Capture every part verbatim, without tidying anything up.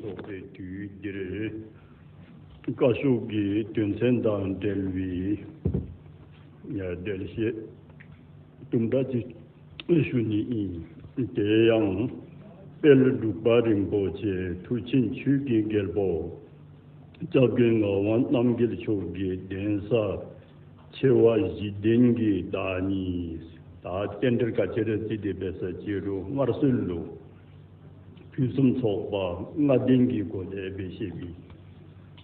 ཚོགས་པའི་དུས་འདིར་བཀའ་ཤོག་གི་དོན་ཚན་དང་འབྲེལ་བའི་འགྲེལ་བཤད་དུམ་གྲ་ཅིག་ཞུ་ནི་ཡིན། དེ་ཡང་དཔལ་འབྲུག་པ་རིན་པོ་ཆེ་མཐུ་ཆེན་ཆོས་ཀྱི་རྒྱལ་པོ་སྐྱབས་མགོན་ངག་དབང་རྣམ་རྒྱལ་མཆོག་གི་གདན་ས་ཆེ་བ་བཞི་ལྡན་གྱི་བདག་ཉིད། ད་རྟེན་འབྲེལ་ག་ཅི་རེད་བརྩིས་ཏེ་འབད་ས་ཅི་རུང་སྔར་སྲོལ་ལུགས། ཕུན་སུམ་ཚོགས་པ་ལྔ་ལྡན་གྱི་སྒོ་ལས་འབད་བཤད་པའི་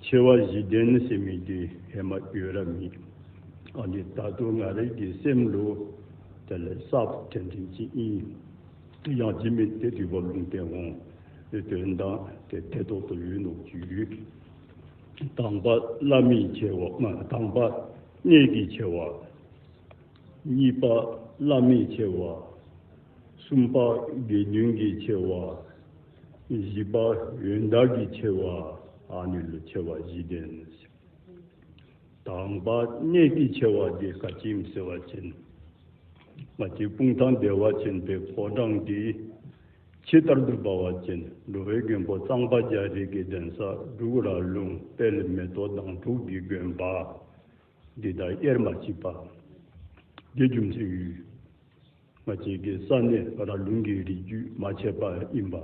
ཆེ་བ་བཞི་ལྡན་ཟེར་མི་དེ་ཧེ་མ་ཡོད་ར་མེད། ཨ་ནི་ད་དུང་ང་རའི་གི་སེམས་ལུ་དེ་ལས་གསརཔ་དྲན་དྲན་ཅིག་ཨིན། ཡང་ཅི་མིན་དེ་དུས་བབ་ལུང་བསྟན་འོང་། དེ་དོན་དང་དེ་ཐད་གཏོགས་དུ་ཡོད་ནོ་ཅིག་ཡོད། དང་པ་བླ་མའི་ཆེ་བ། དང་པ་གནས་ཀྱི་ཆེ་བ། གཉིས་པ་བླ་མའི་ཆེ་བ། གསུམ་པ་དགེ་འདུན་གྱི་ཆེ་བ། བཞི་པ་ཡོན་བདག་གི་ཆེ་བ། ཨ་ནི་ལུ་ཆེ་བ་བཞི་ལྡན། དང་པ་གནས་ཀྱི་ཆེ་བ་དེ་ག་ཅི་ཨིན་ཟེར་བ་ཅིན། ང་བཅས་སྤུངས་ཐང་བདེ་བ་ཅན་པའི་ཕོ་བྲང་འདི་ཕྱི་ལྟར་དུ་འབད་བ་ཅིན་འགྲོ་བའི་མགོན་པོ་གཙང་པ་རྒྱ་རས་ཀྱི་གདན་ས་འབྲུག་ར་ལུང་དཔལ་མེ་ཏོག་མདངས་འཕྲོག་གི་དགོན་པ་འདི་དང་དབྱེར་མ་མཆིས་པ། འདི་རྒྱུ་མཚན་ཡོད། ང་བཅས་ཀྱི་ས་གནས་ར་ལུང་གི་རིགས་རྒྱུད་མ་ཆད་པ་ཨིན་པ།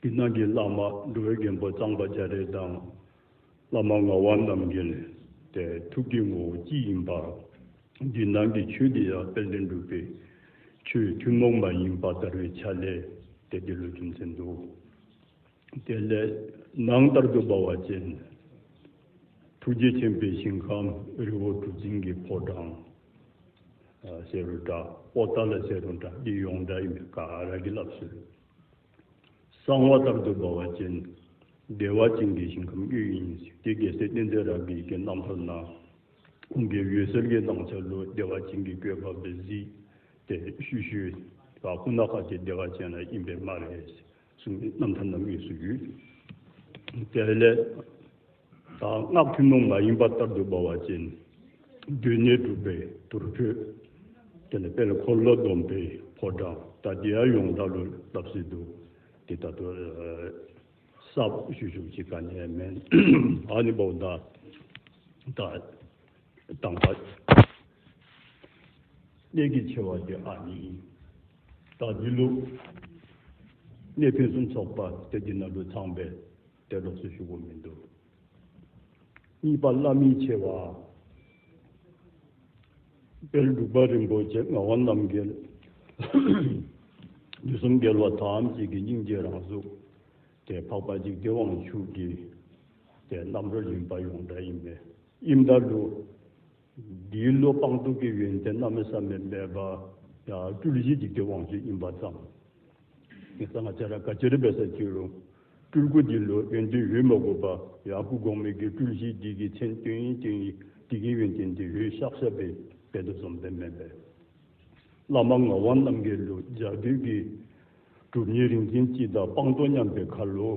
འདི་ནང་གི་བླ་མ་འགྲོ་བའི་མགོན་པོ་གཙང་པ་རྒྱ་རས་དང་། བླ་མ་ངག་དབང་རྣམ་རྒྱལ་དེ་ཐུགས་ཀྱི་ངོ་བོ་གཅིག་ཨིན་པ། འདི་ནང་གི་ཆོས་འདི་ཡང་དཔལ་ལྡན་འབྲུག་པའི་ཆོས་ཐུན་མོང་མ་ཡིན་པ་དར་བའི་ཆ་ལས་དེ་འདི་ལུ་རྒྱུ་མཚན་འདུག། དེ་ལས་ནང་ལྟར་དུ་འབད་བ་ཅིན་ཐུགས་རྗེ་ཆེན་པོའི་ཞིང་ཁམས་རི་བོ་གྲུ་འཛིན་གྱི་ཕོ་བྲང་ཟེར་རུང་འདྲ། པོ་ཏཱ་ལ་ཟེར་རུང་འདྲ། འདི་ཡོངས་གྲགས་ཨིན་པས། ག་ར་གིས་སླབ་སྲོལ། གསང་བ་ལྟར་དུ་འབད་བ་ཅིན་བདེ་བ་ཅན་གྱི་ཞིང་ཁམས་དབུས་ཨིན། དེ་རྒྱལ་སྲས་བསྟན་འཛིན་རབ་རྒྱས་ཀྱི་རྣམ་ཐར་ནང་ཁོང་གི་འོད་གསལ་གྱི་སྣང་ཆ་ལུ་བདེ་བ་ཅན་གྱི་བཀོད་པ་སྦེ་གཟིགས་ཏེ་ཤུལ་ཤུལ་ད་ཁོ་ན་ཁ་ཅིག་བདེ་བ་ཅན་ར་ཨིན་པས་སྨ་རེ་གསུངས་ཏེ་རྣམ་ཐར་རྣམ་དབྱེ་སུ་ཡོད། དེ་ལས་ད་སྔགས་ཐུན་མོང་མ་ཡིན་པ་ལྟར་དུ་འབད་བ་ཅིན་སྡོད་གནས་གྲུབ་པའི་དུར་ཁྲོད། དེ་ལས་དཔལ་འཁོར་ལོ་སྡོམ་པའི་ཕོ་བྲང་། ད་འདི་ཡང་ཡོངས་གྲགས་ལུ་སླབ་སྲོལ་འདུག། དེ་ད་ལྟོ་གསརཔ་ཞུ་ཞུ་ཅིག་ག་ནི་མེན། ཨ་ནི་འབདཝ་ད་ད་དང་པ་གནས་ཀྱི་ཆེ་བ་དེ་ཨ་ནི་ཨིན། ད་འདི་ལུ་གནས་ཕུན་སུམ་ཚོགས་པ་དེ་འདི་ནང་ལུ་ཚང་པས་དེ་ལོགས་སུ་ཞུ་དགོས་མི་འདུག། གཉིས་པ་བླ་མའི་ཆེ་བ། དཔལ་འབྲུག་པ་རིན་པོ་ཆེ་ངག་དབང་རྣམ་རྒྱལ་དུས་གསུམ་རྒྱལ་བ་ཐམས་ཅད་ཀྱི་སྙིང་རྗེ་རང་གཟུགས་དེ་འཕགས་པ་འཇིག་རྟེན་དབང་ཕྱུག་གི་དེ་རྣམ་རོལ་ཡིན་པ་ཡོངས་གྲགས་ཨིན་པས། ཨིནམ་ད་ལུ་འདིའི་ལུ་སྤངས་རྟོགས་ཀྱི་ཡོན་ཏན་གནམ་མེད་ས་མེད་མེད་པ་ཡང་སྤྲུལ་གཞི་འཇིག་རྟེན་དབང་ཕྱུག་ཨིན་པ་ཙམ། ངེད་ཚང་ང་བཅས་ར་ག་ཅི་རེ་འབད་ས་ཅི་རུང་སྤྲུལ་སྐུ་འདི་ལུ་ཡོན་ཏན་ཡོད་མ་དགོ་པར་ཡང་སྐུ་གོང་མའི་གི་སྤྲུལ་གཞི་འདི་གི་མཚན་བཏོན་ཡི་བཏོན་ཡི་འདི་གི་ཡོན་ཏན་འདི་ཡོད་ཤག་ཤག་སྦེ་འབད་དོ་བཟུམ་སྦེ་མེན་པས། བླ་མ་ངག་དབང་རྣམ་རྒྱལ་ལུ་རྒྱ་བོད་ཀྱི་གྲུབ་བརྙེས་རིག་འཛིན་སྤྱི་དང་སྤངས་རྟོགས་མཉམ་པའི་ཁར་ལུ་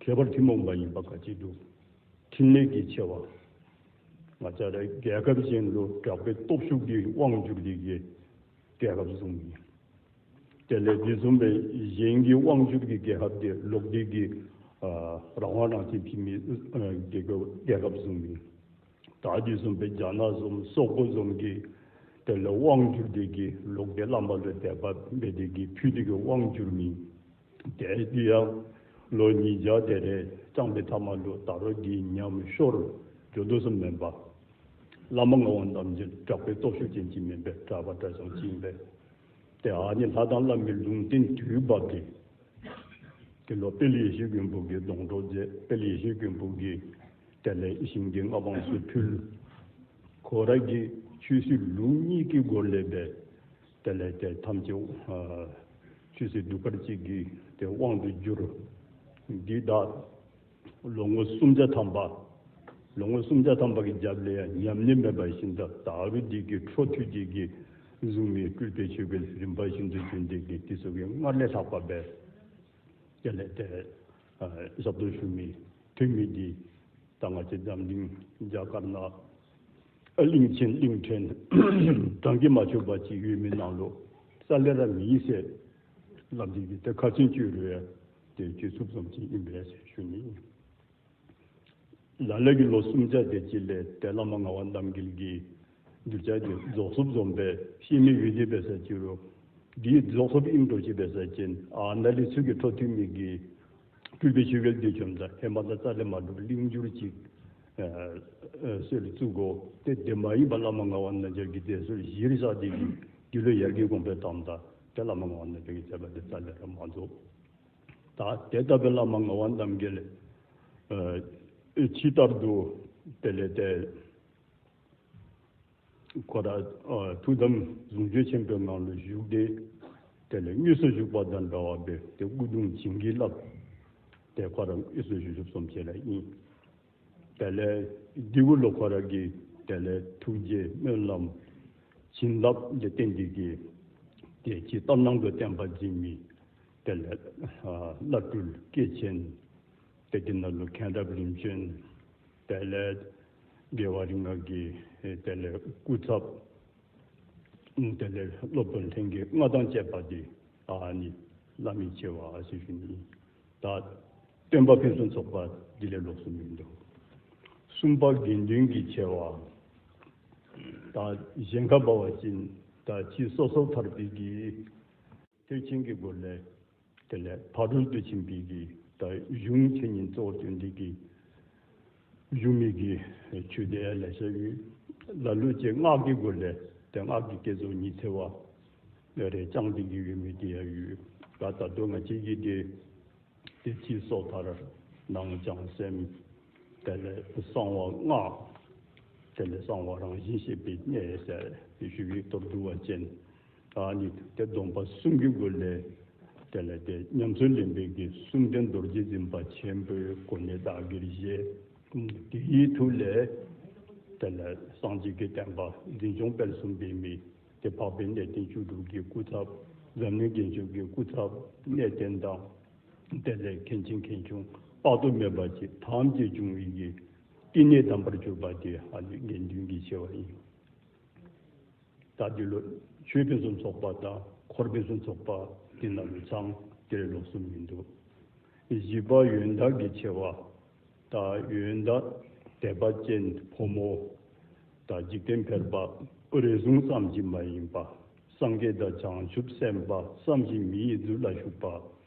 ཁྱད་པར་ཐུན་མོང་མ་ཡིན་པ་ག་ཅི་འདུག། འཕྲིན་ལས་ཀྱི་ཆེ་བ། ང་བཅས་ར་རྒྱལ་ཁབ་གཞན་ལུ་དྲག་པོའི་སྟོབས་ཤུགས་ཀྱི་དབང་བསྒྱུར་ཏེ་གི་རྒྱལ་ཁབ་བཟུང་མི། དེ་ལས་དེ་བཟུང་བའི་གཞན་གྱི་དབང་བསྒྱུར་གྱི་རྒྱལ་ཁབ་དེ་ལོག་སྟེ་གི་ཨ་རང་དབང་རང་བཙན་ཕྱིན་མི་ཨ་རྒྱལ་ཁབ་རྒྱལ་ཁབ་བཟུང་མི། ད་དེ་བཟུང་བའི་རྒྱ་ནག་བཟུང་སོག་པོ་བཟུང་གི་དེ་ལས་དབང་བསྒྱུར་ཏེ་གི་ལོག་སྟེ་བླ་མ་ལུ་དད་པ་འབད་དེ་གི་ཕུལ་ཏེ་གི་དབང་བསྒྱུར་མི། དེ་དེ་ཡང་ལོ་ཉིས་བརྒྱ་དེ་རེ་བཅངས་པའི་མཐའ་མ་ལུ་ད་རུང་འདི་ཉམས་ཤོར་འགྱོ་དོ་བཟུམ་མེན་པ། བླ་མ་ངག་དབང་རྣམ་རྒྱལ་དྲག་པོའི་སྟོབས་ཤུགས་ཅན་ཅིག་མེན་པས། གྲགས་པ་གྲགས་ཆུང་ཅིག་ཨིན་པས། དེ་ཨ་ནི་ལྷ་དང་བླ་མའི་ལུང་བསྟན་དུས་བབ་སྟེ། དེ་ལུ་དཔལ་ཡེ་ཤེས་མགོན་པོ་གིས་སྡོང་གྲོགས་མཛད། དཔལ་ཡེ་ཤེས་མགོན་པོ་གིས་དེ་ལས་ཞིང་གི་མངའ་དབང་སུ་ཕུལ། ཁོ་ར་གི་ཆོས་སྲིད་ལུགས་གཉིས་ཀྱི་སྒོ་ལས་འབད། དེ་ལས་དེ་ཐམས་ཅད་ཨ་ཆོས་སྲིད་གདུགས་དཀར་གཅིག་གི་དེ་དབང་དུ་བསྒྱུར། འདི་དག་ལོ་ངོ་སུམ་བརྒྱ་ཐམ་པ། ལོ་ངོ་སུམ་བརྒྱ་ཐམ་པ་གི་རྒྱབ་ལས་ཡང་ཉམས་ཉེས་མེད་པ་བཞིན་དུ་ད་རུང་འདི་གི་འཕྲོ་མཐུད་དེ་གི་བཟུང་མི་སྤྲུལ་པའི་ཆོས་གོས་རིམ་པ་བཞིན་དུ་བྱོན་ཏེ་གི་དེ་ཚུ་གིས་སྔར་ལས་ལྷག་པ་འབད། དེ་ལས་དེ་ཨ་ཞབས་ཏོག་ཞུ་མི་ཐོན་མི་འདི་ད་ང་བཅས་འཛམ་གླིང་རྒྱ་གར་ནང་ཨ་གླིང་ཆེན་གླིང་ཕྲན་གྲངས་ཀྱིས་མ་ཆོད་པ་ཅིག་ཡོད་མི་ནང་ལུ་རྩ་ལས་ར་མེད་ཟེར་སླབ་སྟེ་གི་དེ་ཁ་ཚོན་གཅོད་རུང་ཡང་ དེ་བཅོས་ཚུལ་ཙམ་ཅིག་ཡིན་པས་ཞུ་ནི་ཡིན། ལ་ལས་ཀྱི་ལོ་སུམ་བརྒྱ་དེ་ཅིག་ལས་ཏེ་བླ་མ་ངག་དབང་རྣམ་རྒྱལ་གྱིས་གདུལ་བྱ་དེ་རྫོགས་སོང་བཟུམ་པའི་ཤེས་མེད་ཡུལ་དེ་བས་ས་ཅི་རུ་འདིའི་རྫོགས་སོང་ཡིན་འགྲོ་ཅིག་བས་ས་ཅན་ཨ་ན་ལི་ཚུལ་གྱི་འཕྲོ་མཐུད་མི་གི་སྤྲུལ་པའི་ཆོས་རྒྱལ་དེ་བྱོན་ཙང་ཧེ་མ་ལ་རྩ་ལས་མ་གྲུབ་གླིང་བསྒྱུར་ཅིག་སྲོལ་བཙུགས་གོ། དེ་དེ་མ་ཡིན་པ་བླ་མ་ངག་དབང་རྣམ་རྒྱལ་གྱི་དེ་སྲོལ་གཞིར་བཞག་དེ་གི་འདི་ལོ་ཡར་རྒྱས་གོང་འཕེལ་བཏང་ད་དེ་བླ་མ་ངག་དབང་རྣམ་རྒྱལ་གྱི་མཛད་པ་དེ་རྩ་ལས་ར་མ་རྫོགས། ད་དེ་ལྟ་བུའི་བླ་མ་ངག་དབང་རྣམ་རྒྱལ་ཨ་ཕྱི་ལྟར་དུ་དེ་ལས་དེ་ཁོ་ར་ཨ་ཐུགས་དམ་གཟུངས་བཅོས་ཆེན་པོའི་ངང་ལ་བཞུགས་ཏེ་དེ་ལས་དངོས་སུ་བཞུགས་པ་དང་འདྲ་བ་སྦེ་དེ་སྐུ་གདུང་བྱིན་གྱིས་བརླབས་ཏེ་ཁོ་ར་དངོས་སུ་བཞུགས་བཞུགས་སོང་བྱས་ལ་ཡིན། དེ་ལས་འདི་གུ་ལོ་ཁོ་ར་གི་དེ་ལས་ཐུགས་རྗེ་སྨོན་ལམ་བྱིན་རླབས་ལས་བརྟེན་ཏེ་གི་དེ་ཅི་ལྟར་སྣང་དུ་བསྟན་པ་འཛིན་མི་དེ་ལས་ཨ་བླ་སྤྲུལ་སྐྱེས་ཆེན་དེ་དེ་ནང་ལུ་མཁན་རབས་རིམ་བྱོན་དེ་ལས་རྒྱལ་བ་རིགས་ལྔ་གི་དེ་ལས་སྐུ་ཚབ་དེ་ལས་སློབ་དཔོན་ལྷན་རྒྱས་ལྔ་དང་བཅས་པ་དེ་ཨ་ནི་བླ་མའི་ཆེ་བ་ཞེས་ཞུ་ནི། ད་སྟོན་པ་ཕུན་སུམ་ཚོགས་པ་འདི་ལས་ལོགས་སུ་མི་འདུག། གསུམ་པ་དགེ་འདུན་གྱི་ཆེ་བ། ད་གཞན་ཁ་འབབ་པ་ཅིན་ད་ཕྱི་སོ་སོ་ཐར་པའི་གི་ཐེག་ཆེན་གྱི་སྒོ་ལས་དེ་ལས་ཕ་རོལ་ཏུ་ཕྱིན་པའི་གི་ད་གཞུང་འཆད་ཉན་གཙོ་བོར་བསྟན་ཏེ་གི་གཞུང་མི་གི་ཆོས་དེ་ལ་བཤད་ཡོད། ལ་ལུ་ཅེ་སྔགས་ཀྱི་སྒོ་ལས་དེ་སྔགས་ཀྱི་བསྐྱེད་རྫོགས་ཉི་ཚེ་བ་རེ་བཅང་སྟེ་གི་ཡོད་མི་དེ་ཡང་ཡོད། ད་ད་དུང་ང་བཅས་ཀྱི་དེ་དེ་ཕྱི་སོ་ཐར་ནང་བྱང་སེམས་དེ་ལས་གསང་བ་སྔགས་དེ་ལས་གསང་བ་རང་བཞིན་ཤེས་པའི་གནས་ཟེར་དེ་ཞུ་བའི་མདོར་བསྡུ་བ་ཅན། ཨ་ནི་དེ་སྡོམ་པ་གསུམ་གྱི་སྒོ་ལས་དེ་ལས་དེ་ཉམས་སུ་ལེན་པའི་གི་གསུམ་ལྡན་རྡོ་རྗེ་འཛིན་པ་ཆེན་པོའི་གོ་གནས་བདག་གིར་བཞེས། དེའི་ཐུགས་ལས་དེ་ལས་སངས་རྒྱས་ཀྱི་བསྟན་པ་འཛིན་སྐྱོང་སྤེལ་གསུམ་འབད་མི་དེ་འཕགས་པའི་གནས་བརྟན་བཅུ་དྲུག་གི་སྐུ་ཚབ། འཛམ་གླིང་རྒྱན་ཆོས་ཀྱི་སྐུ་ཚབ་གནས་བརྟན་དང་། དེ་ལས་མཁན་ཆེན་མཁན་ཆུང་དཔག་ཏུ་མེད་པ་ཅིག་ཐམས་ཅད་བྱུང་བའི་གི་བསྟི་གནས་དམ་པར་གྱུར་པ་དེ་ཨ་ནི་དགེ་འདུན་གྱི་ཆེ་བ་ཡིན། ད་འདི་ལོ་ཆོས་ཕུན་སུམ་ཚོགས་པ་དང་འཁོར་ཕུན་སུམ་ཚོགས་པ་འདི་ནང་ལུ་ཚང་དེ་ལས་ལོགས་སུ་མི་འདུག། བཞི་པ་ཡོན་བདག་གི་ཆེ་བ། ད་ཡོན་བདག་དད་པ་ཅན་ཕོ་མོ་ད་འཇིག་རྟེན་ཕལ་པ་རེ་ཟུང་ཙམ་ཞིག་མ་ཡིན་པ་སངས་རྒྱས་དང་བྱང་ཆུབ་སེམས་དཔའ་བསམ་བཞིན་མི་ཡི་རྫུ་ལ་ཞུགས་པ།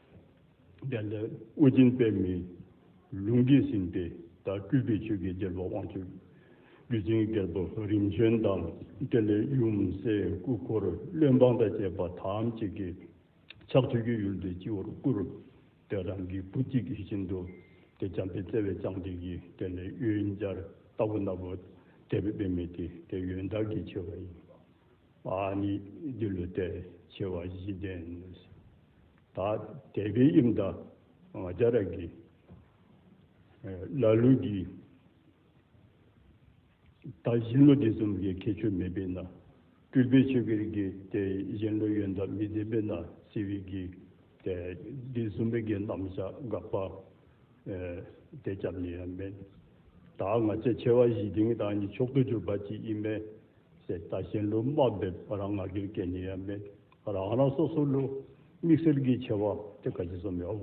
དེ་ལས་ཨོ་རྒྱན་པདྨའི་ལུང་གིས་ཟིན་པའི་ད་སྤྲུལ་པའི་ཆོས་ཀྱི་རྒྱལ་པོ་དབང་ཕྱུག་བརྒྱུད་འཛིན་རྒྱལ་པོ་རིམ་བྱོན་དང་དེ་ལས་ཡུམ་སྲས་སྐུ་འཁོར་བློན་འབངས་དང་བཅས་པ་ཐམས་ཅད་ཀྱིས་ཕྱག་མཐུད་ཀྱི་ཡུལ་དུ་སྤྱི་བོར་བཀུར། དེ་རང་གི་བུ་གཅིག་གི་བཞིན་དུ་དེ་བྱམས་པའི་བརྩེ་བས་བསྐྱངས་ཏེ་གི་དེ་ལས་ཡོན་སྦྱར་ལྟ་བུ་ན་བུ་དད་པའི་པདྨའི་དེ་དེ་ཡོན་བདག་གི་ཆེ་བ་ཡིན། ཨ་ནི་འདི་ལུ་ཏེ་ཆེ་བ་བཞི་ལྡན། ད་དེ་སྦེ་ཨིནམ་ད་ང་བཅས་ར་གི་ལ་ལུ་གི་ད་གཞན་ལུ་དེ་བཟུམ་གྱི་ཁྱད་ཆོས་མེད་པས་ན། སྤྲུལ་པའི་ཆོས་ཀྱི་རིགས་ཀྱི་དེ་གཞན་ལུ་ཡོན་བདག་མི་ལྡན་པས་ན་ཟེར་བའི་གི་དེ་དེ་བཟུམ་མའི་གི་རྣམ་གཞག་དགག་པ་དེ་རྐྱབ་ནི་ཡང་མེད། ད་ང་བཅས་ཆེ་བ་བཞི་ལྡན་གྱི་ད་ནི་མཆོག་ཏུ་གྱུར་པ་ཅིག་ཨིན་མས། ཟེར་ད་གཞན་ལུ་དམའ་འབེབས་རང་ང་རྒྱལ་སྐྱེ་ནི་ཡང་མེད། རང་རང་སོ་སོ་ལུ་དམིགས་བསལ་གྱི་ཆེ་བ་དེ་ག་ཅི་བཟུམ་ཡོད།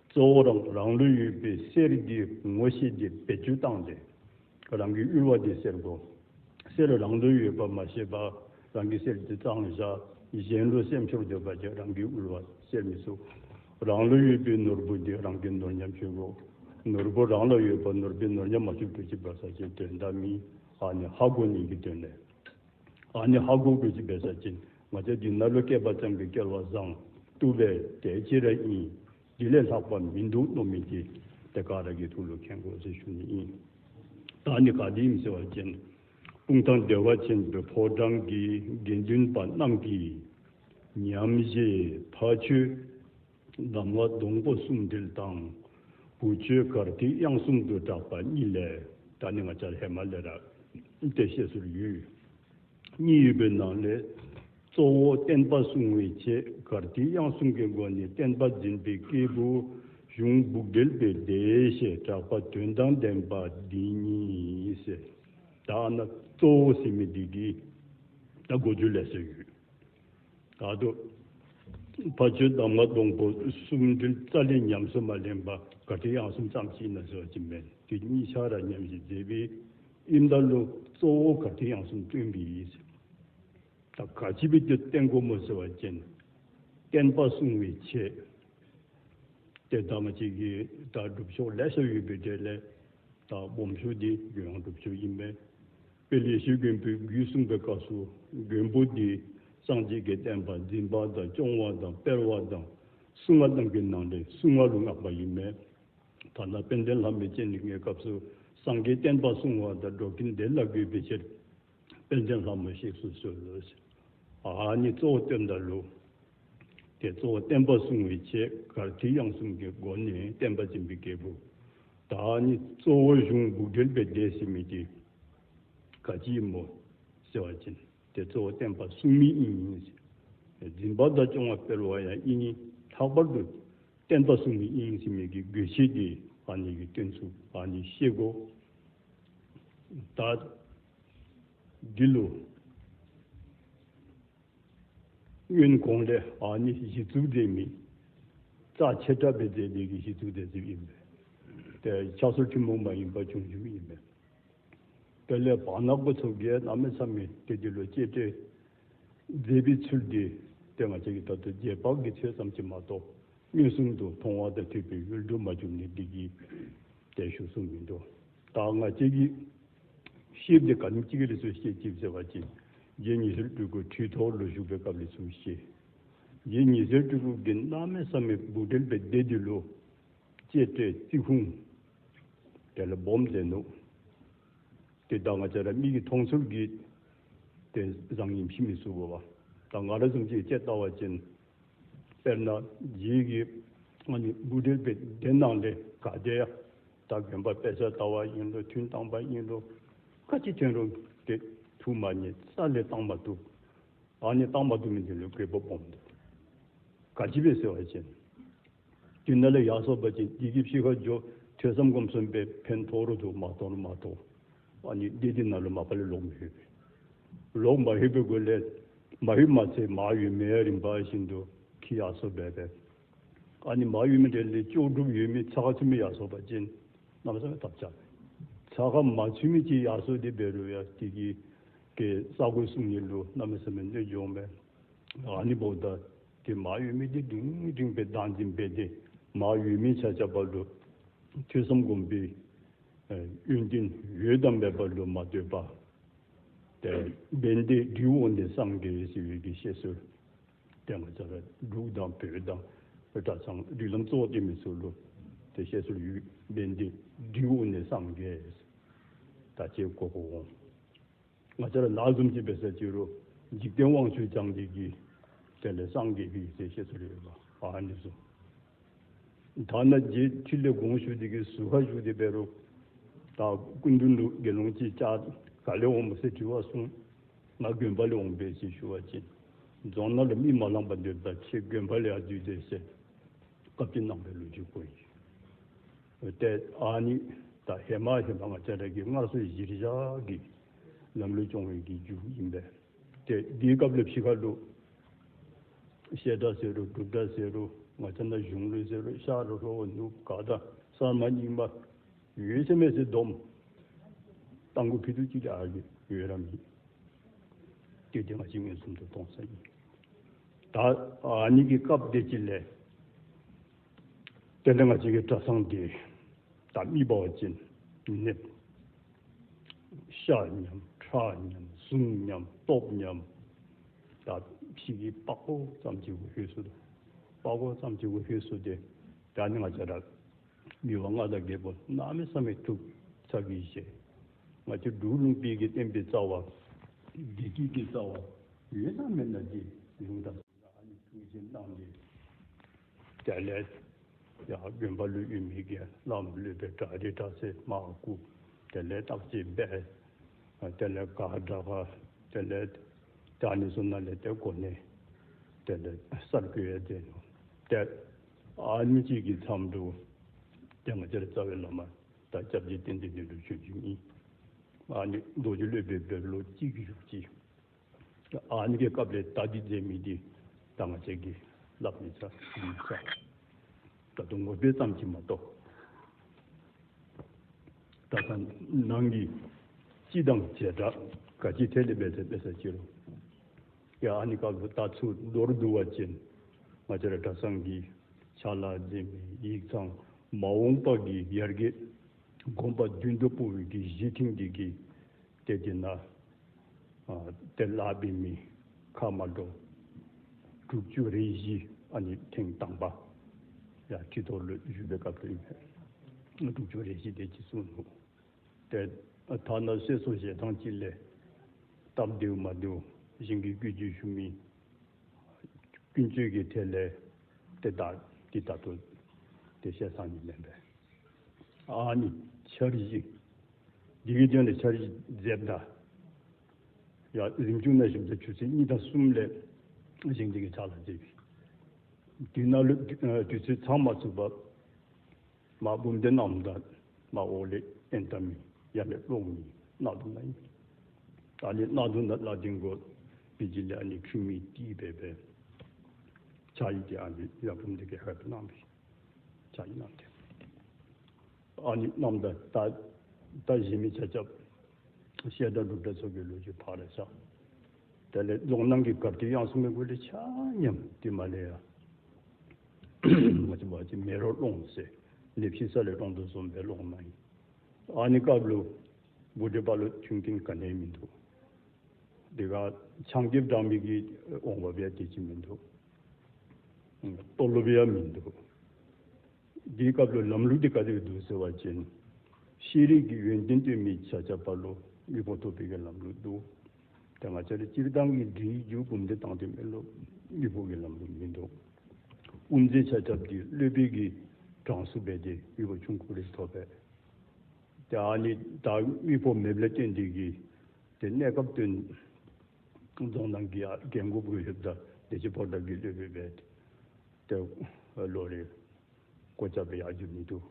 གཙོ་བོ་རང་རང་ལུ་ཡོད་པའི་གསེར་གྱི་ངོ་ཤེས་དེ་བེད་སྤྱོད་བཏང་སྟེ་རང་གི་དབུལ་བ་དེ་སེལ་དགོ། གསེར་རང་ལུ་ཡོད་པ་མ་ཤེས་པར་རང་གི་གསེར་དེ་གཙང་བཞག་གཞན་ལུ་སེམས་ཤོར་སྡོད་པ་ཅིན་རང་གི་དབུལ་བ་སེལ་མི་ཚུགས། རང་ལུ་ཡོད་པའི་ནོར་བུ་དེ་རང་གི་ནོར་ཉམས་བཅོས་དགོ། ནོར་བུ་རང་ལུ་ཡོད་པ་ནོར་བུའི་ནོར་ཉམས་མ་བཅོས་འགྲོ་ཅིག་འབད་ས་ཅིན་དོན་དག་མེད། ཨ་ནི་ཧ་གོ་ནི་གི་དོན་ལས། ཨ་ནི་ཧ་གོ་དགོས་ཅིག་འབད་ས་ཅིན་ང་བཅས་འདི་ནང་ལུ་སྐྱེས་པ་ཙམ་གྱིས་སྐལ་བ་བཟང་། བཏུབ་པས་དེ་ཅིག་ར་ཨིན། འདི་ལས་ལྷག་པ་མིན་འདུག་མནོ་མི་དེ་དེ་ག་ར་གི་ཐུགས་ལུ་མཁྱེན་དགོ་ཟེར་ཞུ་ནི་ཨིན། ད་ནི་ག་དེ་ཨིན་ཟེར་བ་ཅིན་སྤུངས་ཐང་བདེ་བ་ཆེན་པོའི་ཕོ་བྲང་གི་དགེ་འདུན་པ་རྣམས་ཀྱིས་ཉམས་བཞེས་ཕ་ཆོས་གདམས་ངག་སྡོང་པོ་གསུམ་འགྲིལ་དང་། བུ་ཆོས་གར་ཐིག་དབྱངས་གསུམ་དུ་གྲགས་པ་གཉིས་ལས། ད་ནི་ང་བཅས་ཧེ་མ་ལས་ར་དེ་བཤད་སྲོལ་ཡོད། གཉིས་ཡོད་པའི་ནང་ལས་གཙོ་བོ་བསྟན་པ་སྲུང་བའི་ཆེད་གར་ཐིག་དབྱངས་གསུམ་གྱི་སྒོ་ནས་བསྟན་པ་འཛིན་པའི་སྐྱེས་བུ་གཞུང་སྦུག་འགྲེལ་པའི་སྡེ་ཞེས་གྲགས་པ་དོན་དང་ལྡན་པ་འདི་གཉིས་ཟེར། ད་ནི་གཙོ་བོ་ཟེར་མི་འདི་གི་ད་གོ་རྒྱུ་ལས་སྲོལ་ཡོད། ད་དུ་ ཕ་ཆོས་གདམས་ངག་སྡོང་པོ་གསུམ་འབྲེལ་རྩ་ལས་ཉམས་སུ་མ་ལེན་པ་གར་ཐིག་དབྱངས་གསུམ་ཙམ་ཞིག་ཡིན་ན་ཟེར་བ་ཅིག་མེད། དེ་གཉིས་ཆ་ར་ཉམས་ཞིག་མཛད་པའི་ཨིན་ད་ལོ་གཙོ་བོ་གར་ཐིག་དབྱངས་གསུམ་སྟོན་པའི་ཡིན། ད་ག་ཅི་བའི་དེ་བསྟན་དགོས་མོ་ཟེར་བ་ཅན། བསྟན་པ་སྲུང་བའི་ཆེད། དེ་ལྟ་མ་ཅིག་གིས་ད་སྒྲུབ་ཕྱོགས་ལེ་ཤ་ཡོད་པའི་གྲས་ལས། ད་སྦོམ་ཤོས་འདི་ཡོངས་སྒྲུབ་ཕྱོགས་ཡིན་པས། དཔལ་ཡེ་ཤེས་མགོན་པོས་རྒྱུད་གསུངས་པའི་སྐབས་སུ་མགོན་པོ་འདི་སངས་རྒྱས་ཀྱི་བསྟན་པ་འཛིན་པ་དང་སྐྱོང་བ་དང་སྤེལ་བ་དང་སྲུང་བ་རྣམས་ཀྱི་ནང་ནས་སྲུང་བ་ལུ་བསྔགས་པ་ཡིན་པས། ཐ་ན་དཔལ་ལྡན་ལྷ་མོའི་སྤྱན་རིགས་ལྔའི་སྐབས་སུ་སངས་རྒྱས་བསྟན་པ་སྲུང་བ་དང་འགྲོ་ཀུན་བདེ་ལ་འགོད་པའི་ཕྱིར། དཔལ་ལྡན་ལྷ་མོ་གཤེགས་སུ་གསོལ། ཨ་ནི་གཙོ་བོ་བསྟན་ད་ལོ། དེ་གཙོ་བོ་བསྟན་པ་སྲུང་བའི་ཆེད་གར་ཐིག་དབྱངས་གསུམ་གྱི་སྒོ་ནས་བསྟན་པ་འཛིན་པའི་རྒྱལ་པོ། ད་ནི་གཙོ་བོ་གཞུང་སྦུག་འབྲེལ་པའི་སྡེ་ཟེར་མི་དེ་ག་ཅི་ཡིན་མོ་ཟེར་བ་ཅན། དེ་གཙོ་བོ་བསྟན་པ་སྲུང་མི་ཨིན་ཡིན་ཟེར། འཛིན་པ་དང་སྐྱོང་བ་སྤེལ་བ་ཡང་ཨིན། ལྷག་པར་དུ་བསྟན་པ་སྲུང་མི་ཨིན་ཟེར་མི་གི་དགོས་ཆེད་དེ་ཨ་ནི་གི་སྟོན་ཚུལ་ཨ་ནི་ཤེས་དགོས། ད་འདི་ལོ། སྔོན་གོང་ལས་ཨ་ནི་གཞི་བཙུགས་མཛད་མི། རྩ་ཆེ་དྲགས་པའི་མཛད་དེ་གི་གཞི་བཙུགས་མཛད་ཟིག་ཡིན་པས། དེ་ཕྱག་སྲོལ་ཐུན་མོང་མ་ཡིན་པ་བྱུང་བྱུང་ཡིན་པས། དེ་ལས་བར་ན་པོ་ཚོ་གིས་གནམ་མེད་ས་མེད་དེ་འདི་ལོ་གཅེས་སྤྲས་མཛད་པའི་ཚུལ་འདི་དེ་ང་བཅས་ཀྱི་ད་ལྟ་རྗེས་དཔག་གི་ཚོད་ཙམ་གྱིས་མ་གཏོགས་མངོན་སུམ་དུ་མཐོང་བ་དང་ཐོས་པའི་ཡུལ་དུ་མ་བྱུང་ནས་འདི་གི་དེ་ཞུ་སྲོལ་མི་འདུག་ད་ང་བཅས་ཀྱི་ཤེས་པ་དེ་ག་ནི་གཅིག་གི་རིགས་སུ་ཤེས་ཅིག་ཟེར་བ་ཅིན། རྗེ་ཉི་ཟེར་སྤྲུལ་སྐུ་ཁྲི་ཐོག་ལུ་བཞུགས་པའི་སྐབས་ལས་ཚུར་ཤེས། རྗེ་ཉི་ཟེར་སྤྲུལ་སྐུ་གིས་གནམ་མེད་ས་མེད་སྦུག་འབྲེལ་པའི་སྡེ་འདི་ལུ་གཅེས་སྤྲས་བརྩི་ཁུངས་དེ་ལ་སྦོམ་མཛད་ནུག་དེ་ད་ང་བཅས་ར་མིག་གིས་མཐོང་ཚུལ་གྱིས་དེ་བཟང་ངན་ཕྱེ་མི་ཚུགས་པ། ད་ང་ར་བཟུམ་ཅིག་དཔྱད་བལྟ་བ་ཅིན། དཔེར་ན་རྗེ་གི་ཨ་ནི་སྦུག་འབྲེལ་པའི་སྡེ་ནང་ལས་ག་དེ་ཡང་ད་དགོན་པ་དཔེ་ཆ་ལྟ་བ་ཡིན་ལོ་ཐུན་བཏང་པ་ཡིན་ལོ་ག་ཅི་ཐོན་རུང་དེ་ཐུགས་མ་མཉེས་རྩ་ལས་བཏང་མ་ཐུབ། ཨ་ནི་བཏང་མ་ཐུབ་མི་དེ་ལ་དགོས་པ་སྦོམ་འདུག་ག་ཅི་བས་ཟེར་བ་ཅིན། དེ་ནང་ལས་ཡར་སོང་པ་ཅིན་དེ་གི་ཕྱི་ཁར་འགྱོ། ཐོས་བསམ་སྒོམ་གསུམ་པའི་ཕན་ཐོགས་རུ་འདུག་མ་གཏོགས་མ་གཏོགས། ཨ་ནི་སྡེ་འདི་ནང་ལ་མ་པ་ལས་ལོག་མི་ཧུད་པས། ལོག་མ་ཧུད་པའི་སྒོ་ལས་མ་ཧུད་མ་ཚད་མ་ཡོད་མེད་རིམ་པ་བཞིན་དུ་ཁྱི་ཡར་སོང་བས་པས། ཨ་ནི་མ་ཡོད་མེད་དེ་ལས་ལྕོགས་གྲུབ་ཡོད་མེད་ཚ་ཁ་ཚུད་མེད་ཡར་སོང་པ་ཅིན་གནམ་ས་མེད་ཐབས་ཆག་པས། ཚ་ཁ་མ་ཚུད་མེད་ཅིག་ཡར་སོང་དེ་འབད་རུང་ཡང་དེ་གི་གི་ས་གོ་གསུང་ཉིད་ལུ་གནམ་མེད་ས་མེད་གནོད་འཇོམས་པས། ཨ་ནི་འབདཝ་ད་དེ་མ་ཡོད་མེད་དེ་འབྲིང་འབྲིང་པའི་བདག་འཛིན་འབད་དེ་མ་ཡོད་མེད་ཆ་ཁྱབ་པ་ལུ་ཐོས་བསམ་སྒོམ་པའི་ཡོན་ཏན་ཡོད་དམ་མེད་པ་ལུ་མ་ལྟོས་པ། དེ་བན་དེ་འབྲིའུ་འོ་ནས་སངས་རྒྱས་ཟེར་བའི་གི་བཤད་སྲོལ། དེ་ང་བཅས་ར་འབྲུག་དང་བོད་དང་གྲྭ་ཚང་རིགས་ལམ་གཙོ་བོ་བསྟེན་མི་ཚུ་ལུ་དེ་བཤད་སྲོལ་ཡོད། བན་དེ་འབྲིའུ་འོ་ནས་སངས་རྒྱས་ཟེར། ད་ཅི་གོ་གོ་འོང་། ང་བཅས་ར་ནཱ་བཟུམ་ཅིག་འབད་ས་ཅིག་རུང་འཇིག་རྟེན་དབང་ཕྱུག་སྤྱང་ཀི་གིས་དེ་ལས་སངས་རྒྱས་པའི་ཟེར་བཤད་སྲོལ་ཡོད་པ་ཨ་ནི་ཚུ། ཐ་ན་རྗེ་ཁྲི་ལས་དགོངས་ཞུ་དེ་གིས་ཟུར་ཁ་ཞུ་དེ་འབད་རུང་། ད་སྐུ་མདུན་ལུ་དགེ་སློང་ཅིག་བཅར། ག་ལས་འོངམ་ཟེར་དྲི་བ་གསུངས། ང་དགོན་པ་ལས་འོངམ་པས་ཟེར་ཞུ་བ་ཅིན། རྫོང་ནང་ལུ་མི་མ་ལངམ་པར་སྡོདཔ་ད་ཁྱེད་དགོན་པ་ལས་ཡར་འཛུལ་ཏེ་ཟེར། བཀའ་བཀྱོན་གནང་བའི་ལོ་རྒྱུས་གོ་ཡི། ཏེ་ཨ་ནི་ད་ཧེ་མ་ཧེ་མ་ང་བཅས་ར་གི་སྔར་སྲོལ་གཞིར་བཞག་གི་ལམ་ལུགས་སྐྱོང་བའི་གི་རྒྱུ་ཨིན་པས། ཏེ་འདིའི་སྐབས་ལུ་ཕྱི་ཁ་ལུ་བཤད་གྲྭ་ཟེར་རུང་སྒྲུབ་གྲྭ་ཟེར་རུང་ང་བཅས་ནཱ་གཞུང་ལུགས་ཟེར་རུང་ཤར་རུ་ལྷོ་ནུབ་ག་དང་གསར་མ་རྙིང་མ་ཡོད་ཚད་མེད་ཚད་སྡོམ་གཏང་དགོ་ཕི་དུ་ཅིག་ཨ་ཡོད་ར་མེད། ཏེ་དེ་ང་བཅས་མངོན་སུམ་དུ་མཐོང་ས་ཨིན། ད་ཨ་ནི་གི་སྐབས་དེ་ཅིག་ལས་དེ་ལས་ང་བཅས་ཀྱི་གྲྭ་ཚང་དེ་ད་མི་འབད་བ་ཅིན་ནདཔ་ཤ་ཉམས་ཁྲག་ཉམས་གཟུགས་ཉམས་སྟོབས་ཉམས། ད་ཕྱི་གི་པགས་ཀོ་ཙམ་ཅིག་གུ་ལྷོད་སོ་ནུག་པགས་ཀོ་ཙམ་ཅིག་གུ་ལྷོད་སོ་ནུག་ཏེ་ད་ནི་ང་བཅས་ར་མི་དབང་མངའ་བདག་རྒྱལ་པོ་གནམ་མེད་ས་མེད་ཐུགས་ཚ་གི་ཞེས། ང་བཅས་འབྲུག་ལུང་པའི་གི་བསྟན་པའི་རྩ་བ་བདེ་སྐྱིད་ཀྱི་རྩ་བ་ཡོད་ན་མེད་ན་དེ་ལུང་དང་ཨ་ནི་ཐུགས་རྗེ་གནང་སྟེ། དེ་ལས་ཡར་དགོན་པ་ལུ་ཡོད་མི་གི་བླམ་སློབ་དཔོན་གྲྭ་རིགས་གྲྭ་ཚང་མར་བཀུག་དེ་ལས་བརྟག་དཔྱད་འབད། དེ་ལས་ག་དྲག་ག་དེ་ལས་ད་ནི་སོ་ནཱ་ལས་དེ་གོ་ནས་དེ་ལས་གསར་བསྐོ་ཡ་དེ་ནོ། དེ་ཨ་ནི་ཅིག་གི་མཚམས་སུ་དེ་ང་བཅས་ར་རྩ་བའི་བླ་མ་ད་སྐྱབས་རྗེ་བསྟན་འཛིན་དོན་གྲུབ་ཆོས་འབྱུང་ཨིན། ཨ་ནི་རྡོ་རྗེ་སློབ་དཔོན་འབད་ལོ་གཅིག་གི་བཞུགས་ཅི། ཨ་ནི་གི་སྐབས་ལས་ད་འདི་མཛད་མི་འདི་ད་ང་བཅས་ཀྱི་ ལབ་མི་ཚར་མི་ཚར། ད་དུང་ངོ་སྤྲོད་ཙམ་གྱིས་མ་གཏོགས། ད་ལྟ་ནང་གི་སྤྱི་དང་བྱེ་བྲག་ག་ཅི་ཐད་ལས་འབད་ཚེ་འབད་ས་ཅི་རུང་། ཡ་ཨ་ནི་སྐབས་སུ་ད་ཚུར་མདོར་བསྡུ་བ་ཅན། ང་བཅས་ར་གྲྭ་ཚང་གི་ཕྱག་ལ་འཛིན་པའི་ཡིག་ཚང་མ་འོངས་པ་གི་ཡར་རྒྱས་དགོན་པ་བདུན་དུ་སྤོ་བའི་གི་གཞི་ཐིང་འདི་གི་དེ་དེ་ན། ཨ་དེ་ལ་བའི་མི་ཁ་མ་འགྲོ། དྲུག་ཅུ་རེ་བཞི་ཨ་ནི་ཐེངས་དང་པ་ཡ་ཁྲི་ཐོག་ལ་བཞུགས་པའི་སྐབས་དེ་ཡིན་པས། དྲུག་ཅུ་རེ་བཞི་དེ་གཅིག་གསུངས་འདུག་དེ་ཐ་ན་སྲས་སོ་ཞེ་སྡང་གཅིག་ལས་སྟབས་བདེའུ་མ་བདེའུ་གཞན་གྱི་བཀོད་ཇུས་ཞུ་མི། ཀུན་སྤྱོད་ཀྱི་ཐད་ལས་དེ་དག་དེ་ལྟ་བུ་དེ་བཤད་སང་ཉིན་ལེན་པས། ཨ་ནི་འཆར་གཞི་འདི་གི་སྟེང་ལ་འཆར་གཞི་མཛད་ད། ཡ་རིམ་བྱུང་ན་ཞིབ་ཚགས་ཆུ་ཚོད་གཉིས་དང་གསུམ་ལས་གཞན་འདི་གི་ཕྱག་ལ་མཛད་པའི་དུས་ན་ལུ་དུས་ཚོད་ཚང་མ་ཚུགས་པ། མ་འབུམ་སྡེ་རྣམས་དང་མ་འོག་ལས་ཨེན་ཏ་མི་ཡ་ལས་ཀློང་མི་སྣ་དུ་ན་ཡིན། ད་ནི་སྣ་དུ་ན་ལ་དིང་གོ་པི་ཇི་ལས་ཨ་ནི་ཁྲིམས་མི་ཏི་བས་པས་ཕྱག་ཡིག་དེ་ཨ་ནི་ཡ་འབུམ་སྡེ་གི་ཧ་པ་གནང་བས་ཕྱག་ཡིག་གནང་སྟེ། ཨ་ནི་རྣམས་ད་ད་ད་གཞི་མི་ཆ་ཁྱབ་བཤད་གྲྭ་སྒྲུབ་གྲྭ་ཚོ་གི་ལོ་རྒྱུས་ཕར་རེད་ཤག་དེ་ལས་རྫོང་ནང་གི་གར་ཐིག་དབྱངས་གསུམ་གྱི་སྐོར་ལས་ཆ་མཉམ་དེ་མ་ལས་ཡ། ང་ཚོ་བ་ཅི་མེ་རོ་ཀློང་ཟེར་ལེབ་ཤི་ས་ལས་ཀྲོང་དུ་སོང་པའི་ཀློང་ན་ཡིན། ཨ་ནི་སྐབས་ལུ་བུ་འདྲེ་པ་ལུ་མཐུན་རྐྱེན་ག་ནས་མི་འདུག་དེ་ག་ཆང་རྒྱབ་འགྲང་མི་གི་འོང་བ་བས་དེ་ཅི་མི་འདུག་ལྟོ་ལོ་བས་མི་འདུག་དེའི་སྐབས་ལུ་ལམ་ལུགས་དེ་ག་དེ་འདུག་ཟེར་བ་ཅིན། ཤེས་རིག་གི་ཡོན་ཏན་སྟོན་མི་ཆ་ཁྱབ་པ་ལུ་དངོས་པོ་ཐོབ་པའི་གི་ལམ་ལུགས་འདུག་དེ་ང་བཅས་ར་སྤྱིར་བཏང་གི་འབྲི་རྒྱུ་འབུམ་སྡེ་དང་དེ་མེད་ལུ་དངོས་པོ་གི་ལམ་ལུགས་མི་འདུག་དབུ་མཛད་ཆ་ཁྱབ་ཀྱིས་སློབ་དཔོན་གྱི་གྲངས་སུ་འབད་དེ་དངོས་པོ་ཆུང་ཀུ་རེ་ཐོབ་པས། དེ་ཨ་ནི་ད་དངོས་པོ་མེད་པ་ལ་བརྟེན་དེ་གི་དེ་གནས་སྐབས་དོན་རྫོང་ནང་གི་ཡ་རྒན་གོག་པོ་ཡོད་ད་བདེ་སྐྱིད་ཕོ་བྲང་གི་སློབ་དཔོན་བས་དེ་ལོ་རེ་སྐོར་རྒྱབ་པའི་ཡར་རྒྱུ་མི་འདུག་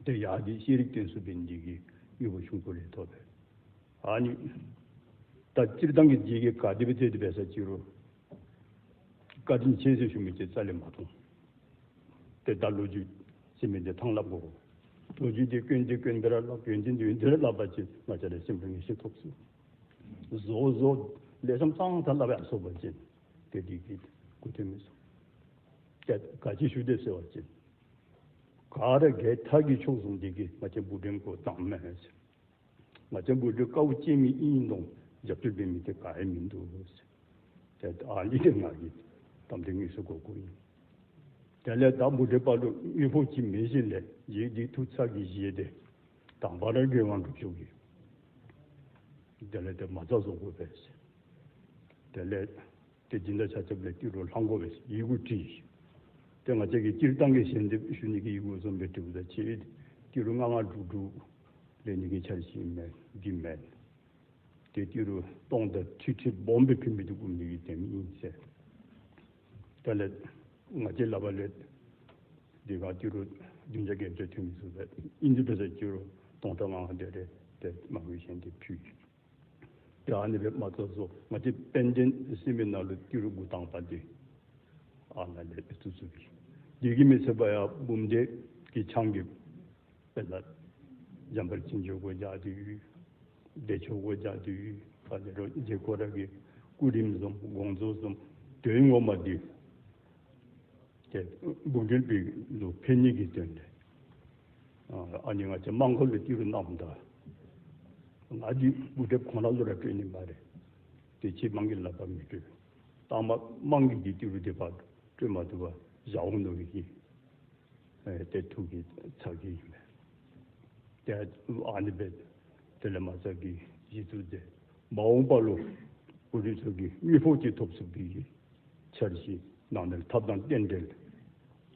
དེ་ཡར་དེ་ཤེས་རིག་སྟོན་སུ་བིན་འདི་གི་དངོས་པོ་ཆུང་ཀུ་རེ་ཐོབ་པས། ཨ་ནི་ད་སྤྱིར་བཏང་གི་རྗེས་ཀྱི་ག་དེ་བས་ཚེ་དེ་བས་ས་ཅི་རུ་བཀའ་དྲིན་ཆེ་ཟེར་ཞུ་མི་ཅིག་རྩ་ལས་མ་མཐོང་། དེ་ལྟར་ལོ་རྒྱུས་ཟེར་མི་འདི་ཐང་ལབ་དགོས། ལོ་རྒྱུས་འདི་སྐྱོན་འདི་སྐྱོན་འདི་ར་ལབ་ཡོན་འདི་འདི་ཡོན་འདི་ར་ལབ་པ་ཅིག་ང་བཅས་ལ་སེམས་ལ་ངེས་ཤེས་ཐོབ་སོང་། བཟོ་བཟོ་ལས་བསམ་གཙང་ཐ་ལབ་ཡ་སོགས་པ་ཅིག་དེ་འདི་གི་གོ་ཐོས་མི་སོང་། དེ་ག་ཅི་ཞུ་དེ་ཟེར་བ་ཅིག་ག་ར་གའི་མཐའ་གི་ཕྱོགས་བཟུང་འདི་གི་ང་བཅས་བུ་འདྲེན་གོ་དང་མེད་ཟེར། ང་ཚོ་འགོ་ཁྲིད་དཀའ་བོ་སྐྱེ་མི་ཨིན་དང་རྒྱབ་སྐྱོར་འབད་མི་དེ་ག་ཡང་མི་འདུག་ཟེར། དེ་ཨ་ནི་དེ་ང་གི་གཏམ་དེ་དངོས་སུ་གོ་གོ་ཡིན། དེ་ལས་ད་བུ་འདྲེ་པ་ལུ་དངོས་པོ་ཅིག་མེད་བཞིན་ལས་རྗེས་འདི་ཐུག་ཚར་གི་རྗེས་དེ་དང་པ་ར་དགེ་དབང་སྒྲུབ་མཆོག་གིས་དེ་ལས་དེ་མ་རྩ་བཟོ་དགོས་པས་ཟེར། དེ་ལས་དེ་སྦྱིན་བདག་ཆ་ཁྱབ་ལས་ཏི་རུ་ལྷང་གོ་བས་ཡི་གུ་བྲིས། དེ་ང་བཅས་ཀྱི་སྤྱིར་བཏང་གི་ཞལ་འདེབས་ཞུ་ནི་གི་ཡི་གུ་བཟོ་འབད་བྲིས་པ་ད་ཆེ་ཏི་རུ་ལྔ་ལྔ་དྲུག་དྲུག་ལས་ནི་གི་འཆར་གཞི་མེད་འདི་མེད། དེ་ཏི་རུ་སྟོང་དང་ཁྲི་ཁྲི་སྦོམ་པའི་ཕུལ་མི་དུ་བཀུམ་ནི་གི་དེ་མི་ཡིན་ཟེར། དེ་ལས་ང་བཅས་ལ་བ་ལས་འདི་ག་ཏི་རུ་བདུན་བརྒྱ་བརྒྱད་ཅུ་ཐོན་མི་ཚུགས་པས་ཨིན་ཇི་བེ་ས་ཏི་རུ་སྟོང་ཕྲག་ལྔ་ལྔ་དེ་རེ་དེ་མ་གུས་ཞལ་འདེབས་ཕུལ། དེ་ཨ་ནི་བས་མ་ཚོགས་སོ་ང་ཚོའི་དཔལ་ལྡན་སྲིད་མི་ནང་ལུ་ཏི་རུ་དགུ་དང་པ་དེ་ཨ་ན་ལས་བཙུགས་ཚུགས་པའི་དེ་གི་མི་ཚེ་བ་ཡ་འབུམ་སྡེ་གི་ཆང་གི་དཔེ་ལ་འཇམ་དཔལ་ཆེན་མཆོག་གོ་རྒྱག་དུས་བདེ་མཆོག་གོ་རྒྱག་དུས་ཨ་ནི་རོ་རྗེ་ཁོ་ར་གི་སྐུ་རིམ་བཟུམ་དགོངས་རྫོགས་བཟུམ་དོན་ངོ་མ་དེ། དེ་འབུམ་འགྲུལ་པའི་ལུ་ཕན་ནི་གི་དོན་ལས། ཨ་ནི་ང་ཚོ་དམངས་ཁོ་ལུ་ཏི་རུ་གནང་ད། ང་འདི་འབུམ་འགྲུལ་ཁོང་ར་ལུ་ར་སྤྲོད་ནི་མ་རེད། དེ་ཕྱི་དམངས་ཀྱི་ལག་པ་མི་སྤྲོད། ལྟག་མ་དམངས་ཀྱི་གི་ཏི་རུ་དེ་བར་སྤྲོད་མ་ཐུབ་པ་བཞག་འོང་ནོ་གི་གི། དེ་ཐུགས་ཀྱི་ཚ་གི་ཡིན་པས། དེ་ཨ་ནི་བས་དེ་ལས་མ་ཚ་གི་གཞི་བཙུགས་ཏེ་མ་འོངས་པ་ལུ་བུ་རིགས་ཚོ་གི་དངོས་པོ་ཅིག་ཐོབ་ཚུགས་པའི་གི་འཆར་གཞི་ནང་ནས་ཐབས་དང་རྟེན་འབྲེལ་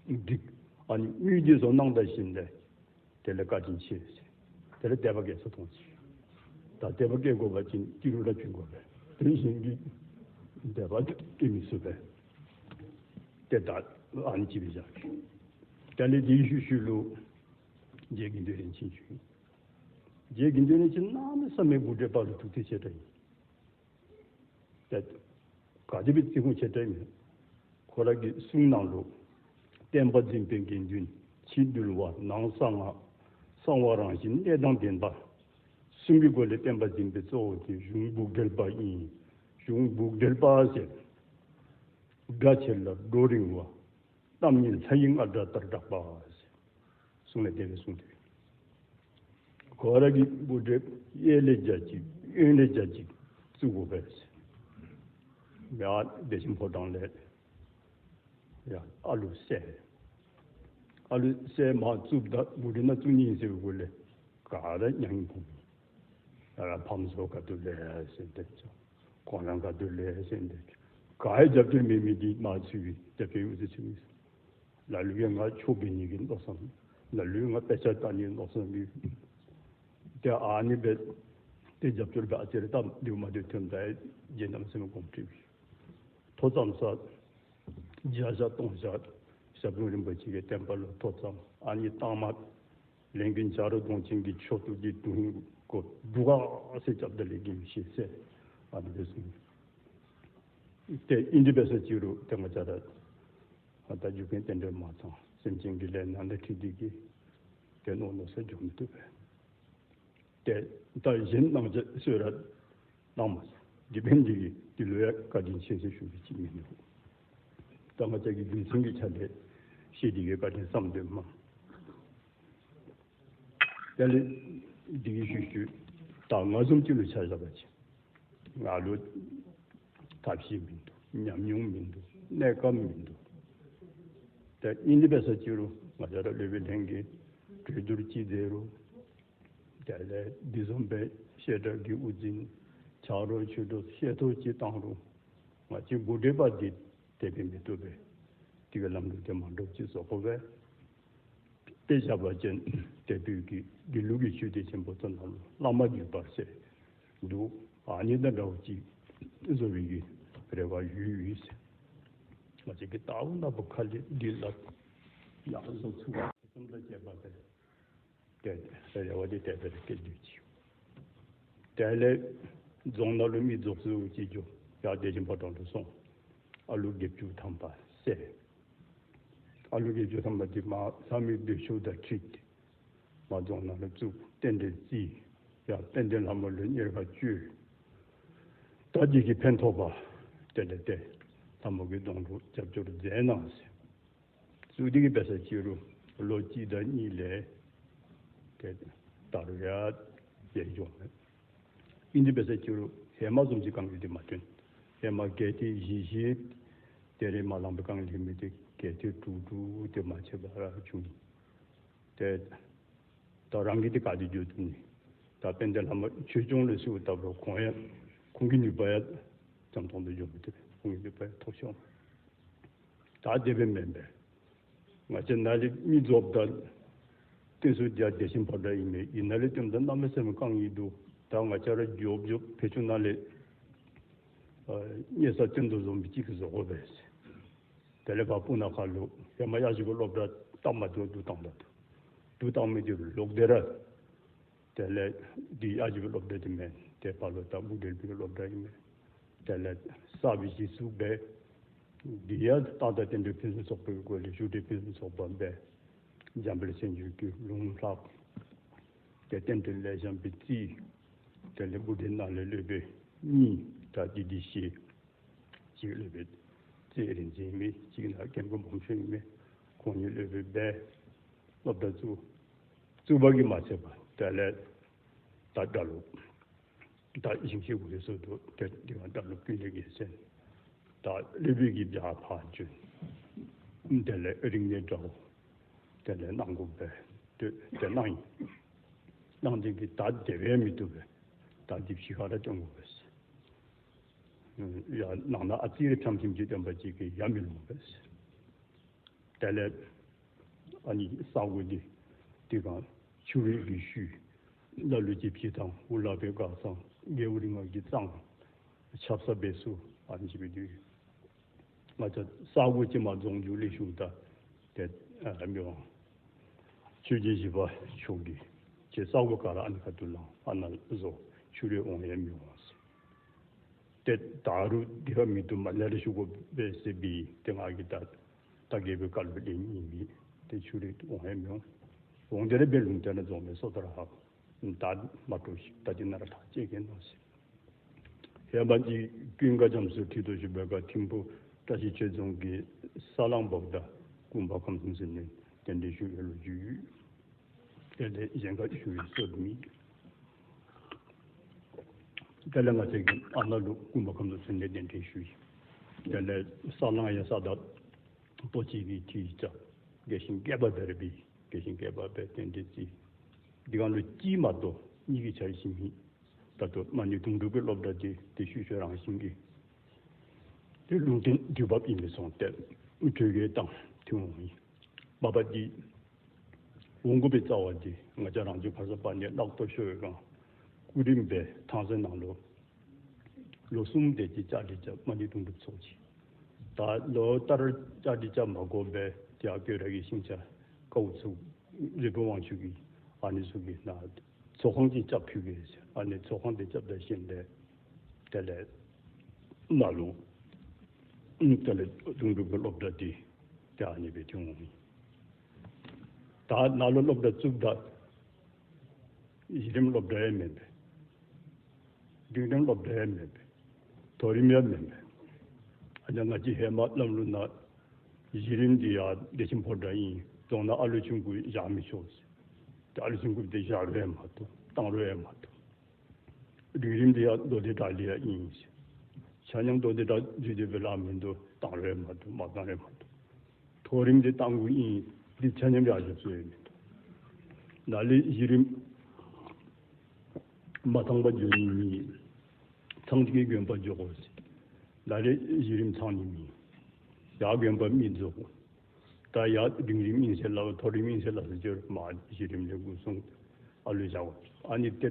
འགྲིག་ཨ་ནི་དངུལ་གྱི་བཟོ་གནང་ད་བཞིན་ལས་དེ་ལས་བཀའ་དྲིན་ཆེ་ཟེར། དེ་ལས་དད་པ་སྐྱེ་ས་མཐོང་ཟེར། ད་དད་པ་སྐྱེ་དགོས་པ་ཅིན་ཏི་རུ་ར་བྱུང་དགོས་པས་དེ་བཞིན་གྱི་དད་པ་སྐྱེ་མི་ཚུགས་པས། དེ་ད་ཨ་ནི་ཅི་བས་བཞག་གི། དེ་ལས་དེའི་ཤུལ་ཤུལ་ལུ་རྗེ་དགེ་འདུན་རིན་ཆེན་བྱོན། རྗེ་དགེ་འདུན་རིན་ཆེན་གནམ་མེད་ས་མེད་འབུམ་འགྲུལ་པ་ལུ་ཐུགས་ཐིག་ཆེ་དྲགས་ཡིན། དེ་ག་དེ་བས་བརྩི་སྲུང་ཆེ་དྲགས་ཡིན། ཁོ་རང་གི་གསུང་ནང་ལུགས། བསྟན་པ་འཛིན་པའི་དགེ་འདུན་ཕྱི་འདུལ་བ་ནང་གསང་སྔགས། གསང་བ་རང་བཞིན་གནད་དང་ལྡན་པ། གསུམ་གྱི་སྒོ་ལས་བསྟན་པ་འཛིན་པའི་གཙོ་བོ་དེ་གཞུང་སྦུག་འགྲེལ་པ་ཡིན། གཞུང་སྦུག་འགྲེལ་པ་ཟེར། སྒྲ་ཆེ་ལ་སྒྲོ་རིང་བ། གཏམ་སྙན་ལྷ་ཡི་རྔ་སྒྲ་ལྟར་གྲགས་པ་ཟེར། གསུང་ལས་དེ་བས་གསུང་དེ། གོ་ར་གི་བུ་འདྲེ་གཡས་ལས་རྒྱ་གཅིག་གཡོན་ལས་རྒྱ་གཅིག་བཙུགས་དགོས་པས། ཡ་བདེ་ཆེན་ཕོ་བྲང་ལས་ཡ་ཨ་ལུ་སྲས། ཨ་ལུ་སྲས་མ་བཙུགས་ད་བུ་འདྲེ་ན་བཙུགས་ཉིན་ཟེར་བའི་སྐོར་ལས་ག་ར་མྱ་ངན་ཕོག་གི། ཡ་ར་ཕམ་བཟོ་ག་དུ་ལས་ཟེར་འདེབས་ཆོག་ཁོང་རང་ག་དུ་ལས་ཟེར་འདེབས་ཆོག་ག་ཡ་རྒྱབ་སྐྱོར་མེད་མི་འདི་མ་ཚུད་པའི་རྒྱབ་སྐྱོར་ཡོད་ཚུལ་ཚུད་མི། ལ་ལུ་ཡ་ང་ཆོ་བེ་ཉིད་ཀྱི་མནོ་བསམ། ལ་ལུ་ང་དཔེ་ཆ་ལྟ་ཉིད་མནོ་བསམ་གྱི། དེ་ཨ་ནི་བེད། དེ་རྒྱབ་སྐྱོར་བེད་ཨ་ཅེར་ཏམ་འདིའུ་མ་དེ་ཐོན་ད་རྗེ་ནམ་སེམས་གོང་ཁྲིད་པའི། ཐོ་ཙམ་ས། བརྒྱ་ཞག་སྟོང་ཞག་ཞབས་དྲུང་རིན་པོ་ཆེ་གི་བསྟན་པ་ལ་ཐོ་ཙམ་ཨ་ནི་གཏང་མ། ལས་མགོན་བྱ་རོག་གདོང་ཅན་གྱི་ཕྱོགས་གཏོགས་ཀྱི་དུས་ཧིང་གོ་འབྲུ་ག་སེ་སྐྱབས་ད་ལས་ཀྱི་མི་ཤེས་སེ། ཨ་ནི་བེད་སོང་། དེ་ཨིན་དི་བེ་ས་ཅི་རུ་དེ་ང་ཅག་ར། ཨ་ད་རྒྱུ་རྐྱེན་རྟེན་འབྲེལ་མ་ཚང་སེམས་ཅན་གྱི་ལས་ནང་ལས་ཁྲིད་དེ་གི་དེ་ནོ་ནོ་ས་འཇོག་མི་ཐུབ་པས། དེ་ད་གཞན་རྣམས་ཀྱི་གསོལ་ར་གནང་མ་སོང་། དགེ་འཕེལ་འདི་གི་དེ་ལོ་ཡ་བཀའ་དྲིན་ཆེ་ཟེར་ཞུ་གི་ཅི་མི་འདུག་ད་ང་ཅག་གི་རྒྱུ་མཚན་གྱི་ཆ་ལས་ཤེས་དེ་གི་བཀའ་དྲིན་བསམ་དོན་མ། དེ་ལས་འདི་གི་ཞུ་ཞུ་ད་ང་ཟུམ་གཅིག་ལ་ཆ་བཞག་པ་ཅི། ང་ལོ་ཐབས་ཤེས་མི་འདུག་ཉམས་མྱོང་མི་འདུག་གནས་སྐབས་མི་འདུག་དེ་ཨིན་དི་བེ་ས་ཅི་རུ་ང་ཅག་ར་སློབ་དཔོན་ལྷན་རྒྱས་གྲོས་བསྡུར་ཅི་མཛད་རུ། དེ་ལས་འདི་བཟུམ་པའི་བཤད་གྲྭ་གི་དབུ་འཛིན་ཆགས་རོགས་ཆོས་གྲོགས་བཤད་ཐོག་ཅི་བཏང་རུ། ང་ཅི་འགོ་ཁྲིད་པ་འདི་དེ་བས་མི་ཐུབ་པས། དེ་གི་ལམ་ལུགས་དེ་མ་འགྲུབ་ཅི་བཟོ་དགོས་པས། དཔེ་བཞག་པ་ཅན་དེ་དུས་ཀྱི་དགེ་ལུགས་ཀྱི་ཆོས་སྡེ་ཆེན་པོ་ཚོ་ནང་ལ་བླ་མ་བརྒྱུད་པར་ཟེར་འདུག་ཨ་ནི་དང་འདྲ་བོ་ཅིག་བཟོ་བའི་གི་རེ་བ་ཡོད་ཡོད་ཟེར། ང་ཅག་གི་ལྟ་བ་ན་བུ་ཁ་ལི་འདི་ལ་ཡག་བཟོ་ཚུལ་བ་གསུམ་ལ་བྱས་པ་དེ་དེ་རེ་བ་དེ་དེ་ལྟར་སྐྱེ་དུས་ཅིག་དེ་ལས་རྫོང་ནང་ལ་མི་རྫོགས་སུ་ཅི་འཇོག་ཡག་བདེ་ཆེན་ཕོ་བྲང་དུ་སོང་། ཨ་ལུ་བརྒྱད་ཅུ་ཐམ་པ་བསད། ཨ་ལུ་བརྒྱད་ཅུ་ཐམ་པ་དེ་མ་ས་མི་སྡོད་ཤུགས་དང་ཁྲིད་དེ། མ་རྫོང་ནང་ལ་བཙུགས་རྟེན་འབྲེལ་བརྩིས། ཡང་དཔལ་ལྡན་ལྷ་མོ་ལ་གཉེར་ཁ་བཅོལ། ད་འདི་གི་ཕན་ཐོགས་པ་དེ་ལས་དེ་ལྷ་མོ་གི་གདོང་དྲུག་རྒྱབ་སྐྱོར་མཛད་གནང་ཟེར། བཙུགས་འདི་གི་བེ་ས་ཅི་རུ་ལོ་གཅིག་དང་གཉིས་ལས་དེ་ད་རུ་ཡ་ཡལ་འཇོག་མེད། ཨིན་དི་བེ་ས་ཅི་རུ་ཧེ་མ་ཙམ་ཅིག་གང་གི་དེ་མ་ཐོན། ཧེ་མ་གལ་ཏེ་གཞི་ཞིག་དེ་རེ་མ་ལངས་པའི་གང་ལས་མི་དེ་གལ་ཏེ་དྲུག་དྲུག་དེ་མ་ཆད་པ་ར་བྱུང་། དེ་ད་རང་གི་དེ་ག་དེ་བརྗོད་ཐུབ་ནི། ད་དཔལ་ལྡན་ལྷ་མོ་ཆོས་སྐྱོང་ལ་སུ་བཏབ་རོགས་ཁོང་ཡ་ཁོང་གི་ནུས་པ་ཡ་ཙམ་ཐོང་དུ་འཇོག་མི་ཐུབ། ཁོང་གི་ནུས་པ་ཡ་ཐོག་ཤོང་། ད་དེ་བས་མེན་པས། ང་ཚོ་ན་ལི་མི་རྫོགས་ད་བསྟན་སྲུང་རྒྱ་བདེ་ཆེན་ཕོ་བྲང་ཡིན་མེད་ཡིན་ན་ལི་སྟོན་ད་གནམ་མེད་ས་མེད་གང་ཡིན་འདུག་ད་ང་ཅག་ར་རྒྱོབ་རྒྱོབ་ཕེ་ཆུ་ན་ལི་ཉེ་ས་སྟོན་དུ་བཟོ་མི་གཅིག་གི་བཟོ་དགོས་པས། དེ་ལས་བ་སྤུ་ན་ཁ་ལུ་ཧེ་མ་ཡ་ཞིག་གི་སློབ་གྲྭ་བཏང་མ་ཐུབ་བསྡུ་བཏང་ད་ཐུབ་བསྡུ་བཏང་མི་དེ་ལོག་སྡེ་ར། དེ་ལས་འདི་ཨ་ཇི་བའི་སློབ་གྲྭ་དེ་མེད་དེ་བར་ལོ་དང་དབུ་འབྲེལ་པའི་སློབ་གྲྭ་ཡིན་མེད། དེ་ལས་གསར་བའི་གཞི་བཙུགས་པས། འདི་ཡ་ཏག་ཏག་རྟེན་འབྲེལ་ཕུན་སུམ་ཚོགས་པའི་སྒོ་ལས་ཞུ་འབྲེལ་ཕུན་སུམ་ཚོགས་པ་འབད། འཇམ་དཔལ་སེང་ཆོས་ཀྱི་ལུང་ལྷག་དེ་རྟེན་འབྲེལ་ལས་བྱམས་པའི་རྩིས། དེ་ལས་དབུ་འབྲེལ་ནང་ལས་སློབ་དཔོན་གཉིས་ད་འདི་འདི་ཤེས། གཅིག་སློབ་དཔོན་རྩེ་རིན་ཆེན་མི་གཅིག་ན་སྐྱེམས་ཀྱི་འབུམ་ཆུང་མི་ཁོང་གཉིས་སློབ་དཔོན་སྦས། སློབ་གྲྭ་བཙུགས། བཙུགས་པ་གིས་མ་ཚད་པ་དེ་ལས་ད་སྒྲ་ལུགས་ད་ཞིང་གཤེགས་འོད་སྲུང་དུ་དེ་འདི་བ་སྒྲ་ལུགས་ཀུན་ལས་རྒྱལ་མཚན། ད་སློབ་དཔོན་གྱི་བྱ་བ་ཕར་བྱོན། དེ་ལས་རིག་གནས་དྲ་བ་དེ་ལས་གནང་དགོས་པས་དེ་དེ་གནང་ཡིན། གནང་དེ་གིས་ད་དེ་བས་མི་ཐུབ་པས་ད་འདི་ཕྱི་ཁ་ར་སྟོན་དགོས་པས། ཡ་ནང་ན་ཨ་ཙི་རེ་ཁྲམ་ཁྱིམ་གྱི་སྟོན་པ་གཅིག་གིས་ཡ་མི་ལོང་བས། དེ་ལས་ཨ་ནི་ས་གོ་འདི་དེ་གང་ཆུ་བེད་ཀྱི་ཤུལ་ལ་ལུ་ཅི་ཕྱི་དང་འུ་ལག་པའི་སྒར་སང་རྒྱལ་བུ་རིགས་ལྔ་གི་གཙང་ཆབ་ས་བེ་སུ་ཨ་ནི་ཅི་བེད་དུས། ང་ཚོ་ས་གོ་ཅི་མ་རྫོང་རྒྱུ་ལས་ཞུགས་ད་དེ་ཨ་མི་དབང་ཆོས་རྗེ་བཞི་པ་མཆོག་གིས་ཁྱེད་ས་གོ་ག་ར་ཨ་ནི་ཁ་ཐུག་ལང་ཨ་ན་བཟོ་ཆུ་རེ་འོང་ཡས་མི་དབང་ཟེར། དེ་ད་རུ་དེ་ཧ་མི་དུ་མ་ལེ་རེ་ཞུ་གོ་བེ་སེ་བི་དེ་ང་གི་ད་ད་གེ་བི་ཀལ་བེ་ལེ་ཉི་མི་དེ་ཆུ་རེ་འོང་ཧེ་མི་འོང་། འོང་དེ་རེ་བེ་ལུང་དེ་ན་རྫོང་མེ་སོ་ད་ར་ཧ་ད་མ་ཏོ་ཞིག་ད་དེ་ན་ར་ཐག་ཅེ་གེ་ནོ་སེ། ཧེ་མ་ཅི་ཀུན་དགའ་རྒྱ་མཚོ་ཁྲི་ཐོག་ཞུ་བེ་ག་ཐིམ་ཕུ་བཀྲ་ཤིས་ཆོས་རྫོང་གི་ས་ལང་བབ་ད་ཀུན་པ་ཁམས་གསུམ་ཟེར་ནས་གདན་འདྲེན་ཞུ་བའི་ལོ་རྒྱུས་ཡོད། དེ་ལས་གཞན་ཁ་ཞུ་བའི་སྲོལ་མེད། དེ་ལས་ང་ཚོའི་ཨ་མ་ལུ་ཀུན་པ་ཁམས་གསུམ་ཚུན་ལས་གདན་འདྲེན་ཞུ་ཡི། དེ་ལས་ས་ལང་ཡ་ས་ད་ལྟོ་ཅིག་གི་ཁྲི་ཅག་དགེ་བཤེས་སྐལ་པ་བེར་བི་དགེ་བཤེས་སྐལ་པ་བེར་གདན་འདྲེན་རྩིས། འདི་གང་ལོ་གཅིག་མ་གཏོགས་གཉིས་ཀྱི་ཆར་ཞིག་མིན། ད་དུ་མ་ཎི་དུང་སྒྲུབ་ཀྱི་སློབ་གྲྭ་དེ་དེ་ཤུལ་ཤུལ་རང་བཞིན་གྱི་དེ་ལུང་བསྟན་དུས་བབ་ཡིན་པའི་སོང་སྟེ་གྲོས་ཀྱི་དང་ཐུན་འོང་ཡིན། མ་པ་འདི་འོང་དགོས་པའི་རྩ་བ་འདི་ང་ཅག་རང་ཚོའི་ཁ་ས་པ་ནས་བརླག་ཏོ་ཤོར་བའི་སྒང་སྐུ་རིམ་པའི་ཐང་སེ་ནང་ལོ་ལོ་གསུམ་དེ་ཅི་ལྕགས་ཀྲི་ལྕགས་མ་ཎི་དུང་སྒྲུབ་ཚོགས་ཅི། ད་ལོ་ལྟར་ལྕགས་ཀྲི་ལྕགས་མ་དགོས་པའི་དེ་ཨ་ཀྱོ་ར་གི་ཤིང་ཆ་ཀའུ་ཚུགས་རི་བོ་དབང་ཕྱུག་གི་ཨ་ནི་ཚུགས་ཀྱི་ན། ཚོགས་ཁང་གཅིག་བཅའ་ཕུལ་གི་ཟེར། ཨ་ནི་ཚོགས་ཁང་དེ་བཅའ་བཞག་བཞིན་དེ་དེ་ལས་ན་ལུ་དེ་ལས་དུང་སྒྲུབ་ཀྱི་སློབ་གྲྭ་དེ་དེ་ཨ་ནི་བའི་ཐུན་འོང་ཡིན། ད་ན་ལུ་སློབ་གྲྭ་བཙུགས་ད་གཞི་རིམ་སློབ་གྲྭ་ཡང་མེད་པས། འབྲིང་རིམ་སློབ་གྲྭ་ཡང་མེད་པས། མཐོ་རིམ་ཡང་མེད་པས། ཨ་ནི་ང་ཅི་ཧེ་མ་ལམ་ལུགས་ན་གཞི་རིམ་དེ་ཡང་བདེ་ཆེན་ཕོ་བྲང་ཡིན། རྫོང་ན་ཨ་ལུ་ཆུང་ཀུ་བཞག་མི་ཆོག་ཟེར། དེ་ཨ་ལུ་ཆུང་ཀུ་དེ་བཞག་རོགས་ཡང་མ་ཐུབ། བཏང་རོགས་ཡང་མ་ཐུབ། འབྲིང་རིམ་དེ་ཡང་མདོ་སྡེ་གྲྭ་ལས་ཡང་ཡིན་ཟེར། ཆ་མཉམ་མདོ་སྡེ་གྲྭ་འཛུལ་དེ་བེ་ལ་མི་འདུག། བཏང་རོགས་ཡང་མ་ཐུབ། མ་བཏང་རོགས་མ་ཐུབ། མཐོ་རིམ་དེ་བཏང་དགོས་ཡིན། འདི་ཆ་མཉམ་ཡག་ཤོས་བཟོས་ཡོད་མི་འདུག། ན་ལས་གཞི་རིམ་མ་ཚང་པ་འཇོག་ནི་མི་ཚང་གི་དགོན་པ་འཇོག་དགོས་ཟེར། ན་ལས་གཞི་རིམ་ཚང་ནི་མི་ཡག་དགོན་པ་མི་འཇོག། ད་ཡག་འབྲིང་རིམ་ཡིན་ཟེར་ལ་མཐོ་རིམ་ཡིན་ཟེར་ལ་ཟེར་ཅོར་མ་གཞི་རིམ་ལས་འགོ་སོང་ཨ་ལོས་བཞག་པ་ཨ་ནི་དེ་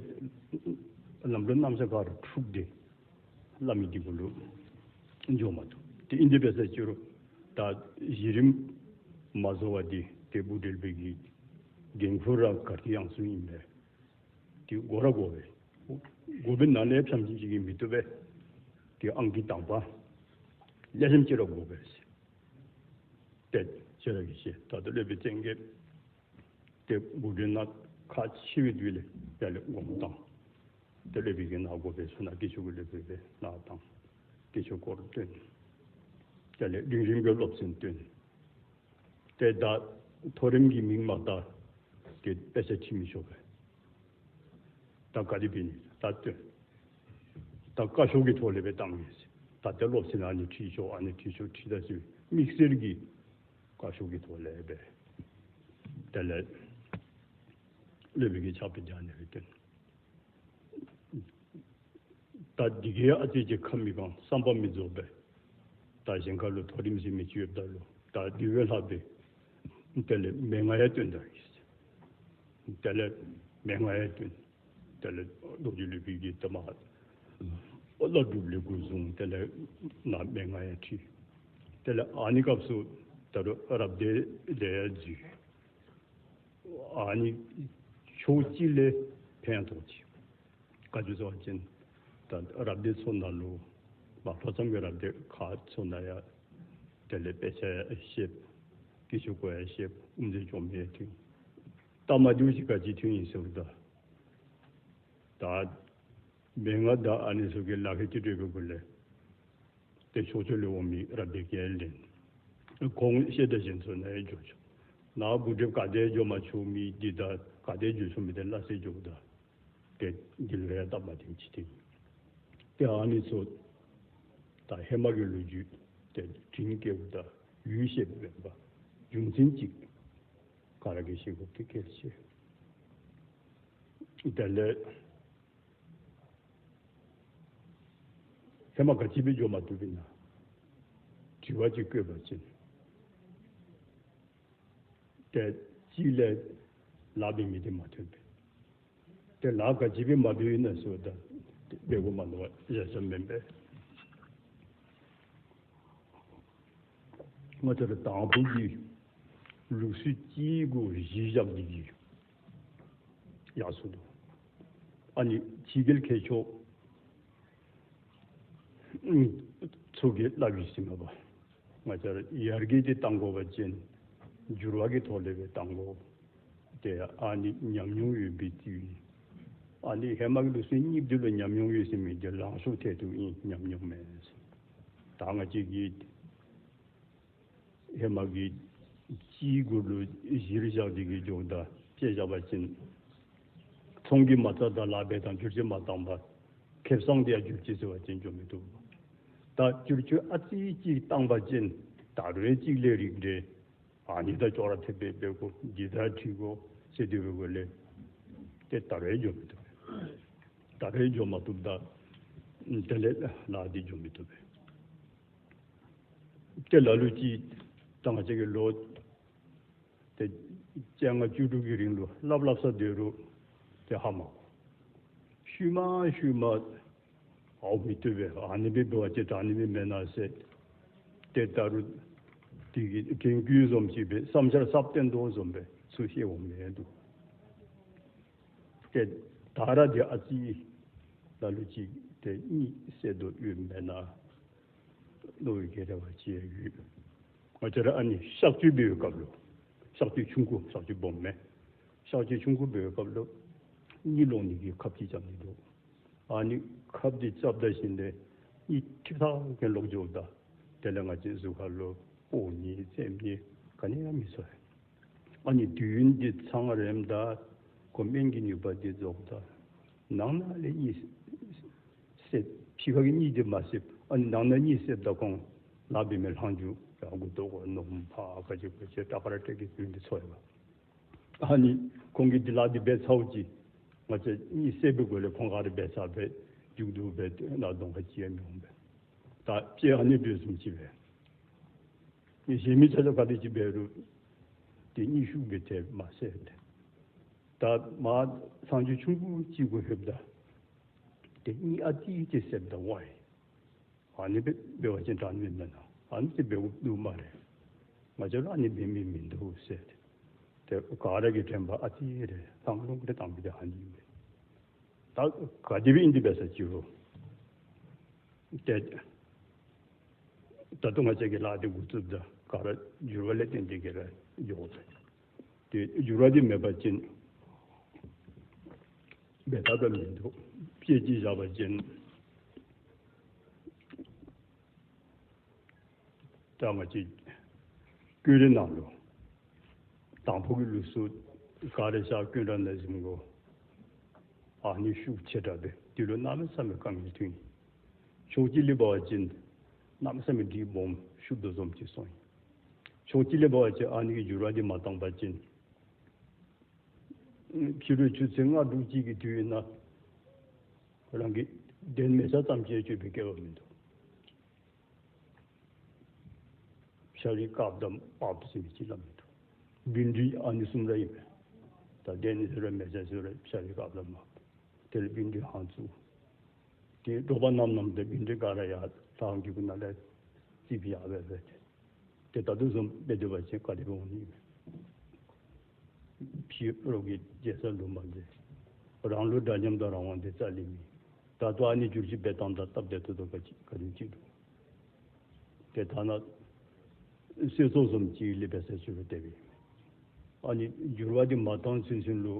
ལམ་འགྲོ་རྣམ་གཞག་ག་རུ་འཁྲུག་སྟེ། བླ་མའི་སྡིག་པ་ལུ་འཇོག་མ་ཐུབ། དེ་ཨིན་དེ་བས་ཟེར་ཅི་རུ་ད་གཞི་རིམ་མ་བཟོ་བ་དེ་དེ་བུ་འབྲེལ་པའི་གི་འགན་ཁུར་ར་གར་གྱི་ཡང་སུ་ཡིན་པས། དེ་དགོས་ར་དགོས་པས། དགོས་པའི་ནང་ནས་ཕྱམ་ཅིག་ཅིག་གིས་མི་ཐུབ་པས། དེ་ཨང་ཀི་དང་པ་ལས་སེམས་ཅི་ར་དགོས་པས། དེ་ཅི་ར་གི་ཤེས་ད་ལྟ་སློབ་པའི་བཙན་གྱིས། དེ་འགོ་འདྲེན་ན་ཁ་ཕྱེ་བའི་དུས་ལས་དེ་ལས་སྒོམ་བཏང་། དེ་ལས་བི་གི་ན་དགོས་པའི་སུ་ན་སྐྱེ་ཆུ་གི་ལས་བི་བའི་ན་དང་། སྐྱེ་ཆུ་སྐོར་སྟོན། དེ་ལས་འབྲིང་རིམ་གྱི་སློབ་ཚན་སྟོན། དེ་ད་མཐོ་རིམ་གྱི་མིང་མ་བཏགས་དེ་དཔེ་ཆ་ཁྲིད་མི་ཆོག་པས། ད་ག་དེ་བི་ནི་ད་སྟོན། ད་བཀའ་ཤོག་གི་ཐོག་ལས་བའི་བཏང་ངེས། ད་ལྟ་སློབ་ཚན་ཨ་ནི་ཁྲིད་ཆོག་ཨ་ནི་ཁྲིད་ཆོག་ཁྲིད་ད་ཟེར་དམིགས་བསལ་གྱི་བཀའ་ཤོག་གི་ཐོག་ལས་པས། དེ་ལས་སློབ་དཔོན་གྱི་ཕྱག་དཔེ་རྒྱག་ནས་རེ་སྟོན། ད་འདི་གའི་ཨ་ཙི་ཅིག་ཁ་མི་གང་བསམ་པ་མི་རྫོགས་པས། ད་གཞན་ཁ་ལུ་མཐོ་རིམ་ཟེར་མི་ཅི་ཡོད་ད་ལུ་ད་འདི་བས་ལྷག་པའི་དེ་ལས་མན་ངག་ཡང་སྟོན་ད་ཡིས། དེ་ལས་མན་ངག་ཡང་སྟོན། དེ་ལས་རྡོ་རྗེ་སློབ་དཔོན་གྱི་དེ་མ་བླ་སྒྲུབ་ལས་འགོ་བཟུང་དེ་ལས་ན་མན་ངག་ཡང་ཁྲིད། དེ་ལས་ཨ་ནི་སྐབས་སུ་ད་རུང་རབ་སྡེ་ལས་ཡང་འཛུལ། ཨ་ནི་ཕྱོགས་གཅིག་ལས་ཕན་ཐོགས་ཀྱི་བཀའ་བརྒྱུད་ཚོགས་ཆེན་དང་རབ་སྡེ་ཚོ་ནང་ལུ་མ་ཕོ་ཚང་གི་རབ་སྡེ་ཁག་ཚོ་ན་ཡང་དེ་ལས་དཔེ་ཆ་ཡང་ཤེས། སྐད་ཆ་གོ་ཡང་ཤེས། དབུ་མཛད་ཆོག་མེད་ཐུན་ད་མ་འདུག་ཅིག་ག་ཅིག་ཐུན་ཡིན་ཟེར་བ་ད། ད་མན་ངག་དང་ཨ་ནི་ཚོ་གི་ལག་ཁྱེར་གྱི་སྤྲོད་པའི་སྐོར་ལས། དེ་ཕྱོགས་ཕྱོགས་ལས་འོང་མི་རབ་སྡེ་རྒྱལ་ལེན། ཁོང་བཤད་གྲྭ་གཞན་ཚོ་ནས་འཇོག་ཆོག་ན་དགུ་སྒྲིབ་ག་དེ་འཇོག་མ་ཆོག་མི་འདི་དང་ག་དེ་འཇོག་ཆོག་མི་དེ་ལ་སེ་འཇོག་ད། དེ་འདི་ལ་རེ་སྟབས་མ་བདེ་ཅི་སྟེ། དེ་ཨ་ནི་ཚོ་ད་ཧེ་མ་གི་ལོ་རྒྱུས་དེ་དྲིན་སྐྱེ་བོ་དང་ཡུལ་ཤེས་པའི་པ་རྒྱུ་མཚན་གཅིག་ག་ར་གི་ཤེས་དགོས་དེ་གལ་ཆེ། དེ་ལས། ཧེ་མ་ག་ཅི་བས་འཇོག་མ་ཐུབ་པས་ན། དྲི་བ་ཅིག་བཀོད་པ་ཅིན། དེ་གཅིག་ལས་ལག་པའི་མི་དེ་མ་ཐོན་པས། དེ་ལག་ག་ཅི་བས་མ་བུད་ན་ཟེར་བ་དང་དེ་སྦས་སྒོ་མ་ནོར་བ་བཞག་བཞག་མིན་པས། ང་ཚོར་དང་པོ་གི་ལུགས་སྲོལ་གཅིག་གོ་གཞི་བཞག་འདི་གི་ཡག་སོ་འདུག། ཨ་ནི་ཕྱི་རྒྱལ་མཁས་མཆོག་ ཚུགས་ཀྱི་བསླབ་ཡིག་ཟིན་མ་པ། ང་ཚར་ཡར་རྒྱས་དེ་བཏང་དགོས་པ་ཅན་འགྱུར་བ་གི་ཐོག་ལས་པའི་བཏང་དགོས། དེ་ཨ་ནི་ཉམས་མྱོང་ཡོད་པའི་དུས་ཡིན། ཨ་ནི་ཧེ་མ་གི་ལུགས་སྲོལ་གཉིས་བསྡུས་ལ་ཉམས་མྱོང་ཡོད་ཟིན་མི་དེ་ལངས་ཕྱོགས་ཐད་དུ་ཡིན་ཉམས་མྱོང་མེད། ད་ང་གཅིག་གིས་ཧེ་མ་གི་སྤྱིའི་སྒོ་ལུ་གཞིར་བཞག་དེ་གི་འཇོག་ད་དཔྱད་བཞག་པ་ཅན། ཚོང་གི་མ་རྩ་དང་ལག་པས་དང་བསྒྱུར་བཅོས་མ་བཏང་པ། ཁེ་བཟང་དེ་ཡང་བསྒྱུར་བཅོས་ཟེར་བ་ཅན་འཇོག་མི་ཐུབ། ད་བསྒྱུར་བཅོས་ཨ་ཙི་གཅིག་བཏང་པ་ཅན་ད་རུང་གཅིག་ལས་རིགས་འདྲེ། ཨ་ནི་ད་ཅོག་ར་ཐེབས་པའི་སྦེ་གོ་འདི་ད་ཁྲིད་གོ་ཟེར་དུས་སྦེ་གོ་ལས། དེ་ད་རུང་འཇོག་མི་ཐུབ། ད་རུང་འཇོག་མ་ཐུབ་ད། དེ་ལས་ལ་དེ་འཇོག་མི་ཐུབ། དེ་ལ་ལུ་ཅིག་ད་ང་བཅས་ཀྱི་ལོ་དེ་བཅོ་ལྔ་བཅུ་དྲུག་གི་རིང་ལུ་ལྷབ་ལྷབ་ས་སྡོད་རུང་དེ་ཧ་མ་གོ། ཤུལ་མ་ཤུལ་མ་ཨའོ་མི་བཏུབ་པས། ཨ་ནི་སྦེ་འབད་བ་ཅིན་ད་ཨ་ནི་སྦེ་མེན་ན་ཟེར། དེ་ད་རུང་དེ་གི་དྲན་སྐུལ་བཟུམ་ཅིག་སྦེ་བསམ་འཆར་གསརཔ་བཏོན་དོ་བཟུམ་སྦེ་ཚུར་བཤད་འོང་མི་འདུག། དེ་ད་ར་དེ་ཨ་ཙི་ལ་ལུ་ཅིག་དེ་གཉིད་སད་དོ་ཡོད་མེན་ན། བློ་ཡི་གི་རེ་བ་ཅིག་ཡོད། ང་བཅས་ར་ཨ་ནི་གཤག་བཅོས་འབད་བའི་སྐབས་ལུ། གཤག་བཅོས་ཆུང་ཀུ་གཤག་བཅོས་སྦོམ་མེན། གཤག་བཅོས་ཆུང་ཀུ་འབད་བའི་སྐབས་ལུ་གཉིད་ལོག་ནི་གི་ཁབ་ཅིག་རྐྱབ་ནི་འདུག། ཨ་ནི་ཁབ་དེ་རྐྱབ་ད་ཞིནམ་ལས་གཉིད་ཁྲིག་ཐག་གི་ལོག་འགྱོཝ་ད། དེ་ལས་ང་བཅས་གཟུགས་ཁ་ལུ་ཕོག་ནི་རྩེབ་ནི་ག་ནི་ཡང་མི་ཚོར། ཨ་ནི་དུས་ཡུན་འདི་ཚང་རནམ་ད་ཁོ་སྨན་གྱི་ནུས་པ་འདི་རྫོགས་ད། ནང་ན་ལས་གཉིད་སད། ཕྱི་ཁ་གི་གཉིད་འདི་མ་སད། ཨ་ནི་ནང་ན་གཉིད་སད་ད་ཁོང་ལག་པའི་མེ་ལྷང་རྒྱུ་ཡ་མགུ་ཏོ་གོ་ནོམ་ཕ་ཁ་ཅིག་ཁ་ཅིག་སྐྲག་པ་ར་སྐྲག་གི་དུས་འདི་ཚོར་ཡོད་པ། ཨ་ནི་ཁོང་གིས་འདི་ལག་འདི་འབད་ཚརཝ་ཅིག་ང་བཅས་གཉིད་སད་པའི་སྒོ་ལས་ཁོང་ག་རེ་འབད་ཚར་བས་མཇུག་བསྡུ་བས་ན་གདོང་ཁ་ཅིག་ཡང་མི་འོང་པས། ད་ཅི་ཨ་ནི་འབད་བཟུམ་ཅིག་སྦེ། ངས་གཞན་མི་ཆ་ཆ་ག་དེ་ཅིག་འབད་རུང་དེ་གཉིད་ཤུགས་སྦེ་ཐེབས་མ་སད་དེ། ད་མ་ཚང་ཆུ་ཆུང་ཀུ་ཅིག་གུ་ལྷོདཔ་ད་དེ་གཉིད་ཨ་ཙི་ཅིག་སདཔ་ད་ཝའི། ཨ་ནི་སྦེ་འབད་བ་ཅིན་དྲག་ནི་མེན་ན། ཨ་ནི་ཅིག་འབད་དགོཔ་འདུག་སྨ་རེ། ང་བཅས་ལུ་ཨ་ནི་འབད་མི་མིན་འདུག་ཟེར་ཏེ། དེ་ག་ར་གི་དྲན་པ་ཨ་ཙི་རེ་ལྷང་ལྷུང་རེ་བཏང་མི་དེ་ཨ་ནི་ཨིན་པས། ད་ག་དེ་སྦེ་ཨིན་དེ་འབད་ས་ཅིག་རུང་། དེ་ད་ལྟོ་ང་བཅས་ཀྱི་ལཱ་དེ་འགོ་བཙུགསཔ་ད་ག་ར་འགྱུར་བ་ལས་བརྟེན་ཏེ་གི་ར་འགྱོ་དགོ་པས། དེ་འགྱུར་བ་དེ་མེད་པ་ཅིན་འབད་ཐབས་ད་མིན་འདུག། དཔེ་ཅིག་བཞག་པ་ཅིན་ད་ང་བཅས་ཀུན་རའི་ནང་ལུ་དང་ཕུ་གི་ལུགས་སྲོལ་ག་རེ་བཞག་ཀུན་ར་ན་གཟིམ་གོ། ཨ་ནི་ཤུགས་ཆེ་དྲགས་པས་དེ་ལུ་གནམ་མེད་ས་མེད་དཀའ་ངལ་ཐོན། ཕྱོགས་གཅིག་ལས་འབད་བ་ཅིན་གནམ་མེད་ས་མེད་སྒྲིག་སྦོམ་ཤུགས་དོ་བཟུམ་ཅིག་སོང་ཡི། ཕྱོགས་གཅིག་ལས་འབད་བ་ཅིན་ཨ་ནི་གི་འགྱུར་བ་འདི་མ་བཏང་པ་ཅིན་ཕྱི་རུ་ཆུ་ཚོད་ལྔ་དྲུག་ཅིག་གི་དུས་ཡིན་ན་རང་གི་གདན་མལ་ཆ་ཙམ་ཅིག་སྤྱོད་པའི་སྐལ་བ་མིན་འདུག། ཤ་རི་དཀརཔོ་དང་དམརཔོ་ཟེར་མི་ཅིག་ལ་མི་འདུག། བིན་འབྲུ་ཨ་ནི་གསུམ་ར་ཨིན་པས། ད་གདན་ནི་ཟེར་ར་མལ་ཆ་ཟེར་ར་ཤ་རི་དཀརཔོ་དང་དམརཔོ། དེ་ལས་བིན་འབྲུ་ཧང་བཙུགས། དེ་དྲོ་པ་ནམ་ནམ་དེ་བིན་འབྲུ་ག་ར་ཡར་ལྷང་གི་གུ་ན་ལས་རྩིགཔ་ཡར་སྦེ་སྦེ་དེ། དེ་ད་དུང་བཟུམ་སྦེ་སྡོད་པ་ཅིན་ག་དེ་སྦེ་འོང་ནི་ཨིན་པས། ཕྱི་རོལ་གྱི་རྒྱལ་ས་ལུ་མ་འཛེགས། རང་ལུ་འདྲ་མཉམ་དང་རང་དབང་དེ་རྩ་ལས་མེད། ད་ལྟོ་ཨ་ནི་བསྒྱུར་བཅོས་འབད་བཏང་ད་སྟབས་བདེ་ཏོག་ཏོ་ག་ཅི་ག་དུས་ཅིག་འདུག། དེ་ཐ་ན་གསེར་མཚོ་བཟུམ་ཅིག་ལས་འབད་ས་ཅིག་རུང་དེ་སྦེ། ཨ་ནི་འགྱུར་བ་འདི་མ་བཏང་ཚུན་ཚུན་ལུ་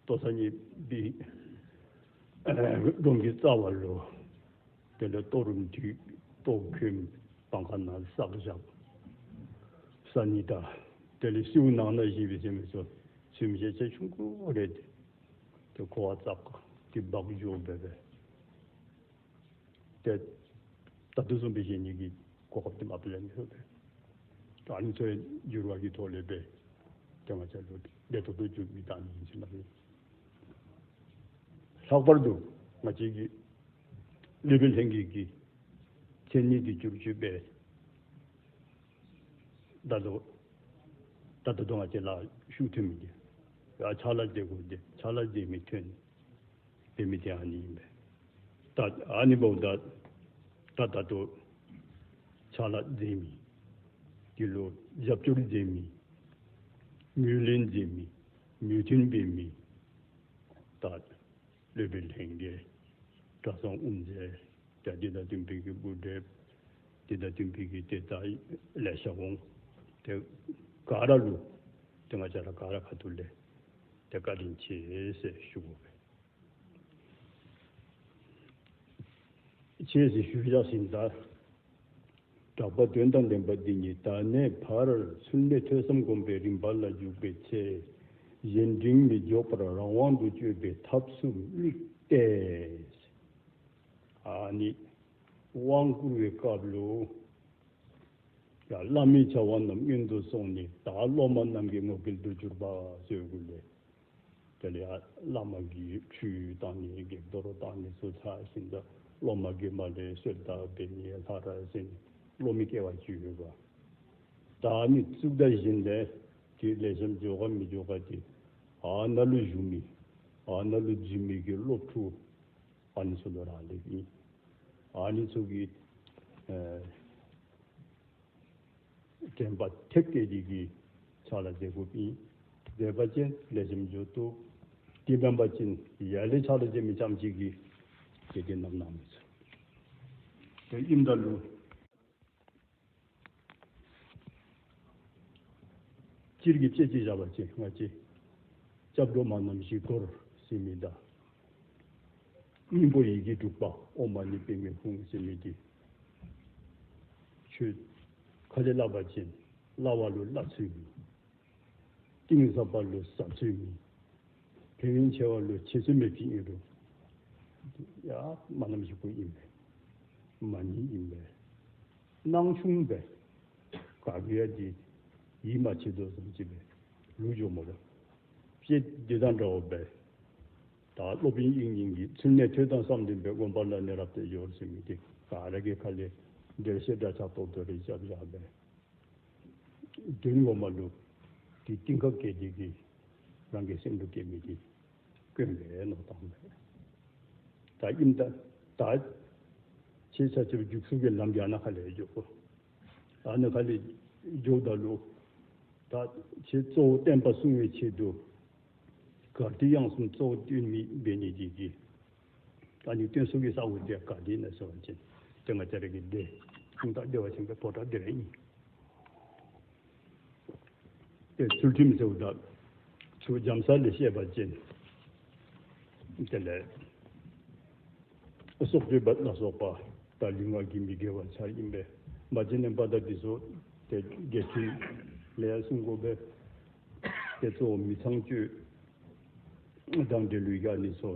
ལྟོ་ཚང་གཉིས་པའི་སྒྲོམ་གྱི་རྩ་བ་ལུ་དེ་ལས་ལྟོ་རུམ་དུས་ལྟོ་ཁོལ་བང་ཁ་ནང་བསགས་བཞག། ས་ནི་ད་དེ་ལས་སེའུ་ནང་ན་བཞིན་པའི་སེམས་མི་ཚོ་ཚུན་ཆད་ཆེ་ཆུང་ཀུ་རེད། དེ་ཁོ་བ་ཙག་དེ་འབག་འཇོག་འབད་བས། དེ་ད་དུང་བཟུམ་སྦེ་གཞན་གཉིས་ཀྱི་གོ་སྐབས་དེ་མ་པ་ལེན་ནི་ཡོད་པས། ད་ཨ་ནི་ཚོའི་འགྱུར་བ་གི་ཐོག་ལས་པས་དེ་ང་བཅས་ལུ་བདེ་ཏོག་ཏོ་འགྱུར་མི་བཏང་ནི་ཨིན་ཟེར་མ་རེད། ལྷག་པར་དུ་ང་བཅས་ཀྱི་སློབ་དཔོན་ལྷན་རྒྱས་ཀྱི་མཚན་ཉིད་དེ་བསྒྱུར་བཅོས་འབད། ད་ལྟོ་ད་ལྟོ་ང་བཅས་ལ་ཤུགས་ཐོན་མི་དེ་ཡ་ཕྱག་ལཱ་མཛད་དགོ་དེ་ཕྱག་ལཱ་མཛད་མི་ཐོན། འབད་མི་དེ་ཨ་ནི་ཨིན་པས། ད་ཨ་ནི་འབདཝ་ད་ད་ད་ལྟོ་ཕྱག་ལཱ་མཛད་མི་དེ་ལུ་རྒྱབ་སྐྱོར་མཛད་མི་ངོས་ལེན་མཛད་མི་མོས་མཐུན་འབད་མི་ད་སློབ་དཔོན་ལྷན་རྒྱས་གྲྭ་ཚང་དབུ་མཛད། དེ་དང་མཐུན་པའི་གི་དབུ་འབྲེལ། དེ་དང་མཐུན་པའི་གི་དེ་ལྟ་ལས་བྱ་འོང་། དེ་ག་ར་ལུ་དེ་ང་བཅས་ར་ག་ར་ཁ་ཐུག་ལས་དེ་བཀའ་དྲིན་ཆེ་ཟེར་ཞུ་དགོས་པས། ཅེས་ཞུ་བཞག་ཟིན་ད། གྲགས་པ་དོན་དང་ལྡན་པ་འདི་ཉིད་ད་ནས་ཕར་ཚུལ་གནས་ཐོས་བསམ་སྒོམ་པའི་རིམ་པ་ལ་འཇུག་པའི་ཚེ། གཞན་དྲིང་མི་འཇོག་པར་རང་དབང་དུ་སྤྱོད་པའི་ཐབས་སུ་དམིགས་ཏེ། ཨ་ནི་དབང་བསྐུར་བའི་སྐབས་ལུ་ཡང་བླ་མའི་བྱ་བ་རྣམས་སྔོན་དུ་སོང་ནས་ད་སློབ་མ་རྣམས་ཀྱི་ངོ་སྐལ་དུ་གྱུར་པ་ཟེར་དགོས་ལས། དེ་ལ་ཡང་བླ་མ་གིས་ཁྲུས་བཏང་ནས་བགེགས་གཏོར་བཏང་ནས་སོ་ཚར་ཟིན་ད་སློབ་མ་གིས་མ་ལས་གསོལ་བ་འབད་ནས་ལྷ་ར་ཟེར་ནས་སློབ་མའི་སྐྱེ་བ་བཅུག་ཡོད་པ། ད་ནི་གཙུག་ད་བཞིན་ལས་དེ་ལས་བྱམས་འཇོག་ག་མི་འཇོག་ག་དེ་ཨ་ན་ལུ་བཞུགས་མི་ཨ་ན་ལུ་འཛུལ་མི་གི་སློབ་ཕྲུག་ཨ་ནི་ཚུ་ལུ་རག་ལས་ཡིན། ཨ་ནི་ཚུ་གི་ཨ་དྲན་པ་ཐེབས་སྐྱེད་ཀྱི་ཕྱག་ལ་མཛད་དགོས་པ་ཡིན། མཛད་པ་ཅིན་ལས་བྱམས་འཇོག་ཏུ། དེ་མེན་པ་ཅིན་ཡ་ལས་ཕྱག་ལ་མཛད་མི་ཙམ་ཅིག་གིས་དེ་དེ་རྣམས་གནང་མི་ཚུགས། དེ་ཨིནམ་ད་ལུ་སྤྱིར་གྱི་དཔེ་ཅིག་བཞག་པ་ཅིན་ང་བཅས་སྐྱབས་འགྲོ་མ་རྣམས་བཞི་བསྐོར་ཟེར་མི་དང་། སྙིང་པོ་ཡི་གེ་དྲུག་པ་ཨོཾ་མ་ཎི་པདྨེ་ཧཱུྃ་ཟེར་མི་དེ། ཆོས་ཁ་ལས་བསླབ་པ་ཅིན་བསླབ་པ་ལུ་བསླབ་ཚུལ་མེད། གཏིང་ཟབ་པ་ལུ་ཟབ་ཚུལ་མེད། ཕན་ཡོན་ཆེ་བ་ལུ་ཆེ་ཚུལ་མེད་པ་ཅིག་ཨིན་རུང་། ཡ་མ་ནམ་ཞིག་པོ་ཨིན་པས། མ་ཎི་ཨིན་པས། སྣང་ཆུང་པས། ག་གི་ཡ་དེ་ཡིད་མ་ཆེས་དོ་བཟུམ་ཅིག་པས་ལུས་འཇོག་མ་རུང་། དཔེ་འདི་དང་འདྲ་བ་པས། ད་སློབ་དཔོན་དབྱིག་གཉེན་གྱིས་ཚུལ་གནས་ཐོས་དང་བསམ་ལྡན་པས། དགོན་པ་ལ་ནི་རབ་ཏུ་སྦྱོར་ཟེར་མི་དེ་ག་ར་གི་ཁ་ལས་འགྲེལ་བཤད་འདྲ་ཆགས་ཏོག་ཏོ་རེ་བརྒྱབ་བཞག་པས། དོན་ངོ་མ་ལུ་དེ་གཏིང་ཁ་སྐྱེ་དེ་གི་རང་གི་སེམས་ལུ་སྐྱེ་མི་དེ་དཀོན་པས་མནོ་བཏང་པས། ད་ཨིནམ་ད་ད་ཁྱེད་ཆ་ཁྱབ་འཇུག་ཚུལ་གྱི་ལམ་གྱི་ཨ་ན་ཁ་ལས་འཇོག་གོ། ཨ་ན་ཁ་ལས་འཇོག་ད་ལུ་ད་ཁྱེད་གཙོ་བོ་བསྟན་པ་སྲུང་བའི་ཆེད་དུ་གར་ཏེ་དབྱངས་གསུམ་གཙོ་བོ་སྟོན་མི་འབད་ནི་དེ་གི་ཨ་ནི་སྟོན་སོ་གི་ས་འོ་དེ་ག་དེ་ན་ཟེར་བ་ཅིན་དེ་ང་བཅས་ར་གི་སྡེ་ཁུངས་དག་བདེ་བ་ཆེན་པོའི་ཕོ་བྲང་འདི་ར་ཨིན། དེ་ཚུལ་ཁྲིམས་ཟེར་བ་དག་ཚུ་འཇམ་ས་ལས་བཤད་པ་ཅིན་དེ་ལས་སྲོག་གཅོད་པ་ལ་སོགས་པ་ད་ལུས་ངག་གི་མི་དགེ་བ་ཆ་ཨིན་པས། མ་བྱིན་ནས་པ་ད་དེ་ཚུ་དེ་དགེ་ཚུལ་ལས་གསུང་དགོས་པས། དེ་ཚུ་མི་ཚངས་སྤྱོད་དང་འབྲེལ་བའི་ཡ་ནི་ཚུ།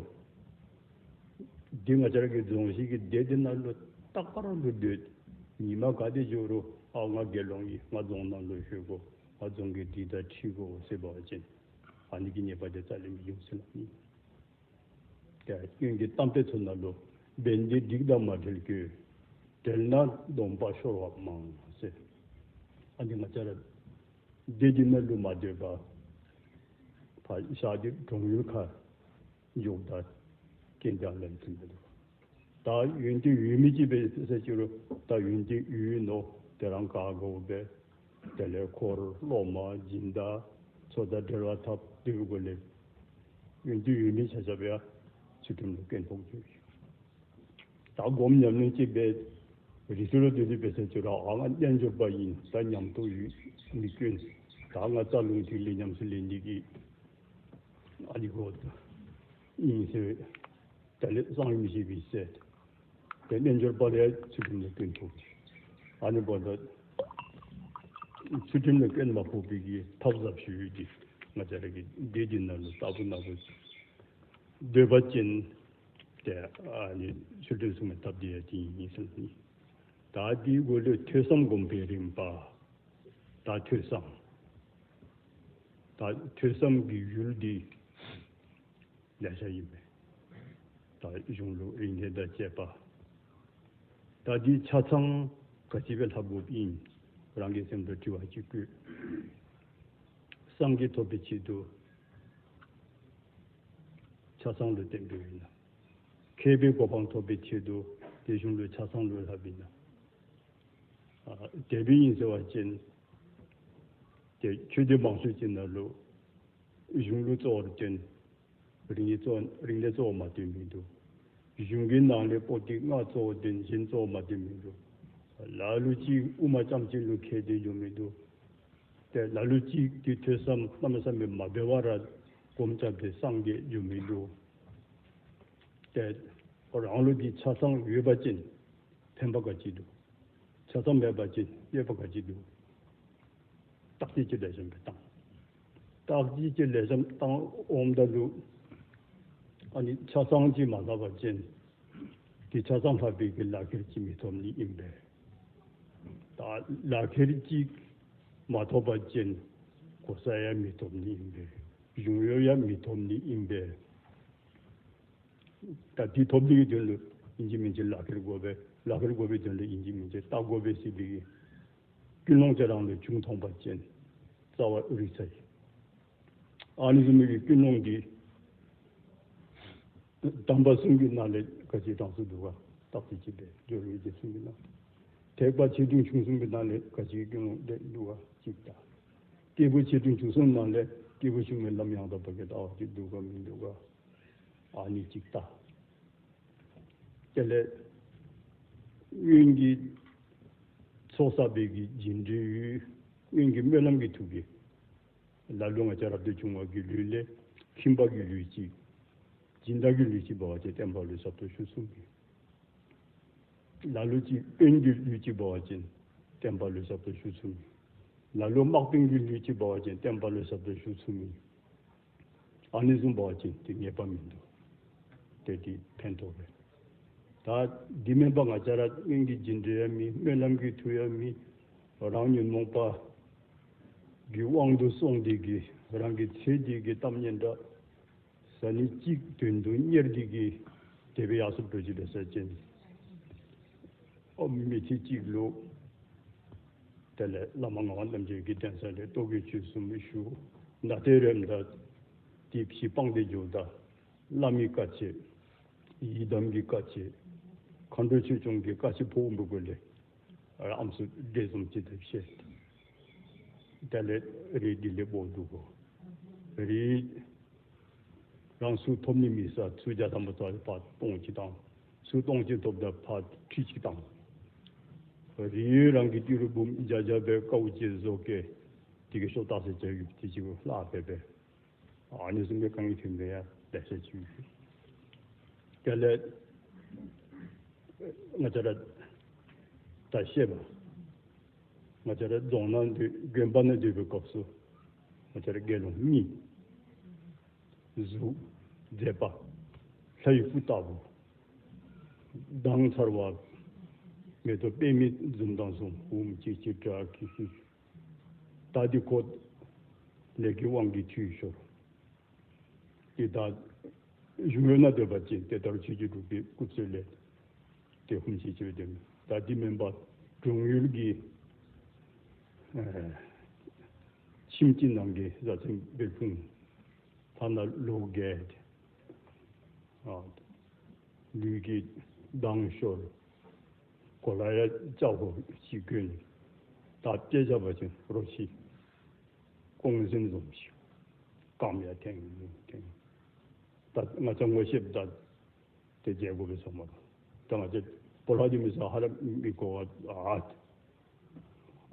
འདི་ང་བཅས་ར་གི་རྫོང་གཞིས་ཀྱི་སྡེ་འདི་ནང་ལུ་རྟག་པར་ལུ་སྡོད། ཉི་མ་ག་དེ་འགྱོ་རུང་ཨ་ང་དགེ་སློང་ཨིན། ང་རྫོང་ནང་ལུ་ཞུགས་དགོ། ང་རྫོང་གི་སྒྲིག་དང་ཁྲིད་དགོ་ཟེར་བ་ཅིན་ཨ་ནི་གི་ཉེས་པ་དེ་རྩ་ལས་མི་འབྱུང་ཟེར་ནི། དེ་སྔོན་གྱི་གཏམ་དཔེ་ཚུ་ནང་ལུ་བན་དེ་སྒྲིག་དང་མ་བྲལ་གྱུར། བྲལ་ན་སྡོམ་པ་ཤོར་བ་མང་ཟེར། ཨ་ནི་ང་བཅས་ར་སྡེ་འདི་ནང་ལུ་མ་སྡོད་པར་ཕར་ཤར་གྱི་གྲོང་ཡུལ་ཁར་འཇོག་ད་རྐྱེན་ཀྱང་ལེན་ཐུབ་མི་འདུག། ད་ཡོན་ཏན་ཡོད་མི་ཅིག་པས་ཟེར་ཅི་རུང་ད་ཡོན་ཏན་ཡོད་ནོ་དེ་རང་ག་དགོ་པས། དེ་ལས་འཁོར་སློབ་མ་སྦྱིན་བདག་ཚུ་དང་འབྲེལ་བ་འཐབ་སྡོད་དགོ་ལས། ཡོན་ཏན་ཡོད་མི་ཆ་ཁྱབ་ཡང་ཚུལ་ཁྲིམས་ལུ་སྐྱོན་ཕོག་གི་ཡོད། ད་སྒོམ་ཉམས་ལེན་ཅིག་པས་རི་ཁྲོད་ལུ་སྡོད་དེ་པས་ཟེར་ཅི་རུང་ཨ་ང་རྣལ་འབྱོར་པ་ཨིན། ད་ཉམས་རྟོགས་ཡོད་མི་སྐྱོན། ད་ང་རྩ་རླུང་ཐིག་ལེ་ཉམས་སུ་ལེན་ནི་གི་ཨ་ནི་གོ་ཨིན་ཟེར། དེ་ལས་གསང་ཡུམ་ཞེས་པའི་སྲས་དེ་རྣལ་འབྱོར་པ་ལས་ཚུལ་ཁྲིམས་ལ་སྐྱོན་ཕོག་གི། ཨ་ནི་བར་དུ་ཚུལ་ཁྲིམས་ལ་སྐྱོན་མ་ཕོག་པའི་གི་ཐབས་ཟབ་ཞུ་ཡོད་དེ་ང་བཅས་ར་གི་སྡེ་འདི་ནང་ལུ་ལྟ་བུ་ན་བུ་སྡོད་པ་ཅིན་དེ་ཨ་ནི་ཚུལ་ཁྲིམས་སྲུང་བའི་ཐབས་དེ་ཡང་དེ་ཨིན་ཟེར་ནི། ད་དེའི་སྒོ་ལས་ཐོས་བསམ་སྒོམ་པའི་རིམ་པ། ད་ཐོས་བསམ། ད་ཐོས་བསམ་གྱི་ཡུལ་འདི་ལེ་ཤ་ཡིན་པས། ད་གཞུང་ལུགས་རིག་གནས་དང་བཅས་པ། ད་འདི་ཆ་ཚང་ག་ཅི་སྦེ་ལྷབ་དགོཔ་ཨིན། རང་གི་སེམས་ལུ་དྲི་བ་ཅིག་བཀོད། སངས་རྒྱས་ཐོབ་པའི་ཆེད་དུ་ཆ་ཚང་ལུ་བསྟེན་དགོཔ་ཨིན་ན། མཁས་པའི་གོ་འཕང་ཐོབ་པའི་ཆེད་དུ་དེ་གཞུང་ལུགས་ཆ་ཚང་ལུ་ལྷབ་ཨིན་ན། ཨ་དེ་སྦེ་ཨིན་ཟེར་བ་ཅིན་དེ་ཆོས་སྡེ་མང་ཤོས་ཅིག་ནང་ལུ་གཞུང་ལུགས་གཙོ་བོར་བཏོན། རིག་གནས་གཙོ་རིག་གནས་གཙོ་བོ་མ་བཏོན་མི་འདུག། གཞུང་གི་ནང་ལས་པོ་ཏི་ལྔ་གཙོ་བོ་བསྟན་གཞན་གཙོ་བོ་མ་བསྟན་མི་འདུག་ལ་ལུ་ཅིག་དབུ་མ་ཅམ་ཅན་ལུ་ཁས་དེ་འཇོག་མི་འདུག་དེ་ལ་ལུ་ཅིག་དེ་ཐོས་བསམ་གནམ་མེད་ས་མེད་མ་འབད་བ་ར་སྒོམ་རྐྱབ་སྟེ་སངས་རྒྱས་འཇོག་མི་འདུག་དེ་རང་ལུགས་ཀྱི་ཆ་ཚང་ཡོད་པ་ཅན་ཕན་པ་ག་ཅི་འདུག་ཆ་ཚང་མེད་པ་ཅན་གཡོས་པ་ག་ཅི་འདུག་བརྟག་དཔྱད་ཅིག་ལེགས་ཤོམ་སྦེ་བཏང་། བརྟག་དཔྱད་ཅིག་ལེགས་ཤོམ་བཏང་འོངམ་ད་ལུ་ཨ་ནི་ཆ་ཚང་ཅིག་མ་ལྷག་པ་ཅན་དེ་ཆ་ཚང་ལྷག་པའི་གི་ལག་ཁྱེར་ཅིག་མི་ཐོབ་ནི་ཨིན་པས། ད་ལག་ཁྱེར་ཅིག་མ་ཐོབ་པ་ཅན་གོ་ས་ཡང་མི་ཐོབ་ནི་ཨིན་པས། གཞུང་གཡོག་ཡང་མི་ཐོབ་ནི་ཨིན་པས། ད་དེ་ཐོབ་ནི་གི་དོན་ལུ་ཨིན་ཅི་མིན་ཅི་ལག་ཁྱེར་དགོ་པས། ལག་ཁྱེར་དགོ་པའི་དོན་ལུ་ཨིན་ཅི་མིན་ཅི་ལྟ་དགོ་པས་ཟེར་བའི་གི་ཀུན་སློང་དེ་རང་ལུ་བྱུང་ཐོང་པ་ཅན་རྩ་བ་རིག་ཚ་ཡི། ཨ་ནི་བཟུམ་མའི་གི་ཀུན་སློང་འདི་དམ་པ་གསུམ་གྱི་ནང་ལས་ག་ཅི་གྲངས་སུ་འདུག་ག་བརྟག་དཔྱད་ཅིག་འབད། སྦྱོར་བའི་རྗེ་བཙུན་གྱི་ནང་ཐེག་པ་ཆེ་ཆུང་ཆུང་གསུམ་གྱི་ནང་ལས་ག་ཅི་ཀུན་སློང་འདི་འདུག་ག་གཅིག་ལྟ། སྐྱེས་བུ་ཆེ་ཆུང་ཆུང་གསུམ་ནང་ལས་སྐྱེས་བུ་ཆུང་ངུའི་ལམ་ཡང་དག་པ་གི་ལྟ་བ་ཅིག་འདུག་ག་མི་འདུག་ག་ཨ་ནི་གཅིག་ལྟ། དེ་ལས་སྔོན་གྱི་ཚོགས་བསགས་པའི་གི་རྒྱུ་འབྲས་ཡོད། སྔོན་གྱི་སྨོན་ལམ་གྱི་མཐུ་གིས་ལ་ལུ་ང་བཅས་རབ་ཏུ་བྱུང་བ་གི་ལུས་ལས་ཁྱིམ་པ་གི་ལུས་གཅིག་སྦྱིན་བདག་གི་ལུས་གཅིག་འབད་བ་ཅིན་བསྟན་པ་ལུས་ཟབ་ཏུ་ཞུ་ཚུགས་མི། ལ་ལུ་ཅིག་དཔོན་གྱི་ལུས་གཅིག་འབད་བ་ཅིན་བསྟན་པ་ལུས་ཟབ་ཏུ་ཞུ་ཚུགས་མི། ལ་ལུ་དམག་དཔོན་གྱི་ལུས་གཅིག་འབད་བ་ཅིན་བསྟན་པ་ལུས་ཟབ་ཏུ་ཞུ་ཚུགས་མི། ཨ་ནི་བཟུམ་འབད་བ་ཅིན་དེ་ངེས་པ་མིན་འདུག་དེ་དེ་ཕན་ཐོགས་པས། ད་འདི་མེན་པར་ང་བཅས་ར་སྔོན་གྱི་རྒྱུ་འབྲས་ཡང་མེད། སྨོན་ལམ་གྱི་མཐུ་ཡང་མེད། རང་ཉོན་མོངས་པ་གི་དབང་དུ་སོང་སྟེ་གི་རང་གི་ཚེ་འདི་གི་གཏམ་སྙན་གྲགས་ཟ་ནི་གཅིག་དོན་དུ་གཉེར་ཏེ་གི་དེ་སྦེ་ཡར་སོང་འགྲོ་ཅི་འདྲ་ཟེར་ཅན། ཨོ་མི་ཚེ་གཅིག་ལུ། དེ་ལས་བླ་མ་ངག་དབང་རྣམ་རྒྱལ་གྱི་གདན་ས་ལས་རྟོགས་བརྗོད་ཆོས་གསུམ་ཞུ། ད་ལྟའི་རེམ་ད་དེ་བཞི་སྤངས་ཏེ་འགྱོཝ་ད་བླ་མའི་བཀའ་ཆད། ཡི་དམ་གྱི་བཀའ་ཆད། མཁའ་འགྲོ་ཆོས་སྐྱོང་གི་བཀའ་ཆད་ཕོག་འབུ་གུ་ལས་ཨམ་སྲུ་འདྲེ་བཟུམ་ཅིག་ཏུ་བཤད། དེ་ལས་རི་འདི་ལས་འབོ་འདུག་གོ། རི་རང་ཚུར་ཐོབ་ནི་མེད་ས་ཚུར་རྒྱ་དམ་པ་ཚོ་ཕར་སྟོང་གཅིག་བཏང་། ཚུར་སྟོང་གཅིག་ཐོབ་ད་ཕར་ཁྲི་གཅིག་བཏང་། རི་རང་གི་ཏི་རུ་འབུམ་བརྒྱ་བརྒྱ་སྦེ་དཀའ་བ་སྤྱད་བཟོ་སྐད་དེ་གི་ཤོག་རྟགས་ཟེར་བྱ་ཡུལ་དེ་གཅིག་ལྷག་སྦེ་སྦེ། ཨ་ནི་བཟུམ་སྦེ་དཀའ་ངལ་ཐོན་པའི་ཡང་ལེ་ཤ་ཅིག་ཡོད། དེ་ལས་ང་བཅས་ར་ད་བཤད་པ། ང་བཅས་ར་རྫོང་ནང་སྡོད་དགོན་པ་ནང་སྡོད་པའི་སྐབས་སུ་ང་བཅས་ར་དགེ་སློང་གཉིས། གཟུགས་མཛེས་པ། ལྷ་ཡི་སྐུ་ལྟ་བུ། མདངས་མཚར་བ། མེ་ཏོག་པདྨའི་འཛུམ་མདངས་བཟུམ་འོ་མ་ཅིག་ཅིག་འདྲ་གི་ཤིག་ད་འདི་ཁོ་ལས་ཀྱི་དབང་གིས་འཐུས་ཤོར། དེ་ད་གཞུང་ཡོད་ན་འདོད་པ་ཅན་དེ་ལྟར་ཆོས་ཀྱི་སྒྲུབ་པའི་སྐུ་ཚེ་ལས་དེ་ཧུམ་ཤེས་ཆེ་བའི་དོན་ད་འདི་མེན་པ་གྲོང་ཡུལ་གྱི་ཁྱིམ་གྱི་ནང་གི་བཟའ་ཚང་བེར་ཕུང་ཐ་ན་ལོ་རྒས་ཏེ། ཨ། ལུས་ཀྱི་མདངས་ཤོར། གོ་ལ་ཡ་ལྕགས་ཕོར་ཅིག་གྱོན། ད་སྐད་ཆ་བ་ཅིན་རོ་ཁྱི་ཀོང་ཟན་བཟུམ་ཅིག་རྐངམ་ཡ་ཐེངས་ཐེངས། ད་ང་ཚོ་ངོ་ཤེས་ད་དེ་རྒྱལ་པོ་བས་སོང་མ་རུང་། ད་ང་ཚོ་སྤོ་ལགས་ཀྱི་མི་ས་ཧ་ར་མི་གོ་བ་ཨ།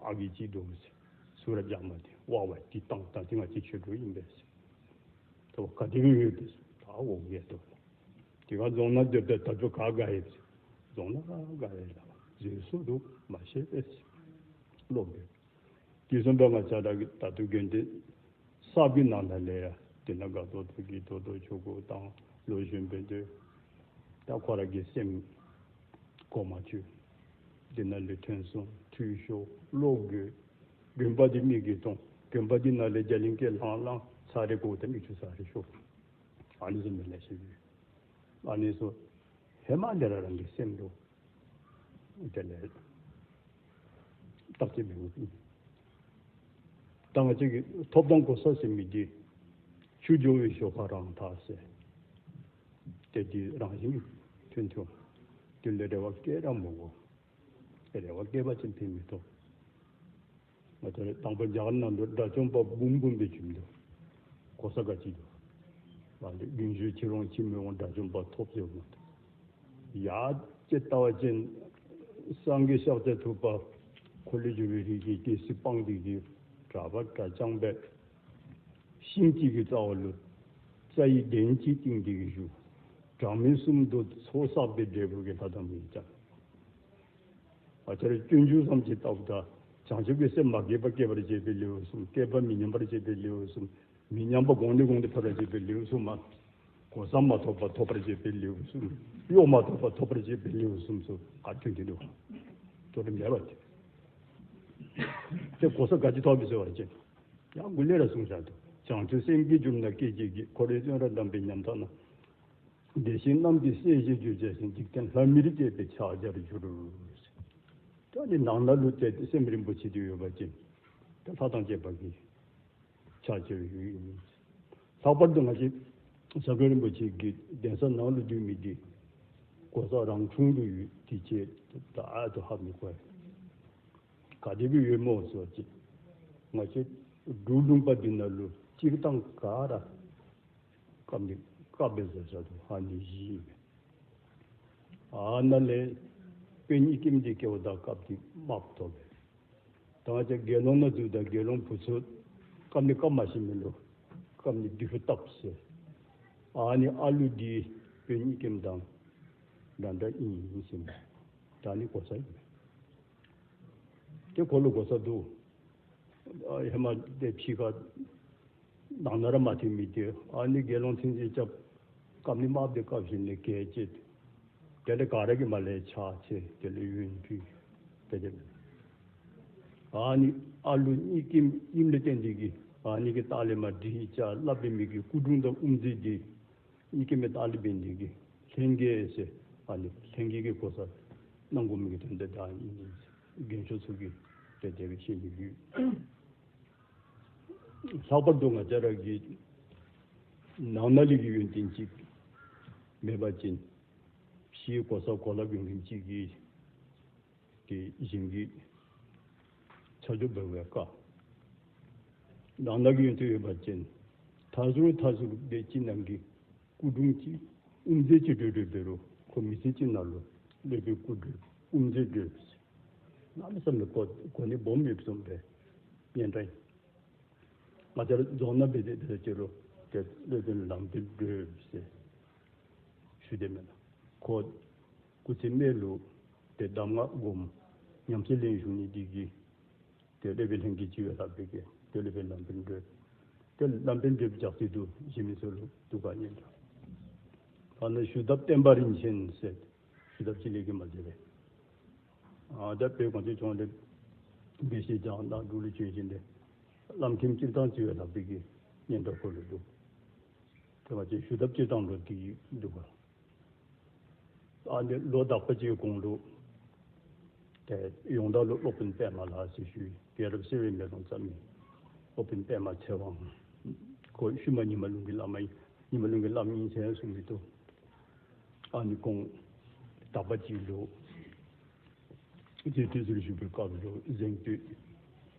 ཨ་གི་ཅི་འདུག་ཟེར། སུ་ར་རྒྱག་མ་དེ་དབའ་བ་དེ་བཏང་ད་དེ་ང་ཅི་ཆོས་གྲོགས་ཡིན་པས་ཟེར། ད་བ་ག་དེ་གི་ཡོད་དེ་ད་འོ་ངས་ཏོ། དེ་ག་རྫོང་ན་སྡོད་པའི་ད་དུ་ག་ག་ཡེ་ཟེར། རྫོང་ན་ག་ག་ཡེ་ལ་བཟོད་སུ་འདུག་མ་ཤེས་པས་ཟེར། ལོག་གི། དེ་སོང་པ་ང་བཅས་ར་གི་ད་དུ་དགོན་སྡེ་གསར་པའི་ནང་ལ་ལས་ཡ་དེ་ན་དགའ་ཏོག་ཏོ་གི་ཏོག་ཏོ་ཆོ་གོ་དང་ལོ་གཞོན་པའི་འདོད། ད་ཁོ་ར་གི་སེམས་གོ་མ་ཆོད། འདི་ན་ལུས་ཐོན་སོང་འཐུས་ཤོར་ལོག་དགོས། དགོན་པ་འདི་མིག་གིས་མཐོང་། དགོན་པ་འདི་ན་ལས་རྒྱ་གླིང་སྐད་ལྷང་ལྷང་ཚ་རེ་གོ་ད་མིག་ཆུ་ཚ་རེ་ཤོར། ཨ་ནི་བཟུམ་མི་ལས་ཤེས་ཡོད། ཨ་ནི་སོ་ཧེ་མ་འདི་ར་རང་གི་སེམས་འགྲོ། དེ་ལས་བརྟག་དཔྱད་མི་དགོས། ད་ང་ཅག་གི་ཐོབ་དང་གོ་ས་ཟེར་མི་འདི་ཆུ་འཇོ་བའི་ཞོ་ཁ་རང་ཐག་ཟེར། དེ་དེ་རང་བཞིན་ཐོན་ཐོན། དེ་ལས་རེ་བ་སྐྱེ་ར་མི་དགོས། རེ་བ་སྐྱེས་པ་ཅིན་ཕན་མི་ཐོགས། ང་ཚོ་དང་པོ་རྒྱ་གར་ནང་དུ་དགྲ་བཅོམ་པ་འབུམ་འབུམ་སྦེ་བྱོན་འདུག་གོ་ས་ག་ཅི་འདུག་ང་ཚོ་རྒྱུན་ཞུགས་ཕྱིར་འོང་ཕྱིར་མི་འོང་དགྲ་བཅོམ་པ་ཐོབ་ཟེར་མ་ཐོབ། ཡ་ཅེ་ལྟ་བ་ཅན། སངས་རྒྱས་ཤཱཀྱ་ཐུབ་པ་འཁོར་ལོས་སྒྱུར་བའི་རིགས་ཀྱི་རྒྱལ་སྲིད་དཔང་འདི་གི་གྲྭ་པ་གྲྭ་རྐྱང་པས་ཤིང་གཅིག་གི་རྩ་བ་ལུ་རྩྭ་ཡི་གདན་གཅིག་བཏིང་སྟེ་གི་བཞུགས། གྲངས་མེད་གསུམ་དུ་ཚོགས་བསགས་པའི་འབྲས་བུ་གི་ལྷ་དང་མིའི་ལྕམ། ཨ་ཅར་སྤྱོད་འཇུག་ཙམ་ཅིག་ལྟ་བུ་དང་བྱང་ཆུབ་ཀྱི་སེམས་མ་སྐྱེས་པ་སྐྱེ་བར་བྱེད་པའི་ལེའུ་གསུམ། སྐྱེས་པ་མི་ཉམས་པར་བྱེད་པའི་ལེའུ་གསུམ། མི་ཉམས་པ་གོང་ནས་གོང་དུ་འཕེལ་བར་བྱེད་པའི་ལེའུ་གསུམ་མ། གོ་ས་མ་ཐོབ་པ་ཐོབ་པར་བྱེད་པའི་ལེའུ་གསུམ། གཡོག་མ་ཐོབ་པ་ཐོབ་པར་བྱེད་པའི་ལེའུ་གསུམ་སོགས་ག་ཐོན་གྱི་འདུག་དོ་རུ་མེད་པ་དེ། དེ་གོ་ས་ག་ཅི་ཐོབ་པའི་ཟེར་བར་བྱེད། ཡང་འགུ་ལས་ར་གསུངས་བཞག་འདུག་བྱང་ཆུབ་སེམས་ཀྱིས་བསྒྲུབས་ན་སྐད་ཅིག་གིས། འཁོར་བའི་བཙོན་རར་བསྡམས་པའི་ཉམ་ཐག་ན། བདེ་གཤེགས་རྣམས་ཀྱི་སྲས་ཞེས་བརྗོད་བྱ་ཞིང་། འཇིག་རྟེན་ལྷ་མིར་བཅས་པའི་ཕྱག་རྒྱར་གྱུར། ད་ནི་ནང་ན་ལུ་བལྟས་ཏེ་སེམས་རིན་པོ་ཆེ་དེ་ཡོད་པ་ཅིན་ད་ལྷ་དང་བཅས་པ་གི་ཕྱག་བྱེད་ཡོད་ཡིན། ལྷག་པར་དུ་ང་བཅས་ཞབས་དྲུང་རིན་པོ་ཆེ་གི་གདན་ས་ནང་ལུ་འདུས་མི་འདི་གོ་ས་རང་འཁྲུངས་དུ་ཡོད། དེ་ཅེས་ད་ཨ་ཏུ་ཧ་མི་གོ་ཡ། ག་དེ་སྦེ་ཡོད་མོ་ཟེར་བ་ཅིན་ང་བཅས་འབྲུག་ལུང་པ་འདི་ནང་ལུ་སྤྱིར་བཏང་ག་ར་སྐབས་འདི་སྐབས་སྦེ་ཟེར་ས་དུ་ཧ་ནི་བཞི་ཨིན་པས། ཨ་ནཱ་ལས་དཔོན་གཉིས་ཀྱིས་འདི་སྐྱེ་བོ་དང་སྐབས་འདི་དམག་ཐོབ་པས། ད་ང་བཅས་དགེ་སློང་ནང་འཛུལ་དང་དགེ་སློང་བུ་ཚུ་སྐབས་འདི་སྐབས་མ་ཤེས་མི་ལུ་སྐབས་འདི་སྡིག་པ་བཏབ་ཟེར། ཨ་ནི་ཨ་ལུ་འདི་དཔོན་གཉིས་ཀྱིས་དང་འདྲ་འདྲ་ཨིན་ཨིན་ཟེར་མས། ད་ནི་གོ་ས་ཨིན་པས། དེ་ཁོ་ལུ་གོ་ས་འདུག་ཨ་ཧེ་མ་དེ་ཕྱི་ཁ་ནང་ན་ར་མ་ཐིམ་མི་དེ་ཨ་ནི་དགེ་སློང་ཐིམ་ཚེ་སྐྱབས་སྐབས་ནི་དམག་དེ་སྐབས་བཞིན་ལས་གལ་ཆེ། དེ་ལས་ག་ར་གི་མ་ལས་ཕྱག་ཆེ་དེ་ལས་ཡོན་ཕུལ་དེ་དེ། ཨ་ནི་ཨ་ལུ་གཉིས་ཀྱི་ཨིམ་ལས་བརྟེན་དེ་གི་ཨ་ནི་གི་ལྟག་ལས་མ་འདྲི་ཅ་ལབ་པའི་མི་གི་སྐུ་དྲུང་དང་དབུ་མཛད་དེ། གཉིས་ཀྱི་མེ་ཏོག་ལི་བན་འདི་གི་ལྷན་རྒྱས་ཟེར་ཨ་ནི་ལྷན་རྒྱས་ཀྱི་གོ་ས་གནང་དགོས་མི་གི་དོན་དེ་དག་ཨིན། རྒན་ཤོས་ཚུ་གི་དེ་དེ་བའི་ཤེས་ཀྱི་ཡོད། ལྷག་པར་དུ་ང་བཅས་ར་གི་ནང་ན་ལི་གི་ཡོན་ཏན་གཅིག་མེད་པ་ཅིན་ཕྱིའི་གོ་ས་གོ་ལ་གོན་མཁན་གཅིག་གིས་དེ་གཞན་གྱི་ཆ་འཇོག་འབད་བའི་བཀའ། ནང་ན་གི་ཡོན་ཏན་ཡོད་པ་ཅིན་མཐའ་ཟུར་མཐའ་ཟུར་དེ་ཅི་ནང་གི་སྐུ་དྲུང་གཅིག་དབུ་མཛད་ཅིག་སྤྲོད་སྤྲོད་འབད་རུང་ཁོ་མི་ཚེ་གཅིག་ནང་ལུ་སློབ་དཔོན་སྐུ་སྤྲོད་དབུ་མཛད་སྤྲོད་ཟེར། གནམ་མེད་ས་མེད་གོ་གོ་གནས་སྦོམ་ཡོད་སོང་པས་སྙན་གྲགས་ཨིན། ང་བཅས་ར་རྫོང་ནང་འབད་དེ་དེ་ལ་ཅི་རུང་དེ་སློབ་དཔོན་ལམ་སྟོན་སྤྲོད་ཟེར་ཞུ་དེ་མེད་ན་ཁོ་སྐུ་ཚེ་སྨད་ལུ་དེ་གདམས་ངག་སྒོམ་ཉམས་སད་ལེན་ཞུ་ནི་འདི་གིས་དེ་སློབ་དཔོན་ལྷན་རྒྱས་ཅིག་ཡོད་ལྷག་པའི་གི་དེ་སློབ་དཔོན་ལམ་སྟོན་སྤྲོད། དེ་ལམ་སྟོན་སྤྲོད་པའི་ལྗགས་རྩིས་དུ་གཞན་མི་ཚུ་ལུ་འདུག་ག་སྙན་གྲགས། ཨ་ནི་ཞུ་དག་བསྟན་པ་རིན་ཆེན་ཟེར་ཞུ་དག་ཅིག་ལས་ཀྱི་མ་བྱེད་པས། ཨ་ད་བོད་གངས་ཅན་ལྗོངས་འདི་དགེ་བཤེས་ཀྱང་ནག་འབྲུག་ལུ་བྱོན་བཞིན་དེ་བླམ་ཁྱིམ་སྤྱིར་བཏང་ཅིག་ཡོད་ལྷག་པའི་གི་སྙན་གྲགས་ཁོ་ལུ་འདུག་དེ་བ་ཅིག་ཞུ་དག་སྤྱིར་བཏང་ལུ་དེ་འདུག་ག་ཨ་ནི་ལོ་དག་པ་ཅིག་གོང་ལུ་དེ་ཡོངས་གྲགས་ལུ་སློབ་དཔོན་པདྨ་ལགས་ཟེར་ཞུ་རྒྱལ་རབས་གསལ་བའི་མེ་ལོང་བརྩམས་མི་སློབ་དཔོན་པདྨ་ཚེ་དབང་ཁོ་ཤུལ་མ་ཉི་མ་ལུང་གི་བླ་མ་ཨིན། ཉི་མ་ལུང་གི་བླམ་ཨིན་ཟེར་གསུང་གི་འདུག་ཨ་ནི་ཁོང་དག་པ་ཅིག་ལུ་རྗེ་དུས་ཚོད་ཞུ་བའི་སྐབས་ལུ་གཟེངས་བསྟོད་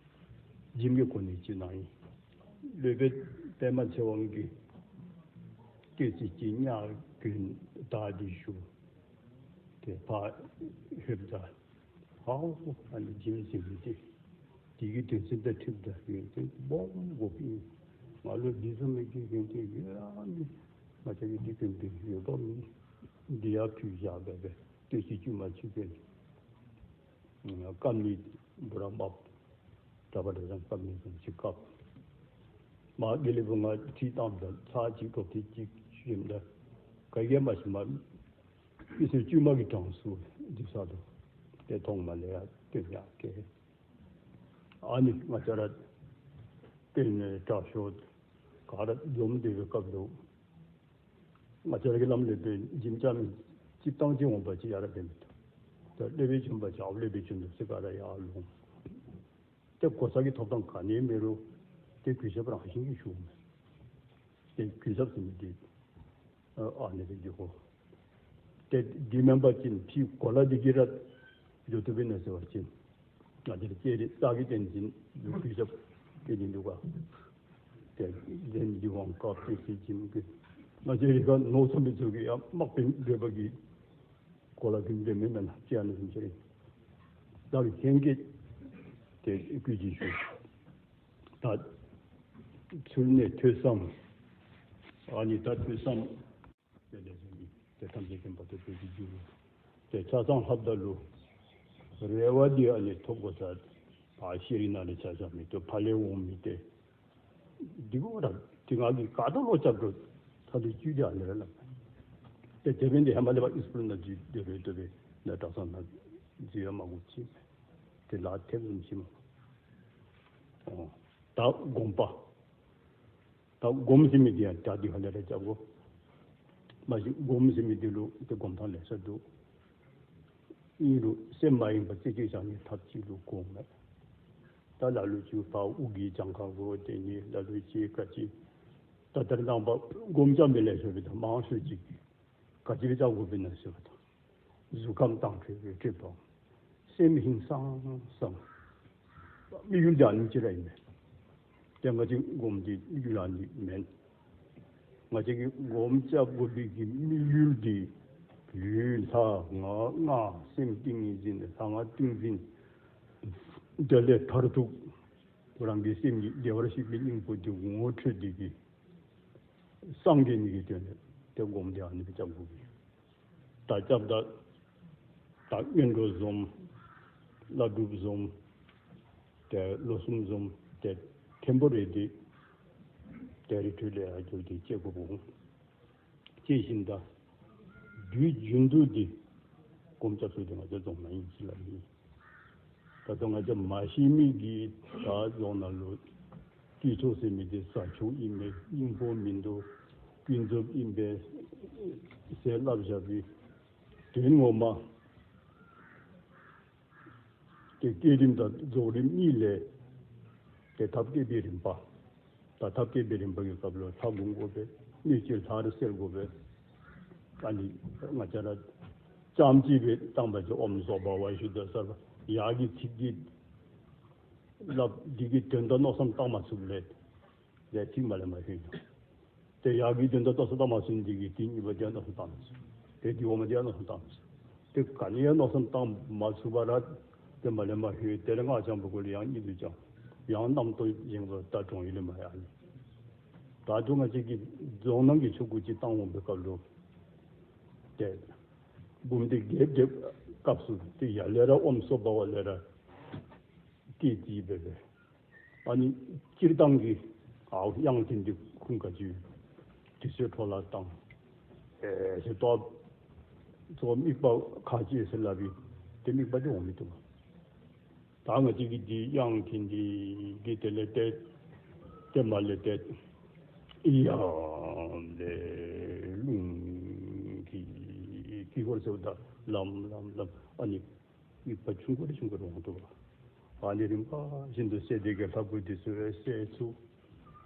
འཇིམ་གྱི་གོ་གནས་ཅིག་གནང་ཡི། སློབ་དཔོན་པདྨ་ཚེ་དབང་གིས་བསྟོད་ཚིག་ཅིག་ཉག་གི་བདག་འདི་ཞུ། དེ་ཕར་ལྷོདཔ་ད་ཧའོ་ཨ་ནི་འཇིམ་ཟེར་མི་དེ་དེ་གི་དོན་ཚན་དང་འཁྲིལཝ་ད་ཡོན་ཏན་སྦོམ་དགོཔ་ཨིན། ང་ལུ་འདི་བཟུམ་མའི་གི་ཡོན་ཏན་ཡོད་ཨ་ནི་ང་བཅས་ཀྱི་འདི་ཀུན་འདི་ཡོད་པ་མིན། འདི་ཡར་ཕུལ་བཞག་པས་པས་བསྟོད་ཚིག་དཀྱུས་མ་ཅིག་གི་སྐབས་ནི་འབུ་ར་དམརཔོ་གྲྭ་པ་དེ་ཚང་སྐབས་ནི་བཟུམ་ཅིག་སྐབས་མ་དགེ་ལེགས་པོ་ང་ཁྲིད་བཏངམ་ད་ཚར་གཅིག་གྲོགས་ཁྲིད་གཅིག་ཞུཝ་ད་ག་གེ་མ་ཤེས་མ་མི་ཚེ་དཀྱུས་མ་གི་གྲངས་སུ་འདི་ས་དུ་དེ་མཐོང་མ་ལས་ཡ་སྟོན་ཡག་གེ། ཨ་ནི་ང་བཅས་ར་སྟོན་ནས་དྲག་ཤོས་ག་ར་འཛོམས་བསྡད་པའི་སྐབས་ལུ་ང་བཅས་ར་གི་བླམ་སློབ་དཔོན་འཇིམ་ལྕམ་སྤྱིར་བཏང་ཅིག་འོང་པ་ཅིག་ཡར་ར་ཕེབས་མི་འདུག་ད་སློབ་དཔོན་བྱོན་པ་ཅིག་ཨ་སློབ་དཔོན་བྱོན་འདུག་ཟེར་ག་ར་ཡར་ལོང་། དེ་གོ་ས་གི་ཐོབ་ཐང་ག་ནི་མེད་རུང་དེ་གུས་ཞབས་རང་བཞིན་གྱིས་ཞུ་མི། དེ་གུས་ཞབས་ཟེར་མི་དེ་ཨ་ནི་རེད་ཀྱི་གོ། དེ་འདི་མེན་པ་ཅིན་ཕྱིའི་གོ་ལ་འདི་གི་ར་འགྱོ་ཐུབ་པས་ན་ཟེར་བ་ཅིན་ང་དེར་ལྕེ་རེ་རྩ་གི་བསྟན་འཛིན་གུས་ཞབས་སྐད་འཛིན་འདུག་ག་དེ་ལན་འདི་དབང་སྐབས་དེ་ཟེར་གྱིན་གི་ང་དེ་རེ་ག་ནོར་སོང་བའི་ཚུལ་གྱིས་ཡང་དམག་དཔོན་བགྲེས་པ་གིས་ གོ་ལ་གིན་དེ་མེད་ན་ལ་ཅི་ཨ་ནི་སུམ་ཅི་རེད། ད་ལུ་ཁྱེད་ཀྱིས་དེ་བཀོད་ཀྱི་ཞུ། ད་ཚུལ་གནས་ཐོས་བསམ། ཨ་ནི་ད་ཐོས་བསམ། དེ་ལས་བཞིན་གྱི་དེ་ཐམས་ཅད་མཁྱེན་པ་དེ་བོད་ཀྱི་རྒྱུ་རུ། དེ་ཆ་ཚང་ལྷབ་ད་ལུ། རེ་བ་འདི་ཨ་ནི་ཐོབ་དགོས་ས། ཨ་ཤེས་རིག་ན་ལས་ཆ་ཆ་མི་ཐོབ་ཕ་ལས་འོང་མི་དེ། འདི་གོ་ར། དེ་ང་གི་ཀ་ཏོ་ལོ་ཅབ་འགྲོ། ཐ་དུ་བཅུད་དེ་ཨ་ནི་ར་ལ། དེ་དེ་བན་དེ་ཧ་མ་ལེ་བ་ཨིས་པུར་ན་ཇི་དེ་རེ་དེ་རེ་ན་དྲག་ས་ན་ཇི་ཡ་མ་གོ་ཅི། དེ་ལ་ཐེབས་ལུམ་ཅི་མ། ཨོ། ད་དགོངས་པ། ད་སྒོམ་ཟེར་མི་དེ་ཡང་དགྲ་དེ་ཧ་ལས་ར་རྒྱབ་གོ། མ་གཞི་སྒོམ་ཟེར་མི་དེ་ལུ་དེ་སྒོམ་ཐང་ལས་ས་འདུག། ཨིན་རུ་སེམས་མ་ཡེངས་པར་རྩེ་གཅིག་བཞག་ནས་ཐབས་གཅིག་ལུ་གོམས་མེད། ད་ལ་ལུ་ཅིག་ཕ་དབུ་གི་གྱང་ཁ་གོ་དེ་ནི་ལ་ལུ་ཅིག་ག་ཅིག། ད་ལྟར་ནང་པ་སྒོམ་རྐྱབ་མི་ལས་ཤོར་བའི་ད་མང་ཤོས་ཅིག་གིས་ག་ཅི་རྐྱབ་དགོས་པས་ན་ཟེར་བ་དང་། གཟུགས་ཁམས་དྭངས་འཕྲོས་པའི་སྤྲོས་པའམ། སེམས་ཧིང་སངས་སངས། དམིགས་ཡུལ་འདི་ཨ་ནི་ཅི་ར་ཡིན་མེད། དེ་ང་ཅིག་སྒོམ་འདི་དམིགས་ཡུལ་ཨ་ནི་མེན། ང་ཅིག་གི་སྒོམ་རྐྱབ་དགོས་པའི་གི་དམིགས་ཡུལ་འདི། ལུས་ལྷ་ང་སྔགས་སེམས་ཏིང་ངེ་འཛིན་ལྷ་ང་ཏིང་འཛིན། དེ་ལས་མཐར་ཐུག་རང་གི་སེམས་ཀྱི་བདེ་བར་གཤེགས་པའི་སྙིང་པོ་འདི་ངོ་འཕྲོད་དེ་གི། སངས་རྒྱས་ཉིད་ཀྱི་དོན་ལས་དེ་སྒོམ་དེ་ཨ་ནི་རྐྱབ་དགོས་གི། ད་རྐྱབ་ད། ད་སྔོན་འགྲོ་འཛོམས། བླ་སྒྲུབ་འཛོམས། དེ་ལོ་གསུམ་འཛོམས་དེ་ཐེམ་པོ་རེ་དེ། དེ་རི་ཁྲོད་ལས་ཡར་གྱུར་དེ་སྐྱེ་དགོས་པོ། སྐྱེ་བཞིན་ད། དུས་རྒྱུན་དུ་དེ། སྒོམ་རྐྱབ་སྲོལ་དེ་ང་ཚོ་རྫོང་ན་ཡིན་གྱི་ལ་ཡིན། ད་དུང་ང་ཚོ་མ་ཤེས་མི་གིས་ད་རྫོང་ན་ལོ། དཀྱིལ་ཆོག་ཟེར་མི་དེ་ཟ་ཆོག་ཡིན་མེད་སྙིང་པོ་མི་འདུག། ཀུན་རྫོབ་ཡིན་པས་ཟེར་བསླབ་བཞག་པའི་དོན་ངོ་མ། དེ་བསྐྱེད་རིམ་དང་རྫོགས་རིམ་གཉིས་ལས། དེ་ཐབས་བསྐྱེད་པའི་རིམ་པ། ད་ཐབས་བསྐྱེད་པའི་རིམ་པ་གི་སྐབས་ལ་ལྷ་སྒོམ་དགོས་པས་སྣོད་བཅུད་ལྷར་གསལ་དགོས་པས། ཨ་ནི་ང་བཅས་ར་ཙམ་གྱིས་པའི་བཏང་པ་ཅིག་ཨོཾ་སྭ་བྷཱ་ཝ་ཤུདྡྷ་སརྦ་ཡག་གི་ཚིག་གི་ལབ་འདི་གི་དོན་དག་མནོ་བསམ་བཏང་མ་ཚུགས་ལས། ལས་ཚིག་མ་ལས་མ་ཤེས་ཀྱང་། དེ་ཡག་གི་དོན་དག་མནོ་བསམ་བཏང་མ་ཚུགས་འདི་གི་དེ་གཉིས་པ་དེ་མནོ་བསམ་བཏང་མ་ཚུགས། དེ་དེ་འོག་མ་དེ་མནོ་བསམ་བཏང་མ་ཚུགས། དེ་ག་ནི་ཡང་མནོ་བསམ་བཏང་མ་ཚུགས་པ་ར། དེ་མ་ལས་མ་ཤེས་དེ་ལས་སྔགས་འཆང་པོ་ཀུན་ལ་ཡང་གཉིད་དུ་བཅང་། ཡང་རྣམ་རྟོག་བཞེངས་པ་ད་གྲོང་ཡུལ་ལས་མ་ཡག་ནི། ད་དུང་ང་ཅིག་གི་རྫོང་ནང་གི་ཆོ་ག་ཅིག་བཏང་འོང་པའི་སྐབས་ལུ། དེ། འབུམ་སྡེ་རྒྱས་རྒྱས་སྐབས་སུ་དེ་ཡ་ལས་ར་ཨོཾ་སྭ་བྷཱ་ཝ་ལས་ར། སྐད་ཅིག་སྦེ་སྦེ། ཨ་ནི་སྤྱིར་བཏང་གི་ཨའོ་དབྱངས་དེ་འདི་ཁུངས་ག་ཅི་ཡོད། དུས་ཚོད་འཕྲོ་བརླག་བཏང་། ཨེ་ཞེས་ཏོག་ཚོ་དམིགས་པ་ཁ་ཅེས་ཟེར་ལབ་པའི་དེ་དམིགས་པ་དེ་འོང་མི་འདུག། ད་ང་ཅིག་གིས་འདི་དབྱངས་དེ་འདི་གི་དེ་ལས་ཏེ་ཏེ་མ་ལས་ཏེ་ཡ་ལས་རླུང་གི་དཀྱིལ་འཁོར་ཟེར་བ་ད་ལམ་ལམ་ལམ་ཨ་ནི། དམིགས་པ་ཆུང་ཀུ་རེ་ཆུང་ཀུ་རེ་འོང་འདུག་པ། ཨ་ནི་རིམ་པ་བཞིན་དུ་གསལ་དེ་གའི་ལྷ་སྐུ་དེ་ཚོ་གསལ་ཚུགས།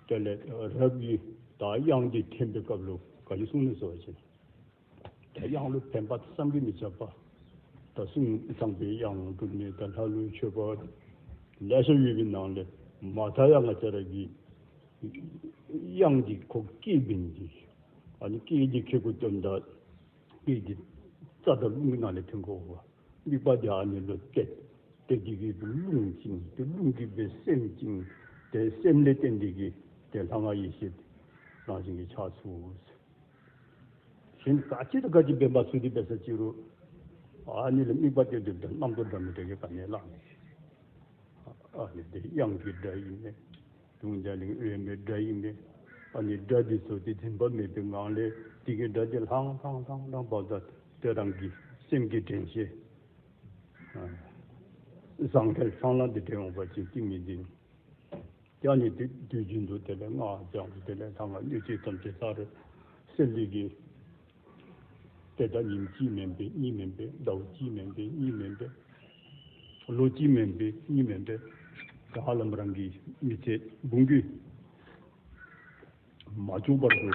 དེ་ལས་རབ་ཀྱི་ད་དབྱངས་འདི་འཐེན་པའི་སྐབས་ལུ་ག་ཅི་གསུངས་ནས་སོ་བ་ཅན། ད་དབྱངས་ལུ་ཕན་པ་བསམ་གྱིས་མི་ཁྱབ་པ། ད་གསུང་དང་པའི་དབྱངས་གྲུབ་ནས་ད་ལྷ་ལུ་མཆོད་པ་ལེ་ཤ་ཡོད་པའི་ནང་ལས་མ་མཐའ་ཡང་ང་བཅས་ར་གི་དབྱངས་འདི་ཁོ་སྐད་འབིན་གྱི། ཨ་ནི་སྐད་འདི་ཁེ་ཁུ་སྟོན་ད་སྐད་འདི་རྩ་དང་རླུང་གི་ནང་ལས་ཐོན་དགོས་པ། དམིགས་པ་དེ་ཨ་ནི་ལུ་གཏད། དེ་དེ་གི་རླུང་ཅིག་དེ་རླུང་གི་བའི་སེམས་ཅིག་དེ་སེམས་ལས་བརྟེན་དེ་གི་དེ་ལྷ་སྔགས་ཡེ་ཤེས་རང་བཞིན་གྱི་ཆགས་ཚུལ། གཞན་ག་ཅི་དང་ག་ཅི་འབད་མ་ཚུགས་དེ་འབད་ས་ཅི་རུ། ཨ་ནི་ལ་དམིགས་པ་གཏད་དེ་དེ་རྣམ་རྟོག་སྒྲ་མི་སྒྲ་གི་ག་ནས་བླངས་ནས། ཨ་ནི་དེ་དབྱངས་ཀྱི་སྒྲ་ཡིན་མེད། དུང་རྒྱ་གླིང་དབེན་པའི་སྒྲ་ཡིན་མེད། ཨ་ནི་སྒྲ་འདི་ཚོ་དེ་འཛིན་པ་མེད་པའི་ངང་ལས་དེ་གི་སྒྲ་དེ་ལྷང་ལྷང་ལྷང་ལྷང་བབས་ད་དེ་རང་གི་སེམས་ཀྱི་དྲན་ཤེས། ཨ། ཟང་ཐལ་ལྷང་ལྷང་དེ་དྲན་འོང་པ་ཅིག་ཏིང་ངེ་འཛིན། ཡང་ནི་དེ་དུས་རྒྱུན་དུ་དེ་ལས་སྔགས་བགྱང་དེ་ལས་ལྷང་ལྷང་གནོད་བྱེད་ཐམས་ཅད་ཚར་སེལ་ལི་གི། དེ་ལྟར་ཉིན་གཅིག་མིན་པས་གཉིས་མིན་པས་ཟླཝ་གཅིག་མིན་པས་གཉིས་མིན་པས། ལོ་གཅིག་མིན་པས་གཉིས་མིན་པས། ཧ་ལམ་རང་གི་མི་ཚེ་འབུང་རྒྱུ་མ་བཅུག་པར་དུ།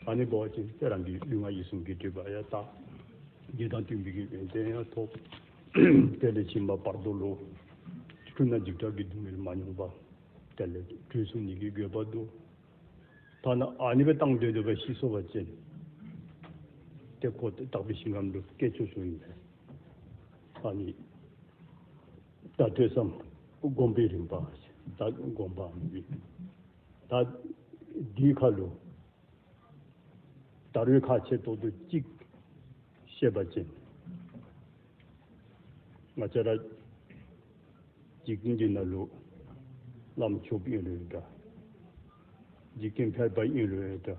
ཨ་ནི་འབད་བ་ཅིན་དེ་རང་གི་ལུས་ངག་ཡིད་གསུམ་གྱི་སྒྲིབ་པ་ཡང་དག། རྒྱུ་དང་མཐུན་པའི་གི་ཡོན་ཏན་ཡང་ཐོབ། དེ་ལས་ཕྱི་མ་བར་དོ་ལུ། འཁྲུལ་སྣང་འཇིགས་སྐྲག་གི་སྡུག་བསྔལ་མ་མྱོང་བ། དེ་ལས་དུས་གསུམ་ཉིད་ཀྱི་དགོས་པ་འདུག། ཐ་ན་ཨ་ནི་སྦེ་བཏང་སྡོད་སྡོད་པ་ཤི་སོང་བ་ཅིན། དེ་ཁོ་དེ་དག་པའི་ཞིང་ཁམས་ལ་སྐད་ཆ་ཞུ་ཡིན་པས། ཨ་ནི་ད་ཐོས་བསམ་སྒོམ་པའི་རིམ་པ། ད་སྒོམ་པའམ་ཡིན། ད་འདིའི་ཁ་ལོ། ད་རེས་ཁ་ཆེ་ཏོག་ཏོ་གཅིག་བཤད་པ་ཅན། ང་བཅས་ར་འཇིག་རྟེན་འདི་ན་ལུ་བླམ་ཆོསཔ་ཨིན་རུང་ཡང་འདྲ། འཇིག་རྟེན་ཕལ་པ་ཨིན་རུང་ཡང་འདྲ།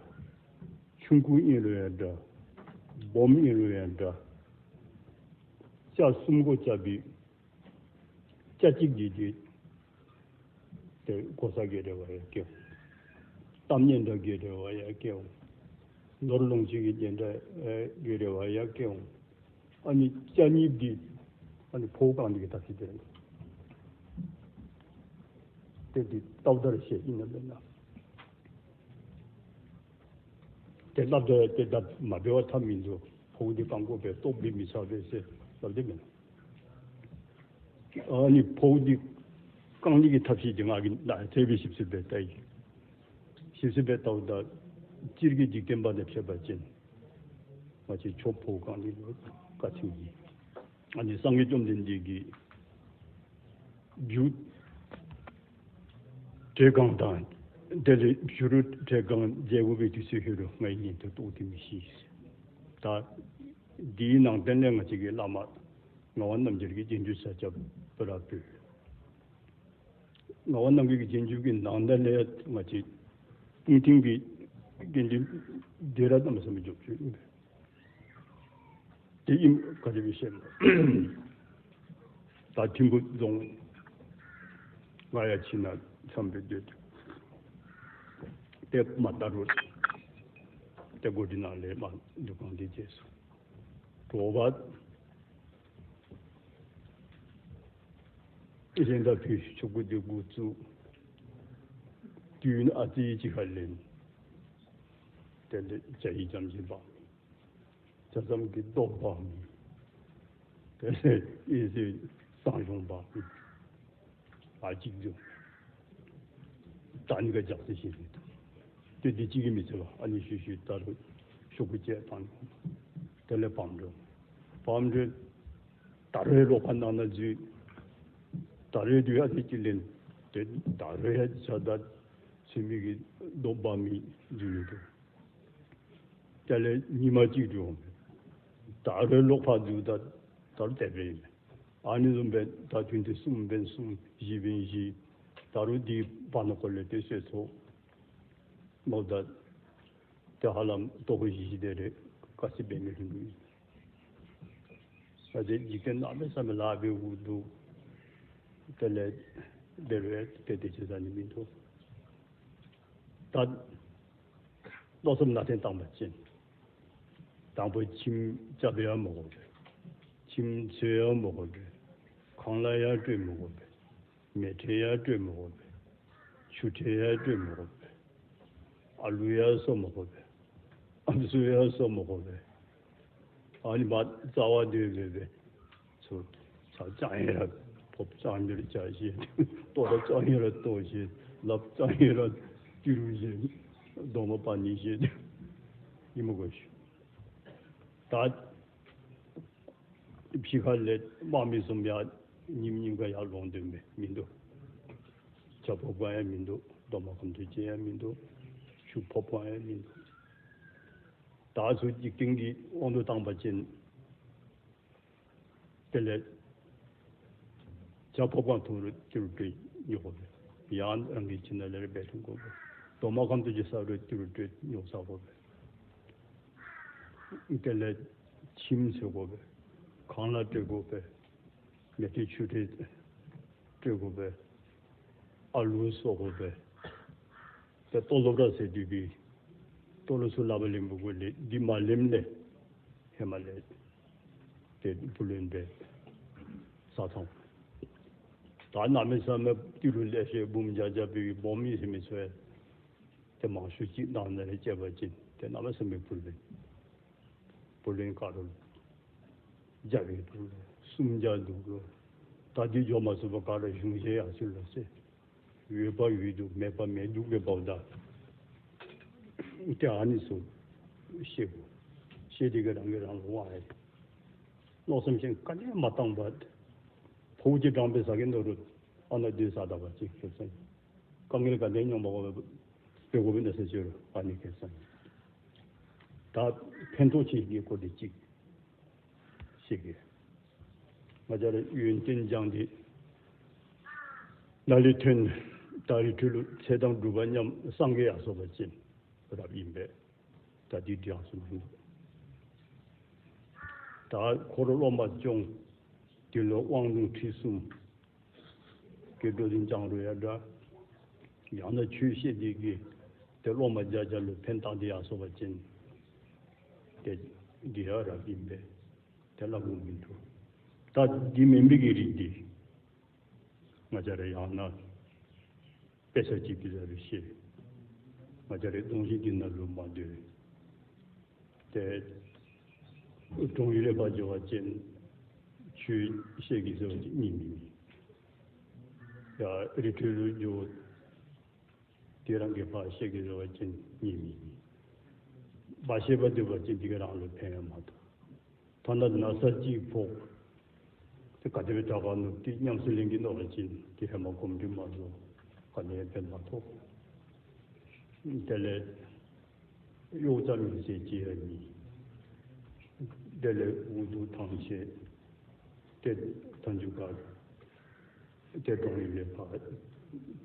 ཆུང་ཀུ་ཨིན་རུང་ཡང་འདྲ། སྦོམ་ཨིན་རུང་ཡང་འདྲ། ཆ་གསུམ་གོ་ཆ་བི་ཆ་གཅིག་གི་དེ་གོ་ས་གི་རེ་བ་ཡང་སྐྱེ། གཏམ་སྙན་གྲགས་ཀྱི་རེ་བ་ཡང་སྐྱེ། ནོར་ལོངས་སྤྱོད་ཀྱི་སྙན་གྲགས་ཀྱི་རེ་བ་ཡང་སྐྱེ། ཨ་ནི་ཆ་གཉིས་འདི་ཨ་ནི་ཕོ་གང་འདི་གི་ཐབས་ཤེས་དེ་རེད། དེ་འདི་ལྟ་བ་ལྟར་བཤད་ཀྱི་ན་མེད་ན། དེ་ལབ་དེ་དེ་ལྟ་མ་འབད་བ་ཐབས་མི་འདུག་ཕོ་འདི་གང་དགོས་པའི་སྟོབས་འདི་མི་ཚར་བས་ཟེར་ལབ་དེ་མེད་ན། ཨ་ནི་ཕོ་འདི་གང་ནི་གི་ཐབས་ཤེས་དེ་ང་གི་ན་ཐེ་བའི་ཞིབ་ཞིབ་པའི་ལྟ་ཡི། ཞིབ་ཞིབ་པའི་ལྟ་བ་དང་སྤྱིར་གྱི་འཇིག་རྟེན་པ་དང་ཕྱད་པ་ཅན། ང་ཆེ་ཆོ་ཕོ་གང་ནི་ལོ་བཀའ་ཆེན་གྱི། ཨ་ནི་སངས་རྒྱས་བཅོམ་ལྡན་འདས་ཀྱིས་རྒྱུ་བྲེ་གང་དང་དེ་ལས་བྱུ་རུ་བྲེ་གང་མཇལ་དགོས་པའི་དུས་ཚོད་ཧེ་རུ་ང་ཡི་ཉིན་དུ་རྟོགས་ཏེ་མི་ཤེས། ད་འདིའི་ནང་བསྟན་ལས་ང་ཅིག་གི་བླ་མ་ངག་དབང་རྣམ་རྒྱལ་གྱི་རྗེས་འཇུག་ས་སྐྱ་པ་ར་བོད། ངག་དབང་རྣམ་རྒྱལ་གྱི་རྗེས་འཇུག་གི་ནང་བསྟན་ལས་ང་ཅིག་སྤུངས་ཐིམ་གྱི་དགེ་འདུན་སྡེ་ར་རྣམ་བསམ་འཇོག་ཆོས་ཡིན་པས། དེ་ཡིན་ག་རེ་བའི་ཤེས་མ། ད་ཐིམ་ཕུ་རྫོང་ང་ཡ་ཕྱི་ན་འཚམས་པའི་སྡོད་དེ་མ་ལྟ་རུ་དེ་སྒོ་འདི་ནང་ལས་མ་འདུ་ཁང་འདི་རྗེས་སུ་གྲོགས་པ་གཞན་དག་ཕུལ་ཆོག་གི་འདུག་འགོ་བཙུགས། དུས་ཨ་ཙི་ཅི་ཁ་ལེན། དེ་འདི་བྱ་ཡི་ཙམ་གྱི་བག་མེད། ཇ་ཙམ་གྱི་ལྟོགས་པའམ། དེ་ལས་ཨེ་ཙི་སང་ཞོང་པའམ། ཨ་གཅིག་འདུག་ད་ནི་ག་ཇག་སི་ཞིག་རེད། དེ་འདི་གཅིག་གིས་མི་ཚེ་བ་ཨ་ནི་ཤུ་ཤུ་ད་རུ་ཤོག་གུ་བཅད་བཏང་། དེ་ལས་བམ་འགྲོ། བམ་འགྲོ། ད་རེས་ལོག་པ་ནང་ན་འཛུལ། ད་རེས་དུས་ཨ་ཙི་ཅི་ལེན། དེ་ད་རེས་ཡ་ཇ་ད་ཚུལ་མིག་གི་ལྟོགས་པ་མི་འཛུལ་ཡོད་དོ། དེ་ལས་ཉི་མ་གཅིག་འགྲོ། ད་རེས་ལོག་པ་འཛུལ་ད་ད་རུ་དེ་བས་ཡིན། ཨ་ནི་བཟུམ་པའི་ད་ཐུན་དེ་གསུམ་བན་གསུམ་བཞི་བན་བཞི། ད་རུང་འདིའི་བར་ན་ཁོ་ལས་དེ་སོས་ཚོ་མོ་ད་དེ་ཧ་ལམ་ལྟོ་གོ་བཞི་བཞི་དེ་རེད། དཀའ་སི་བས་མི་ལྷུན་གྲུབ་ཡིན། ད་དེ་འཇིག་རྟེན་གནམ་མེད་ས་མེད་ལག་པའི་འུ་འདུག་དེ་ལས་དེ་རེད་དེ་དེ་ཆེ་ས་ནི་མི་འདུག་ད་ལྟོ་གསུམ་ལ་བརྟེན་བཏང་པ་ཅན། དང་པོ་ཁྱིམ་རྩ་བའི་ཡང་མ་དགོས་པས། ཁྱིམ་ཚོས་ཡང་མ་དགོས་པས། ཁང་གླ་ཡང་སྤྲོད་མ་དགོས་པས། མལ་ཁྲལ་ཡང་སྤྲོད་མ་དགོས་པས། ཆུ་ཁྲལ་ཡང་སྤྲོད་མ་དགོས་པས། ཨ་ལུ་ཡང་གསོ་མ་དགོས་པས། ཨམ་སྲུ་ཡང་གསོ་མ་དགོས་པས། ཨ་ནི་མ་རྩ་བ་འདོད་མེད་པས། ཚུར་ཚ་ཅང་ཡིན་ར་ཕོབ་ཅང་ཡིན་ར་ཅང་ཤེས། ལྟོ་ར་ཅང་ཡིན་ར་ལྟོ་ཤེས། ལབ་ཅང་ཡིན་ར་ཏི་རུ་ཤེས། རྡོག་མ་པ་ནི་ཤེས། ཡིན་མ་དགོས་ཤེས། ད་ཕྱི་ཁ་ལས་དམག་མི་གསུམ་ཡ་ཉིན་ཉིན་ག་ཡ་ལོང་དོན་མེད་མི་འདུག་ཇ་ཕོབ་གང་ཡང་མི་འདུག་རྡོག་མ་ཁམ་དུ་ཅན་ཡང་མི་འདུག་ཆུ་ཕོབ་གང་ཡང་མི་འདུག་ད་ཚོ་འཇིག་རྟེན་གྱི་དབང་དུ་བཏང་པ་ཅན། དེ་ལས་ཇ་ཕོབ་གང་འཐུང་རུ་ཏི་རུ་སྤྲོད་ཉོ་དགོས་པས། ཡང་རང་གི་ཁྱིམ་ནང་ལས་རེ་འབད་ཐུང་དགོས་པས། རྡོག་མ་ཁམ་དུ་ཅི་ས་རུ་ཏི་རུ་སྤྲོད་ཉོ་ས་དགོས་པས། དེ་ལས་ཁྱིམ་ཚོས་དགོས་པས། ཁང་གླ་སྤྲོད་དགོས་པས། མལ་ཁྲལ་ཆུ་ཁྲལ་སྤྲོད་དགོས་པས། ཨ་ལུ་གསོ་དགོས་པས། དེ་ལྟོ་སློབ་གྲྭ་ཟེར་དུས་པའི་ལྟོ་སློབ་ཚུ་ལབ་པ་ལེན་པ་དགོས་ལེ་འདི་མ་ལེན་ལེ་ཧེ་མ་ལེ་དེ་བུ་ལོན་པའི་ས་ཐང་། ད་གནམ་མེད་ས་མེད་ཏི་རུ་ལས་ཤེས་འབུམ་བརྒྱ་བརྒྱ་པའི་སྦོམ་མི་ཟེར་མི་ཚོས་དེ་མང་ཤོས་གཅིག་ནང་ན་ལས་སྐྱེས་པ་ཅིག་དེ་གནམ་མེད་ས་མེད་བུ་ལོན། བུ་ལོན་ག་རུ་བརྒྱ་རེ་འདུག་ལོ། སུམ་བརྒྱ་འདུག་ལོ། ད་འདི་འཇོག་མ་ཚུགས་པ་ག་ར་གཞུང་བཞེས་ཡག་ཚུལ་ལ་ཟེར། ཡོད་པ་ཡོད་འདུག་མེད་པ་མེད་འདུག་གི་བབ་ད། དེ་ཨ་ནི་སུ་ཤེས་དགོས། ཤེས་དེ་གི་རང་གི་རང་ལ་དབང་ཨེ། བློ་སེམས་ཤིང་དཀའ་ལས་མ་བཏང་བར། ཕོ་བོ་གྱི་དྲང་པའི་ས་གི་ནོ་རུ་ཨ་ན་དུས་ས་ད་བ་ཅིག་ཤེས་སོང་། དཀའ་ངལ་ག་དེ་མྱོང་བ་བོ་བེ་གོ་བི་ན་སེ་ཆོས་རུ་ཨ་ནི་ཤེས་སོང་། ད་ཕན་ཐོགས་ཆེ་གི་སྐོར་དེ་ཅིག་ཤེས་གི། ང་ཅག་རེ་ཡོན་ཏན་སྦྱངས་ཏེ་ལ་ལས་ཐོན། ད་རི་ཁྲོད་ལུ་ཚེ་དང་སྒྲུབ་པ་མཉམ་སངས་རྒྱས་ཡར་སོང་བ་ཅན་རབ་ཡིན་པས། ད་འདི་འདྲ་སུ་མི་འདུག། ད་འཁོར་སློབ་མ་སྐྱོང་། དེ་ལུ་དབང་ལུང་ཁྲིད་གསུམ། སྐྱེ་འགྲོ་དེ་འཇང་རུ་ཡ་འདྲ། ཡང་ན་ཆོས་བཤད་དེ་གི་དེ་སློབ་མ་བརྒྱ་བརྒྱ་ལུ་ཕན་བཏགས་དེ་ཡར་སོང་བ་ཅན། དེ་འདི་ཡ་རབ་ཡིན་པས། དེ་ལ་དགོངས་མི་འདུག། ད་འདི་མིན་པའི་གི་རིགས་འདི། ང་ཅག་རེ་ཡང་ན་དཔེ་ཆ་གཅིག་གི་ཟ་རུ་ཤེས། ང་ཅག་རེ་རྫོང་གཞི་འདི་ན་ལུ་མ་སྡོད། དེ་གྲོང་ཡུལ་ལས་ཕར་འགྱོ་བ་ཅན་ཆོས་བཤད་གི་ཟེར་བ་ཅིག་གཉིས་མིན། ཡ་རི་ཁྲོད་ལུ་འགྱོ། དེ་རང་གི་ཕར་བཤད་གི་ཟེར་བ་ཅན་གཉིས་མིན། མ་བཤད་པ་འདུག་པ་ཅན་འདི་ག་རང་ལུ་ཕན་ཡོད་མ་ཐོགས། ཐ་ན་ན་ཚ་གཅིག་ཕོག། དེ་ག་དེ་བའི་དྲག་པ་ནུབ་དེ་ཉམས་སུ་ལེན་གྱི་ནོར་བ་ཅན་དེ་ཧེ་མ་གོམས་འདྲིས་མ་བཟོ། ག་ནས་ཕན་མ་ཐོགས། དེ་ལས་གཡོག་རྩ་མི་བྱེད་ཅི་ཡ་ནི། དེ་ལས་འུ་ཐུག་ཐང་ཆད། དེ་ཐང་ཆུ་ག་དེ་གྲོང་ཡུལ་ལས་ཕར་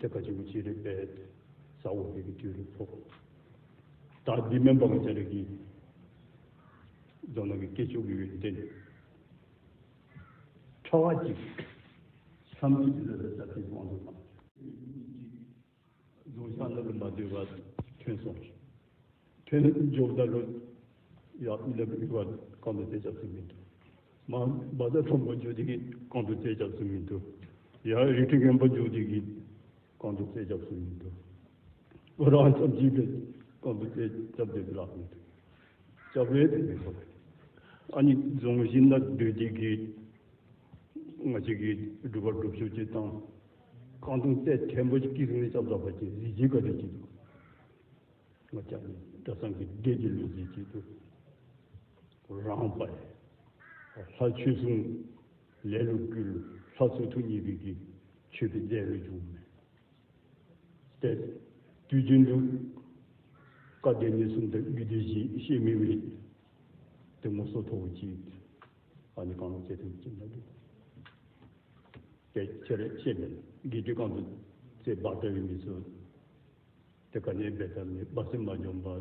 དེ་ག་ཅིག་མི་ཅི་རེད་པས། ས་འོག་གི་དུས་རུ་ཕོག། ད་འདི་མེན་པ་ག་ཅི་རེད་གི། རྫོང་ནང་གི་སྐྱེ་ཆུ་གི་ཡོན་ཏན། ཕྲ་བ་ཅིག་ལྷམ་གྱི་དུས་ལ་ཟ་ཐིག་དབང་དུ་བཏང་། རྫོང་ཤག་ནང་ལ་མ་སྡོད་པར་ཐོན་སོང་། ཐོན་འཇོག་ད་ལོ་ཡ་མི་ལ་མི་བར་གང་དུ་རྩད་རྒྱབ་སུ་མི་འདུག། མ་མ་ད་ཁྲོམ་པ་འཇོག་དེ་གི་གང་དུ་རྩད་རྒྱབ་སུ་མི་འདུག། ཡ་རི་ཁྲི་རྒན་པ་འཇོག་དེ་གི་གང་དུ་རྩད་རྒྱབ་སུ་མི་འདུག། རང་ཙམ་གྱིས་པའི་གང་དུ་རྩད་རྒྱབ་དེ་ལག་མི་འདུག། རྒྱབ་རེད་དེ་མི་ཐོབ། ཨ་ནི་རྫོང་གཞི་ན་སྡོད་དེ་གི་ང་ཅག་གི་སྒྲུབ་པ་སྒྲུབ་ཆོག་ཅིག་དང་། རྐང་འཐུང་རྩེ་ཕྲན་བུ་ཅིག་གིས་ནི་སྐྱབས་བདག་པ་ཅིག་གཟི་བརྗིད་ག་རེ་ཅིག་འདུག། ང་ཅག་ནི་གྲྭ་ཚང་གི་སྡེ་གི་ལུགས་གཟི་བརྗིད་འདུག། རང་པ་ལྷ་ཆོས་སྲུང་ལས་ལུགས་ཀུན་ལྷ་ཚོགས་ཐུགས་མཉེས་པའི་གི་ཆོས་པའི་རྫས་ལུགས་བྱུང་མེད། དེ་དུས་རྒྱུན་དུ་བཀའ་སྡེ་སྣོད་གསུམ་དང་རྒྱུད་སྡེ་བཞི་ཤེས་མི་མི་དེ་ངོ་སོ་མཐོ་བོ་ཅིག་ཨ་ནི་གང་ལ་བྱེད་ཐུབ་ཅིག་ན་འདུག། དེ་ཁྱེད་རེ་ཤེས་མེད་དགེ་ཆོས་གང་དུ་ཚེ་བག་ལྟ་བའི་མི་ཚོ་དེ་ག་ནས་འབད་ཐབས་མེད་པ་སེམས་མ་འཇོམས་པ།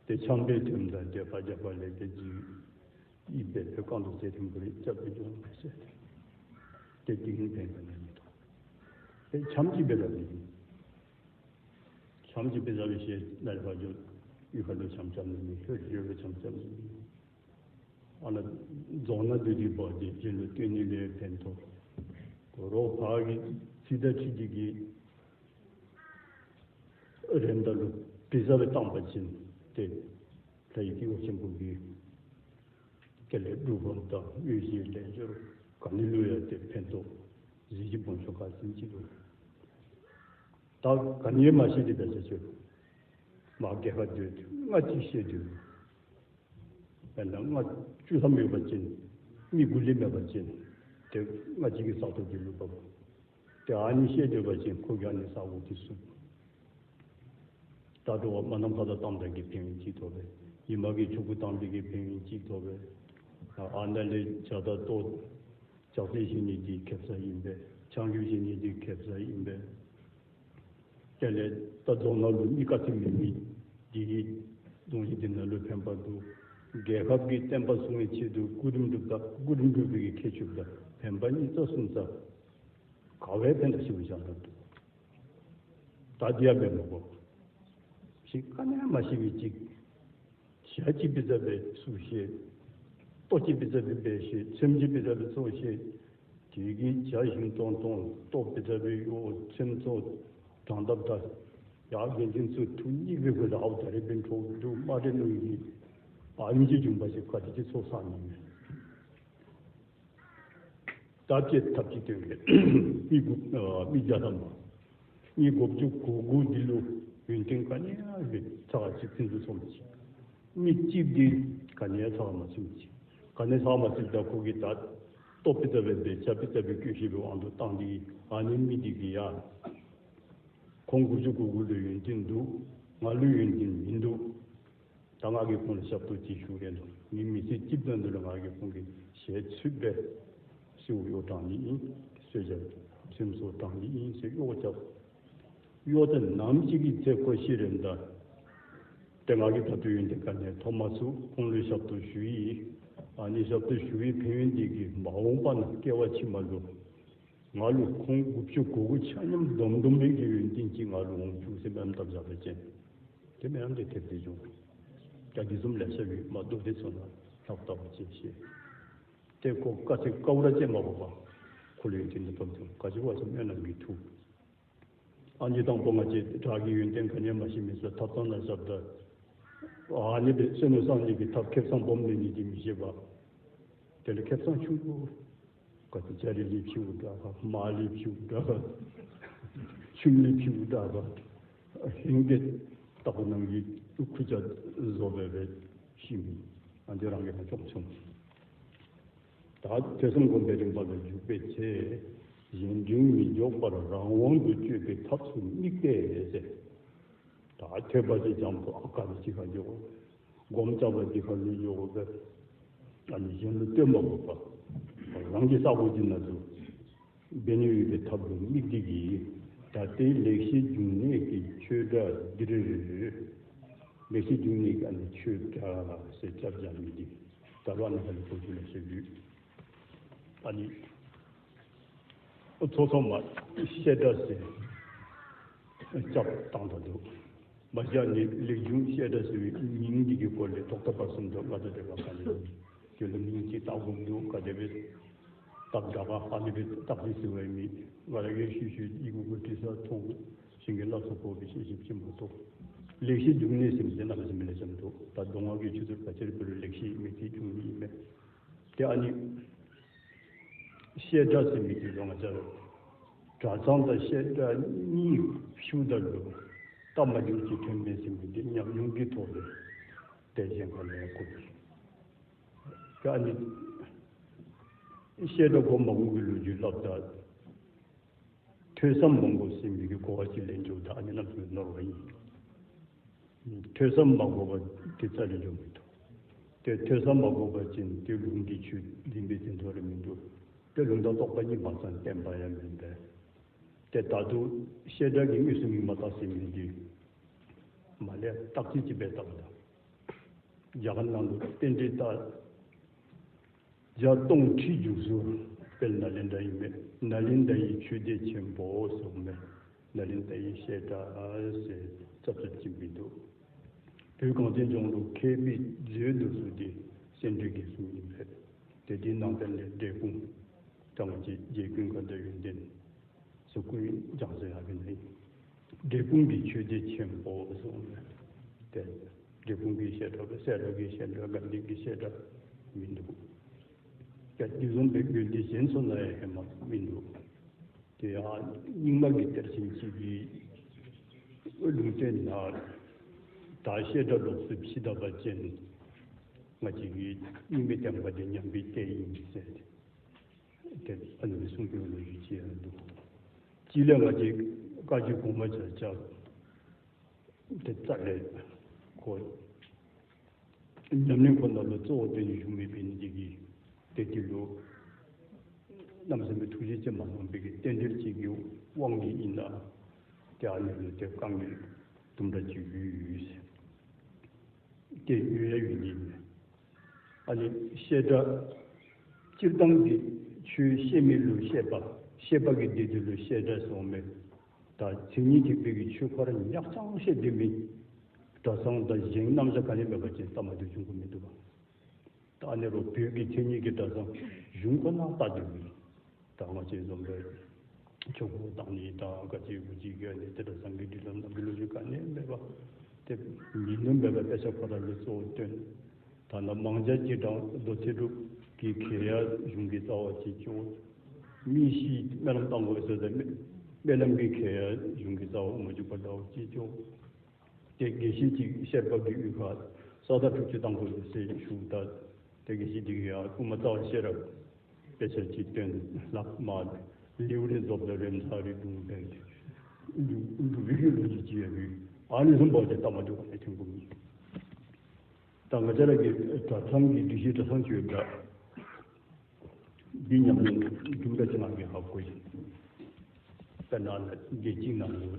དེ་ཆང་པའི་དོན་དང་དེ་ཕ་རྒྱ་པ་ལས་དེ་རྒྱུ་ཡིད་པའི་བོད་གང་དུ་ཚེ་ཐིམ་པོ་རེ་སྐྱབས་དུ་འཇོམས་པ་ཟེར། དེ་དེ་ཡིན་ཕན་པ་ནས་མི་ཐོགས། དེ་ཆམ་གྱིས་འབད་ཐབས་མེད། ཆམ་གྱིས་འབད་ཐབས་མེད་ཞེས་ལ་ལ་བ་འཇོག་ཡུལ་ཁ་ལུ་ཆམ་ཆམ་ནི་མི་ལྷོད་ཡུལ་ལུ་ཆམ་ཆམ་ནི་མི། ཨ་ན་རྫོང་ན་འདུས་ཀྱི་བག་ཅིག་གཞན་ལུ་སྟོན་ནི་ལས་ཕན་ཐོགས། རོགས་ཕ་གི་ཚིག་ད་ཁྲིད་ཀྱི་གི་རེན་ད་ལུ་བི་ཟ་བའི་བཏང་པ་ཅིན་ཏེ་ལྷ་ཡི་སྐྱེས་བུ་ཆེན་པོ་གི་དེ་ལས་སྒྲུབ་པ་དང་དབུས་ཀྱི་ལས་སྦྱོར་ག་ནི་ལུ་ཡ་དེ་ཕན་ཐོགས་གཟི་བརྗིད་སྤོང་ཆོག་ག་ཟིན་ཅི་ལུ། ད་ག་ནི་མ་ཤེས་ཏེ་བས་ཆ་ཆོད། མ་རྒྱལ་ཁ་སྡོད་དུས་ང་གཅིག་ཤེས་དུས། དཔེར་ན་ང་བཅུ་ཐམ་ཡོད་པ་ཅན། མི་དགུ་ལས་མེད་པ་ཅན། དེ་ང་གཅིག་གི་ས་ཐོག་གི་ལུས་པ་བོ། དེ་ཨ་ནི་ཤེས་སྡོད་པ་ཅན་ཁོ་ག་ནི་ས་འོག་གི་སུ། ད་དུ་བ་མ་ནམ་ཁ་ད་བཏང་དང་གི་ཕན་ཡོན་གཅིག་ཐོབ་པས། ཡི་མ་གི་ཆུ་ཁུ་བཏང་དེ་གི་ཕན་ཡོན་གཅིག་ཐོབ་པས། ཨ་ན་ལས་བྱ་ད་ལྟོ། ལྕགས་རྩེ་ཞིག་ནི་དེའི་ཁེབ་ས་ཡིན་པས། ཆང་རྒྱུ་ཞིག་ནི་དེའི་ཁེབ་ས་ཡིན་པས། དེ་ལས་ད་རྫོང་ནང་ལུ་མི་དཀའ་ཚེགས་མེད་མི་འདི་ཡིས་རྫོང་གཞི་འདི་ནང་ལུ་ཕན་པ་འདུག། རྒྱལ་ཁབ་ཀྱི་བསྟན་པ་སྲུང་བའི་ཆེད་དུ་སྐུ་རིམ་སྒྲུབ་ད་སྐུ་རིམ་སྒྲུབ་པའི་གི་ཁྱད་ཆོས་དང་ཕན་པ་གཉིས་རྩ་གསུམ་རྩ། ག་བའི་ཕན་ཐོགས་ཞིག་བཞག་ན་འདུག། ད་འདི་ཡ་བས་མ་གོ། ཞིག་ག་ནས་མ་ཤེས་པའི་ཅིག། ཞག་གཅིག་པའི་ཚབ་པའི་སུ་ཤེས། ལྟོ་གཅིག་པའི་ཚབ་པའི་པས་ཤེས། ཚེམ་གཅིག་པའི་ཚབ་པའི་ཚོ་ཤེས། དེ་གིས་བྱ་ཞིང་གཏོང་གཏོང་ལྟོ་པའི་ཚབ་པའི་གཡོ་ཚེམ་ཚོ་དྲང་ཐབས་ད། ཡག་དགེ་འདུན་ཚོ་ཐུགས་གཉིས་པའི་དགོས་ད་ཨའུ་ད་རེ་པའི་འཕྲོ་འདུག་མ་རེ་ནུས་ཀྱི་བག་ཡིན་གྱི་འབྱུང་བ་ཞིག་ག་དེ་ཅི་ཚོགས་བསགས་ནི་མེད། ད་བཅད་ཐབས་ཀྱི་སྟོན་པས་མི་དགུ་མི་བརྒྱ་ཐམ་པ། མི་དགུ་བཅུ་གོ་དགུ་འདི་ལུ་ཡོན་ཏན་ག་ནི་ཡང་མེད། ཚ་བ་གཅིག་ཚིག་འཛུགས་སོང་ཅིག། མི་གཅིག་འདི་ ག་ནས་ཚར་མ་ཚུགས་ཀྱི། ག་ནས་ཚར་མ་ཚུགས་ད་ཁོ་གིས་ད་ལྟོ་པི་ཙ་བའི་བེ་ཆ་པི་ཙ་བའི་ཀུན་ཤེས་པའི་དབང་དུ་བཏང་དེ་ཨ་ནི་མི་དེ་གི་ཡ། ཁོང་དགུ་བཅུ་གོ་དགུ་ལོའི་ཡོན་ཏན་འདུག་ང་ལོའི་ཡོན་ཏན་མི་འདུག་ད་ང་གིས་ཁོང་ལ་ཞབས་ཏོག་ཅིག་ཞུ་རན་འདུག་ངའི་མི་ཚེ་གཅིག་དོན་དུ་ལ་ང་གིས་ཁོང་གི་ཞལ་ཚུད་པའི་སེའུ་གཡོ་དྲང་ནི་ཡིན། གསོལ་ཇ་ཚོད་མཚོ་དྲང་ནི་ཡིན་ཟེར་གཡོ་རྒྱབ། གཡོ་དེ་ནམ་ཞིག་གི་ཚེ་ཁོ་ཤི་རན་ད། དེ་ང་གིས་ད་དུང་ཡོན་ཏན་ག་ནས་ཐོབ་མ་ཚུགས། ཁོང་ལ་ཞབས་ཏོག་ཞུ་ཡི། ཨ་ནི་ཞབས་ཏོག་ཞུ་བའི་ཕན་ཡོན་འདི་གིས་མ་འོངས་པ་ན་སྐྱེ་བ་ཕྱི་མ་ལོ། ང་ལོ་ཁོང་དགུ་བཅུ་གོ་དགུ་ཆ་མཉམ་སྡོམ་སྡོམ་རེ་གི་ཡོན་ཏན་གྱིས་ང་ལོ་འོང་བཅུག་སེམས་པའམ་བཏབ་བཞག་པའི་རྐྱེན། དེ་མེད་ཡང་དེ་ཐེབས་དེ་བྱུང་། རྒྱ་དེ་གསུམ་ལས་བྱ་བའི་མ་རྡོ་དེ་ཚོ་ན་ལྷག་ལྟ་བུ་ཅན་ཞེས། དེ་ཁོ་དཀའ་ཚེགས་དཀའ་བ་ཅན་མ་བབ་པ། ཁོ་ལོའི་དེ་འདི་བབ་ཀྱང་ག་ཅི་བ་ཅི་སྨོན་ལམ་གྱི་མཐུ། ཨ་ནི་དང་པོ་ང་ཚོས་བྲག་གི་ཡོན་ཏན་ག་ནས་མ་ཤེས་མི་ཚོ་ཐབ་ཚང་ན་བཞག་ད། ཨ་ནི་དེ་བསོད་ནམས་བསགས་ནས་ཀྱི་ཐབས་ཁེ་བཟང་སྦོམ་ནས་ནི་དེ་མི་ཤེས་པ། དེ་ལ་ཁེ་བཟང་ཆུང་ཆུང་། ག་ཚོད་ལྕགས་རི་ལས་ཕྱིའུ་འདྲ་ག་མ་ལས་ཕྱིའུ་འདྲ་ག་ཆུམ་ལས་ཕྱིའུ་འདྲ་ག་ཧིང་གེ་ལྟ་བུ་ནང་གི་ཁུ་ཆ་བཟོ་བའི་རེད་ཤི་མི་ཨ་འདི་རང་གི་ཧ་ཅོག་ཆུང་། ད་ཐོས་བསམ་སྒོམ་པའི་རིམ་པ་ལ་འཇུག་པའི་ཚེ། གཞན་དོན་མི་འཇོག་པར་རང་དབང་དུ་སྤྱོད་པའི་ཐབས་སུ་དམིགས་ཏེ་ཟེར། ད་ཐོས་པ་ཅིག་སྦྱངས་ཐོག་ཨ་ཀ་ནི་ཅི་ག་འཇོག་སྒོམ་རྐྱབ་པ་ཅིག་ག་ལུས་འཇོག་པ། ཨ་ནི་གཞན་ལ་སྟོན་པ་དགོས་པ། རང་གི་ས་གོ་ཅིག་ན་ཚུ། འབད་ནི་ཡོད་པའི་ཐབས་ལ་དམིགས་ཏེ་གིས། ད་ལྟའི་ལེགས་བཤད་འབྱུང་གནས་ཀྱི་ཆོས་སྒྲ་འདིར། ལེགས་བཤད་འབྱུང་གནས་ཀྱི་ཨ་ནི་ཆོས་སྒྲ་ཟེར་སྐྱབས་སྦྱར་མི་འདི། ད་རུང་ཨ་ནི་ཧ་ལས་པོ་ཞིག་ལ་བཤད་རྒྱུ། ཨ་ནི། ཚོགས་ཚོགས་མ་བཤད་སྒྲ་ཟེར། སྐྱབས་བཏང་དང་འདུག་མ་བཞག་ནི་ལེགས་བྱུང་བཤད་སྒྲ་ཟེར་བའི་མིང་འདི་གི་སྐོར་ལས་ཐོག་མཐའ་བར་གསུམ་དུ་ང་དང་འབྲེལ་བ་ག་ནས་ཡོད་ལ་མིང་ཅིག་བཏགས་དགོས་འདུག་ག་དེ་བས་བཏགས་འདྲ་ག་ཧ་ལས་པའི་བཏགས་ཏེ་ཟེར་བའི་མི་ང་རང་གིས་ཤུལ་ཤུལ་ཡི་གུ་གུ་བྲིས་ས་མཐོང་གཞན་གྱི་བསླབ་གསོ་གོ་བའི་ཤེས་བཞིན་ཕྱིན་མ་གཏོགས། ལེགས་བཤད་འབྱུང་གནས་ཟེར་མི་དེ་རྣམ་པ་ཟིན་མི་ལས་ཙམ་འདུག་ད་མདོ་སྔགས་ཀྱི་ཆོས་ཚུལ་ག་ཅེར་བོད་ལེགས་བཤད་མི་དེ་འབྱུང་གནས་ཡིན་མེད། དེ་ཨ་ནི། བཤད་སྒྲ་ཟེར་མི་དེ་ལོ་ང་ཅག་གྲྭ་ཚང་དང་བཤད་སྒྲ་གཉིས་ཕྱུག་དང་ལུ་རྟ་མ་འཇུག་ཅིག་ཐོན་མེད་ཟེར་མི་དེ་ཉམས་མྱོང་གི་ཐོག་ལས་དེ་གཞན་ཁ་ལས་གོ་དེ་ཨ་ནི་བཤད་སྒྲ་གོ་མ་གོ་གི་ལོ་རྒྱུས་ལབ་ད། ཐོས་བསམ་མང་པོ་ཟེར་མི་གི་གོ་བ་ཅིག་ལེན་འཇུག་ད་ཨ་ནི་རྣམ་ཀུན་ནོར་བ་ཡིན། ཐོས་བསམ་མ་དགོས་པ་དེ་རྩ་ལས་འཇོག་མི་འདུག་དེ་ཐོས་བསམ་མ་དགོས་པ་ཅན་དེ་ལུང་གི་ཆོས་འཛིན་པའི་དེ་འདྲ་རེ་མི་འདུག་དེ་ལུང་དང་རྟོགས་པ་གཉིས་མ་ཚང་བསྟན་པ་ཡང་མིན་པས། དེ་ད་དུང་བཤད་སྒྲ་གི་དངོས་སུ་མིང་མ་བཏགས་ཟེར་མི་འདི། མ་ལས་བཏགས་ཚིག་ཅིག་པས་བཏགས་པ་དང་། རྒྱ་གར་ནང་དུ་རྟེན་འབྲེལ་ལྟར། བརྒྱ་སྟོང་ཁྲིའི་མཇུག་སུ་དཔལ་ནཱ་ལེནྡྲ་ཡི་མེ་ནཱ་ལེནྡྲ་ཡི་ཆོས་སྡེ་ཆེན་པོ་ཟེར་མེ་ནཱ་ལེནྡྲ་ཡི་བཤད་གྲྭ་ཟེར་ཙབ་ཙབ་ཅིག་མི་འདུག་བོད་གངས་ཅན་ལྗོངས་ལུ་མཁས་པའི་མཛོད་འདུག་སུ་དེ་སེ་འབྲས་དགེ་གསུམ་ཡིན་པས། དེ་དེའི་ནང་དོན་ལས་འབྲས་སྤུངས་དང་རྗེ་རྗེ་ཀུན་དགའ་ཟླ་བའི་གདན། སུ་ཀུན་སྦྱངས་ཟེར་ཡག་གི་ནི། འབྲས་སྤུངས་ཀྱི་ཆོས་སྡེ་ཆེན་པོ་གསུངས་ནས། དེ་འབྲས་སྤུངས་ཀྱི་བཤད་གྲྭ་བསེ་ར་གི་བཤད་གྲྭ་དགའ་ལྡན་གྱི་བཤད་གྲྭ་མི་འདུག་ཀྱ་དེ་བཟུམ་པའི་དགོན་སྡེ་གཞན་ཚོ་ན་ཡང་ཧེ་མ་མི་འདུག་དེ་ཡང་རྙིང་མ་གི་གཏེར་ཆེན་གཅིག་གིས་ལུང་བསྟན་ན། ད་བཤད་གྲྭ་ལོགས་སུ་ཕྱི་ད་པ་ཅན་ང་གཅིག་གིས་རྙིང་མའི་བསྟན་པ་དེ་ཉམས་པའི་རྟེན་ཡིན་ཟེར་ཏེ། དེ་ཨ་ནི་གསུང་གི་ལོ་རྒྱུས་ཅི་ཡང་འདུག་ཅི་ལས་ང་ཅིག་བཀའ་བརྒྱུད་གོང་མ་ཆ་ཆ་དེ་རྩ་ལས་ཁོ་ཉམས་ལེན་ཁོ་ན་ལོ་གཙོ་བོ་དོན་ཞུ་མེད་པའི་ནི་འདི་གི་དེ་དེ་ལོ་རྣམ་སེམས་པའི་ཐུགས་རྗེ་ཅན་མ་གནང་པའི་གི་རྟེན་འབྲེལ་གཅིག་གི་དབང་གིས་ཡིན་ན་དེ་ཨ་ནི་ལོ་དེ་དཀའ་ངལ་དུམ་གྲ་གཅིག་ཡོད་ཡོད་ཟེར། དེ་ཡོད་ཡ་ཡོད་ནི་ཡིན། ཨ་ནི་བཤད་སྒྲ། སྤྱིར་བཏང་གི་ཆོས་བཤད་མི་ལུ་བཤད་པ། བཤད་པ་གི་སྡེ་དེ་ལུ་བཤད་སྒྲ་གསུངས་མེད། ད་མཚན་ཉིད་ཐེག་པའི་གི་ཆོས་ཁར་ཉག་ཚང་བཤད་དེ་མིན། གྲྭ་ཚང་དང་གཞན་རྣམ་གཞག་ག་ནི་མེད་པ་ཅན་ལྟ་མ་དུ་བྱུང་གི་མི་འདུག་པ། ད་ཨ་ནི་རུ་བོད་ཀྱི་མཚན་ཉིད་ཀྱི་གྲྭ་ཚང་གཞུང་ཁོ་ན་ལྟ་དུས་མིན། ད་ང་ཅིག་འཛོམས་པའི་ཆོས་སྒོ་དང་ནི་ད་ག་ཅིག་བུ་ཅིག་གི་ནི་དེ་འདྲ་སངས་རྒྱས་འདི་ལ་ནམ་གི་ལོ་རྒྱུས་ག་ནས་མེད་པ། དེ་ཉིན་ནུབ་མེད་པ་དཔེ་ཆ་ཁོ་ར་ལས་གཙོ་བོ་སྟོན། ད་ནི་མང་ཇ་གཅིག་དང་རྡོ་རྗེ་སྒྲུབ་ཀྱི་ཁེ་ཡ་གཞུང་གི་རྩ་བ་གཅིག་ཅོག་མི་ཤི་སྨོན་ལམ་བཏང་དགོས་ཟེར་ཏེ་སྨོན་ལམ་གྱི་ཁེ་ཡ་གཞུང་གི་རྩ་བ་མ་འཇུག་པ་འདྲ་བོ་གཅིག་ཅོག་དེ་དགེ་བཤེས་གཅིག་བཤད་པ་གི་དབུས་ཁ་ ས་བདག་ཐུགས་རྗེ་དང་པོ་ཟེར་ཞུ་ད། དེ་གི་ཞིག་དེ་གི་ཡ་དབུ་མ་རྩ་བ་ཤེས་རབ་དཔེ་ཆ་གཅིག་བཏོན་ལག་མ་ལེའུ་རེ་རྫོགས་ལ་རེ་མཐའ་རེ་བརྡུང་བས་འགྲུབ་པའི་ལོ་རྒྱུས་ཅི་ཡ་གི་ཨ་ནི་གསུམ་པ་དེ་ལྟ་མ་འདུག་ག་ནས་ཐོན་གོ་མི། ད་ང་ཅག་ར་གི་གྲྭ་ཚང་གི་སྒྲིག་གཞི་གྲྭ་ཚང་ཆོས་གྲྭ། འདི་ཉམས་ལེན་གྲུབ་འབྲས་ཆེ་ང་གིས་ཧ་གོ་ཡིན། དཔེར་ན་ལ་དགེ་གཅིག་ནང་ལོ་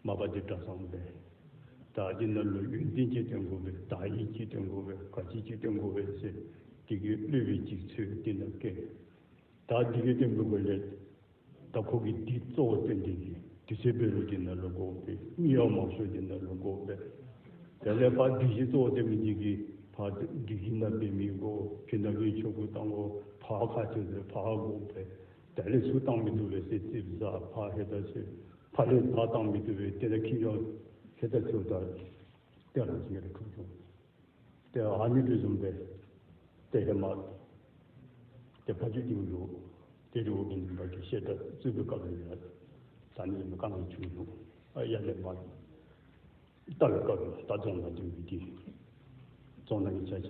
མ་པ་དེ་གྲྭ་ཚང་བས། ད་འདི་ནང་ལོ་ཡོན་ཏན་ཅིག་སྟོན་དགོས་པས། ད་ཡིག་ཅིག་སྟོན་དགོས་པས། ག་ཅིག་ཅིག་སྟོན་དགོས་པས་ཟེར། དེ་གི་སློབ་དཔོན་གཅིག་ཚོས་དེ་ནང་བཀལ། ད་འདི་གི་སྟོན་དགོས་པ་ལས། ད་ཁོ་གིས་འདི་གཙོ་བོ་བསྟན་ཏེ་གི་དུས་ཚོད་འབད་རུ་དེ་ནང་ལོ་འགོག་པས། མི་ཡག་མང་ཤོས་དེ་ནང་ལོ་འགོག་པས། དེ་ལས་ཕར་སྒྲིག་གཞི་གཙོ་བོ་བསྟན་མི་འདི་གིས་ཕར་སྒྲིག་གཞི་ནང་འབད་མི་འགོག་ཕྱི་ནང་གི་ཆོ་ག་བཏང་འགོག་ཕར་ཁ་ཆེ་ཚོས་ཕར་འགོག་པས། དེ་ལས་ཚུར་བཏང་མི་ཐུབ་པས་ཟེར་རྩིབ་ཟ་ཕར་ཧེ་ད་ཚོས་ཕར་ལས་ཕར་བཏང་མི་ཐུབ་པས་དེ་ལས་ཁྱི་ཡོ་ཧེ་ད་ཚུར་ད་དེ་རང་བཞིན་རེ་འཁྲུག་བྱུང་། དེ་ཨ་ནི་དུས་གསུམ་པས་དེ་ཧེ་མ་དེ་ཕ་ཆོས་སྐྱིད་འགྲོ་དེ་རི་བོ་དགེ་འདུན་པ་གི་བཤད་གྲྭ་བཙུགས་པའི་སྐབས་ལ་ཡ་ད་ནི་མི་གང་ཡང་བྱུང་འདུག་ཨ་ཡ་ལས་མ་ལྟ་བའི་སྐབས་ལ་ད་རྫོང་ན་འདུས་པའི་དེ་རྫོང་ན་གི་ཆ་ཆ་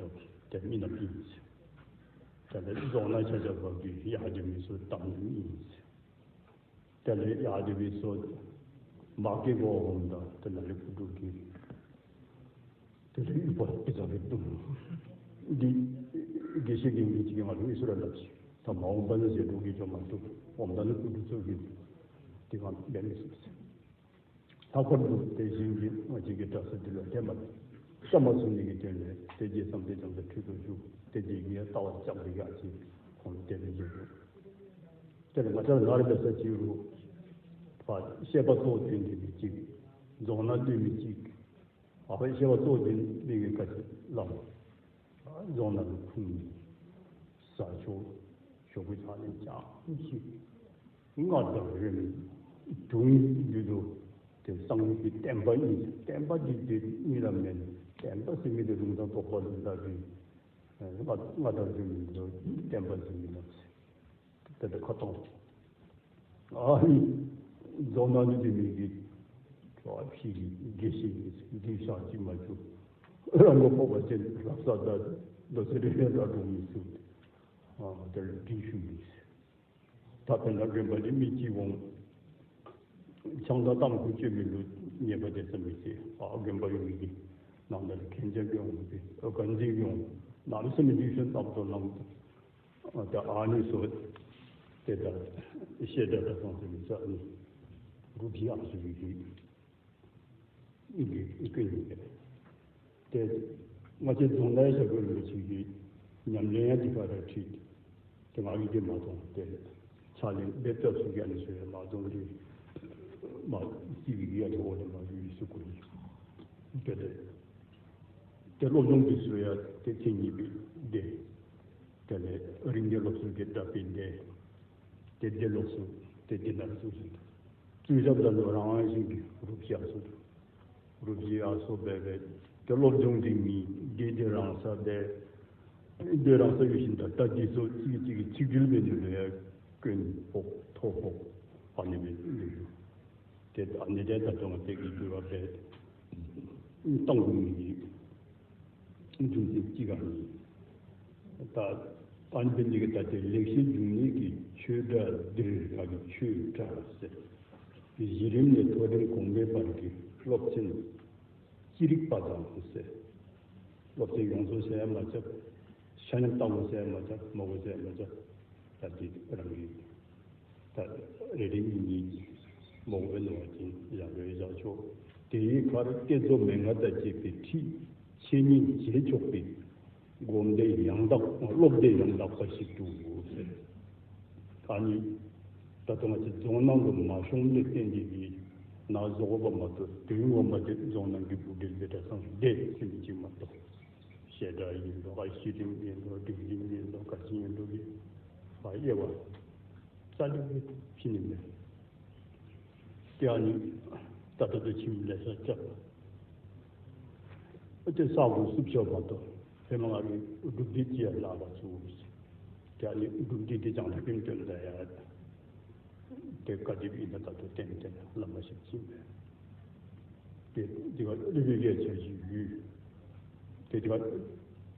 དེ་མི་ན་པི་ཡིན་ཟེར། དེ་ལས་རྫོང་ན་ཆ་ཆ་བབ་ཀྱི་ཡ་དེ་མི་སུ་དང་ནི་མི་ཡིན་ཟེར། དེ་ལས་ཡ་དེ་བི་སོ་མ་སྐྱེ་གོ་འོང་ད་དེ་ན་ལས་ཀུ་ཀྲུ་གི་དེ་ལས་ཡུ་པ་ཀི་ཙ་རེ་ཏུ་འདི་དགེ་བཤེས་ཀྱི་མི་གཅིག་ང་ལུ་ཨི་སུ་ར་ལབ་ཅི་ད་མ་འོངས་པ་ནི་ཟེར་འགྲོ་གི་ཅོ་མ་ཏུ་འོང་ད་ནི་ཀུ་ཀྲུ་ཚོ་གི་དེ་གང་ལས་མི་སུ་ཟེར། ལྷག་པར་དུ་དེ་བཞིན་གྱི་ང་བཅས་ཀྱི་གྲྭ་ས་འདི་ལ་དེ་མ་ཤ་མ་ཚུགས་ནས་ཀྱི་དོན་ལས་དེ་རྗེས་སམ་དེ་ཙམ་དུ་ཁྲིད་དུ་བཞུགས་དེ་རྗེས་ཀྱི་ལྟ་བ་ལྕགས་འདི་ག་ཅིག་ཁོང་ལ་དེ་ལས་བཞུགས། དེར་ང་ཚར་ངར་བའི་ས་ཅིག་རུ། བཤད་པ་གཙོ་བོ་དོན་དེ་མི་གཅིག་རྫོང་ན་སྡོད་མི་གཅིག་ཨ་ཕའི་བཤད་པ་གཙོ་བོ་དོན་མི་གི་ཁ་ཆེ་ལམ། རྫོང་ན་ལུ་ཁུངས་ནི་ས་ཆོག་ཞོག་པོ་ཆགས་ནས་ཀྱང་ཞིག་སྔར་དང་རིམ་དུང་རྒྱུད་དུ་དེ་གསང་གི་བསྟན་པ་གཉིས་བསྟན་པ་འདི་དེ་གཉིས་ལ་མེད་བསྟན་པ་ཟེར་མི་དེ་ལུང་དང་རྟོགས་པ་ལུང་དང་རིགས། སྔར་སྔར་དང་རིམ་དུ་བསྟན་པ་ཟེར་མི་ལ་དེ་འདྲ་ཁ་ཏོང་། ཨ་ནི་རྫོང་ནང་ནི་དེ་མི་གི་ཕྱོགས་ཕྱི་གི་དགེ་བཤེས་ཀྱི་འདི་ཤག་ཅིག་མ་བྱུང་། རང་མགོ་ཕོག་པ་ཅན་ལྷ་ས་ད་རྡོ་རྗེ་རི་ར་འགྲོ་མི་ཚུགས། ཨ་དེར་འདི་ཞུ་མི་ཟེར། ད་དེ་འདྲ་རིམ་པ་འདི་མི་གཅིག་འོང་། ཆང་དང་གཏམ་ཁུ་སྤྱོད་མི་ལུ་ཉེས་པ་དེ་ཙམ་མི་བྱེད། ཨ་དགོན་པ་ཡོང་གི་ནང་ལ་མཁན་ཆེན་གྱི་འོང་གི་ཨ་ག་འཛིན་གྱི་འོང་ནམ་སེམས་འདི་ཤོད་སྟབས་དོ་ནང་དུ། ད་ཨ་ནི་སོ། དེ་ལྟར་བཤད་གྲྭ་གྲྭ་ཚང་དེ་མི་ས་ནི་རུ་བཞི་ཨ་སུ་ཡི་གི་ཀུན་ཡིན་པས། དེ་ང་ཚོའི་རྫོང་ནའི་ཞབས་བྲོ་རིན་པོ་ཆེ་གི་ཉམས་ལེན་ཡང་འདི་ག་ར་ཁྲིད་དེ་ང་གི་དེ་མ་གཏོང་དེ་ཕྱག་ལེན་འབད་ཐབས་སུ་ཀྱང་ནི་སོ་ཡ་མ་གཏོང་དེ་མ་སྲིད་པའི་གི་ཡ་དེ་འོག་ནས་མ་གི་ཡུལ་སུ་བཀུར་ཡིན་དེ་དེ། དེ་སློབ་སྦྱོང་གི་སྲོལ་ཡང་དེ་ཐེངས་གཉིས་པའི་སྡེ། དེ་ནས་རིང་བསྡད་སློབ་ཟུར་གྱི་གྲྭ་པའི་སྡེ། དེ་སྡེ་སློབ་ཟུར་དེ་སྡེ་ནར་ཟུར་ཟིན་ཏོ། བཙུན་ཞབས་ལ་ལོ་རང་དབང་ཞིང་གི་རུབ་ཞག་སོ། རུབ་ཞི་ཡག་སོ་སྦས་པས་དེ་སློབ་སྦྱོང་གི་མི་སྡེ་སྡེ་རང་ས་སྦས། སྡེ་རང་ས་ཡོད་བཞིན་དུ་ད་སྡེ་ཚོ་གཅིག་གིས་གཅིག་གི་ཆིག་སྒྲིལ་བའི་ནུས་ལ་ཡང་ཀུན་ཕོག་ཐོ་ཕོག་ཨ་ནི་བའི་ལུས་ཡོད། དེ་ལྟ་ནི་དེ་ལྟར་དུ་ང་བཅས་ཀྱི་འགྱུར་བ་འབད། བཏང་དགོས་ནི་རྒྱུ་མཚན་གཅིག་ག་ནི། ད་ཨན་པའི་ནི་གི་ད་ལྟའི་ལེགས་བཤད་འབྱུང་གནས་ཀྱི་ཆོས་གྲྭ་འདིར་ང་གི་ཆོས་གྲྭ་ཟེར། གཞི་རིམ་ནས་མཐོ་རིམ་གོང་མའི་བར་གྱི་སློབ་ཚན་ཅི་རིགས་པ་དང་ཟེར། སློབ་ཚན་ཡོངས་རྫོགས་ཟེར་ཡང་མ་ཁྱབ། ཆ་མཉམ་ལྟ་བུ་ཟེར་ཡང་མ་ཁྱབ་མ་བུ་ཟེར་ཡང་མ་ཁྱབ། ད་འདི་རང་གི་ད་རེ་རེ་གཉིས་གཉིས་མོག་པའི་ནོར་གྱིན་ཡང་རེ་བཞག་ཆོག་དེའི་ཁར་བསྐྱེད་རྫོགས་མན་ངག་དང་བཅས་པའི་ཁྲིད་འཆད་ཉན་བྱེད་ཆོག་པའི་སྒོམ་བཟླས་ཡང་དག་སློབ་བཟླས་ཡང་དག་པ་ཞིག་ཏུ་ཟེར། ད་ནི་ད་ལྟ་ང་ཚོ་རྫོང་ནང་དུ་མ་ཤོང་ནས་བསྟན་གྱི་ཡིན་ན་བཟོ་བ་མ་གཏོགས་དོན་ངོ་མ་དེ་རྫོང་ནང་གི་བུ་འབྲེལ་བའི་གྲྭ་ཚང་ཞིག་བསྡད་ཟིན་གྱི་མ་གཏོགས། བཤད་གྲྭ་ཡིན་འགྲོ་ག་གཞི་རིམ་ཡིན་འགྲོ་སྒྲིག་རིམ་ཡིན་འགྲོ་ག་ཅི་ཡིན་འགྲོ་གི་ཕ་དབྱེ་བ་རྩ་ལས་ཕྱི་ནས་མེད། དེ་ཨ་ནི་ད་ལྟ་དུ་ཁྱིམ་ལས་ས་བཅག་པ་དེ་ས་གོ་སུབ་ཆོག་མ་གཏོགས་ཧེ་མ་ང་གི་སྒྲུབ་སྡེ་ཅི་ཡང་ལག་པ་ཚུགས་དེ་ཨ་ནི་སྒྲུབ་སྡེ་དེ་ཀྱང་ལ་ཀུན་སྟོན་མཛད་ཡ་དེ་བཀའ་དྲིན་ཡིན་ན་ད་ལྟ་ཏན་ཏན་བླ་མ་ཞིག་ཕྱིན་པས་དེ་འདི་ག་ཀླུ་པའི་སྐད་ཆ་ཞིག་ཡུལ། དེ་དུས་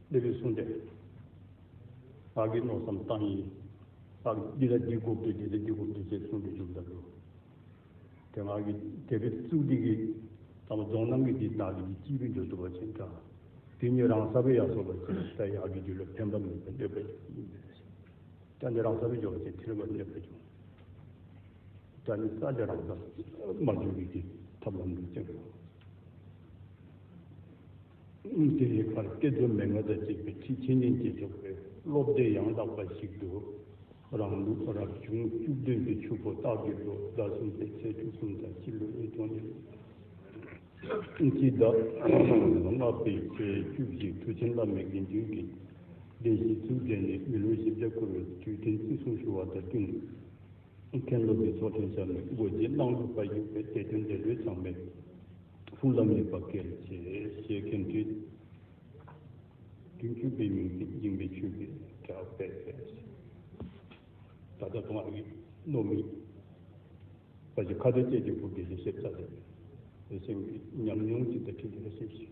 སླེབས་པའི་གསུང་དེ། ང་གིས་མནོ་བསམ་བཏང་ཡིན། ཨ། འདི་ལ་འདི་དགོས་འདུག་འདི་ལ་འདི་དགོས་འདུག་ཅེས་གསུང་དུ་བཅུག་ད་འགྲོ། དེ་ང་གིས་དེ་བས་གཙུག་འདི་གི་ད་རྫོང་ནང་གི་འདི་དག་གི་འདི་སྐྱིད་པའི་འགྲོ་ཐུབ་པ་ཅན་དང་། དེ་ཉིད་རང་ས་བའི་ཡག་སོགས་པ་ཅན་ད་ཡག་གི་རྒྱུ་ལ་ཕན་པ་མེད་པའི་གནོད་པ་ཡིན་པས། ད་ནི་རང་ས་བའི་འགྲོ་བ་ཅན་དེ་ལ་གནོད་པ་བྱུང་། ད་ནི་ས་ཆ་རང་ས་མ་འཇུག་གི་ཐབས་ལམ་འདི་བཅས། དེའི་ཁར་བསྐྱེད་རྫོགས་མན་ངག་དང་བཅས་པའི་ཁྲིད་ཆེན་ཉན་གྱིས་ཆོག་པའི་སློབ་སྡེ་ཡང་དག་པ་ཞིག་ཏུ་རང་ལུགས་རབ་བྱུང་བཅུ་བདུན་གྱི་ཆུ་ཕོ་སྟག་གི་ལོ་ཟླ་གསུམ་པའི་ཚེས་བཅུ་གསུམ་དང་སྤྱི་ལོ་ཉིས་སྟོང་ཉེར་གཅིག་ཟླ་ལྔ་པའི་ཚེས་བཅུ་བཞི་མཐུ་ཆེན་བླ་མའི་དགེ་འདུན་གྱི་གདན་ཞིག་བཙུགས་མཛད་ནས་མི་ལོ་བཞི་བརྒྱ་འཁོར་བའི་དུས་དྲན་བརྩི་སྲུང་ཞུ་བ་དང་བསྟུན། མཁན་སློབ་ཀྱི་ཚོགས་ཆེན་བཤམས་ནས་སྒོ་འབྱེད་གནང་ལུགས་པ་བཞུགས་པའི་དད་ལྡན་འདས་ལོས་ཚང་མས་ཕུགས་ལམ་ཡོད་པ་སྐྱེལ་ཆེད་ཞེས་མཁན་ཁྲིད་བདུན་ཅུ་པའི་མིང་ཚིག་འགྱིང་བའི་ཆོས་ཀྱི་གྲགས་པས་ཟེར། ད་ལྟ་དུང་ཨ་ཡིག་སློབ་མི་བ་ཞིག་ཁ་བརྡ་བཅས་ཀྱི་སྐོར་དེ་ཞིག་བཤད་ཚར་རེད། དེ་བཞིན་གྱི་ཉམས་མྱོང་ཅིག་དང་འཁྲིལ་ཏེ་ཞིག་ཞིག་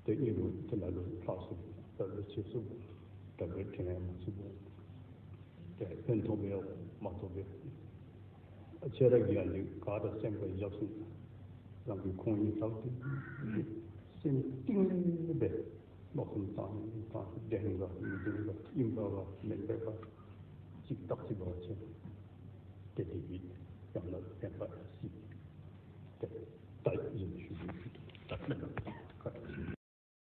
དེ་ཨིན་རུང་དེ་ལ་ལོ་ལྷག་སུ་ད་ལོ་ཆེ་སུ་ད་ལོ་དྲན་མ་སུ་དེ་ཕན་ཐོགས་པའི་མ་ཐོགས་པའི་ཆེ་ར་གི་ཡང་ལུས་ག་ར་སེམས་པ་བཞག་སུ་རང་གི་ཁོང་ཡིན་ཐག་ཏུ་སེམས་གཏིང་ནས་སྦས་མནོ་བསམ་བཏང་ཡིན་དང་བདེན་པ་མི་བདེན་པ་ཡིན་པ་བ་མིན་པའི་བ་ཅིག་བརྟག་ཅིག་བ་ཆེ།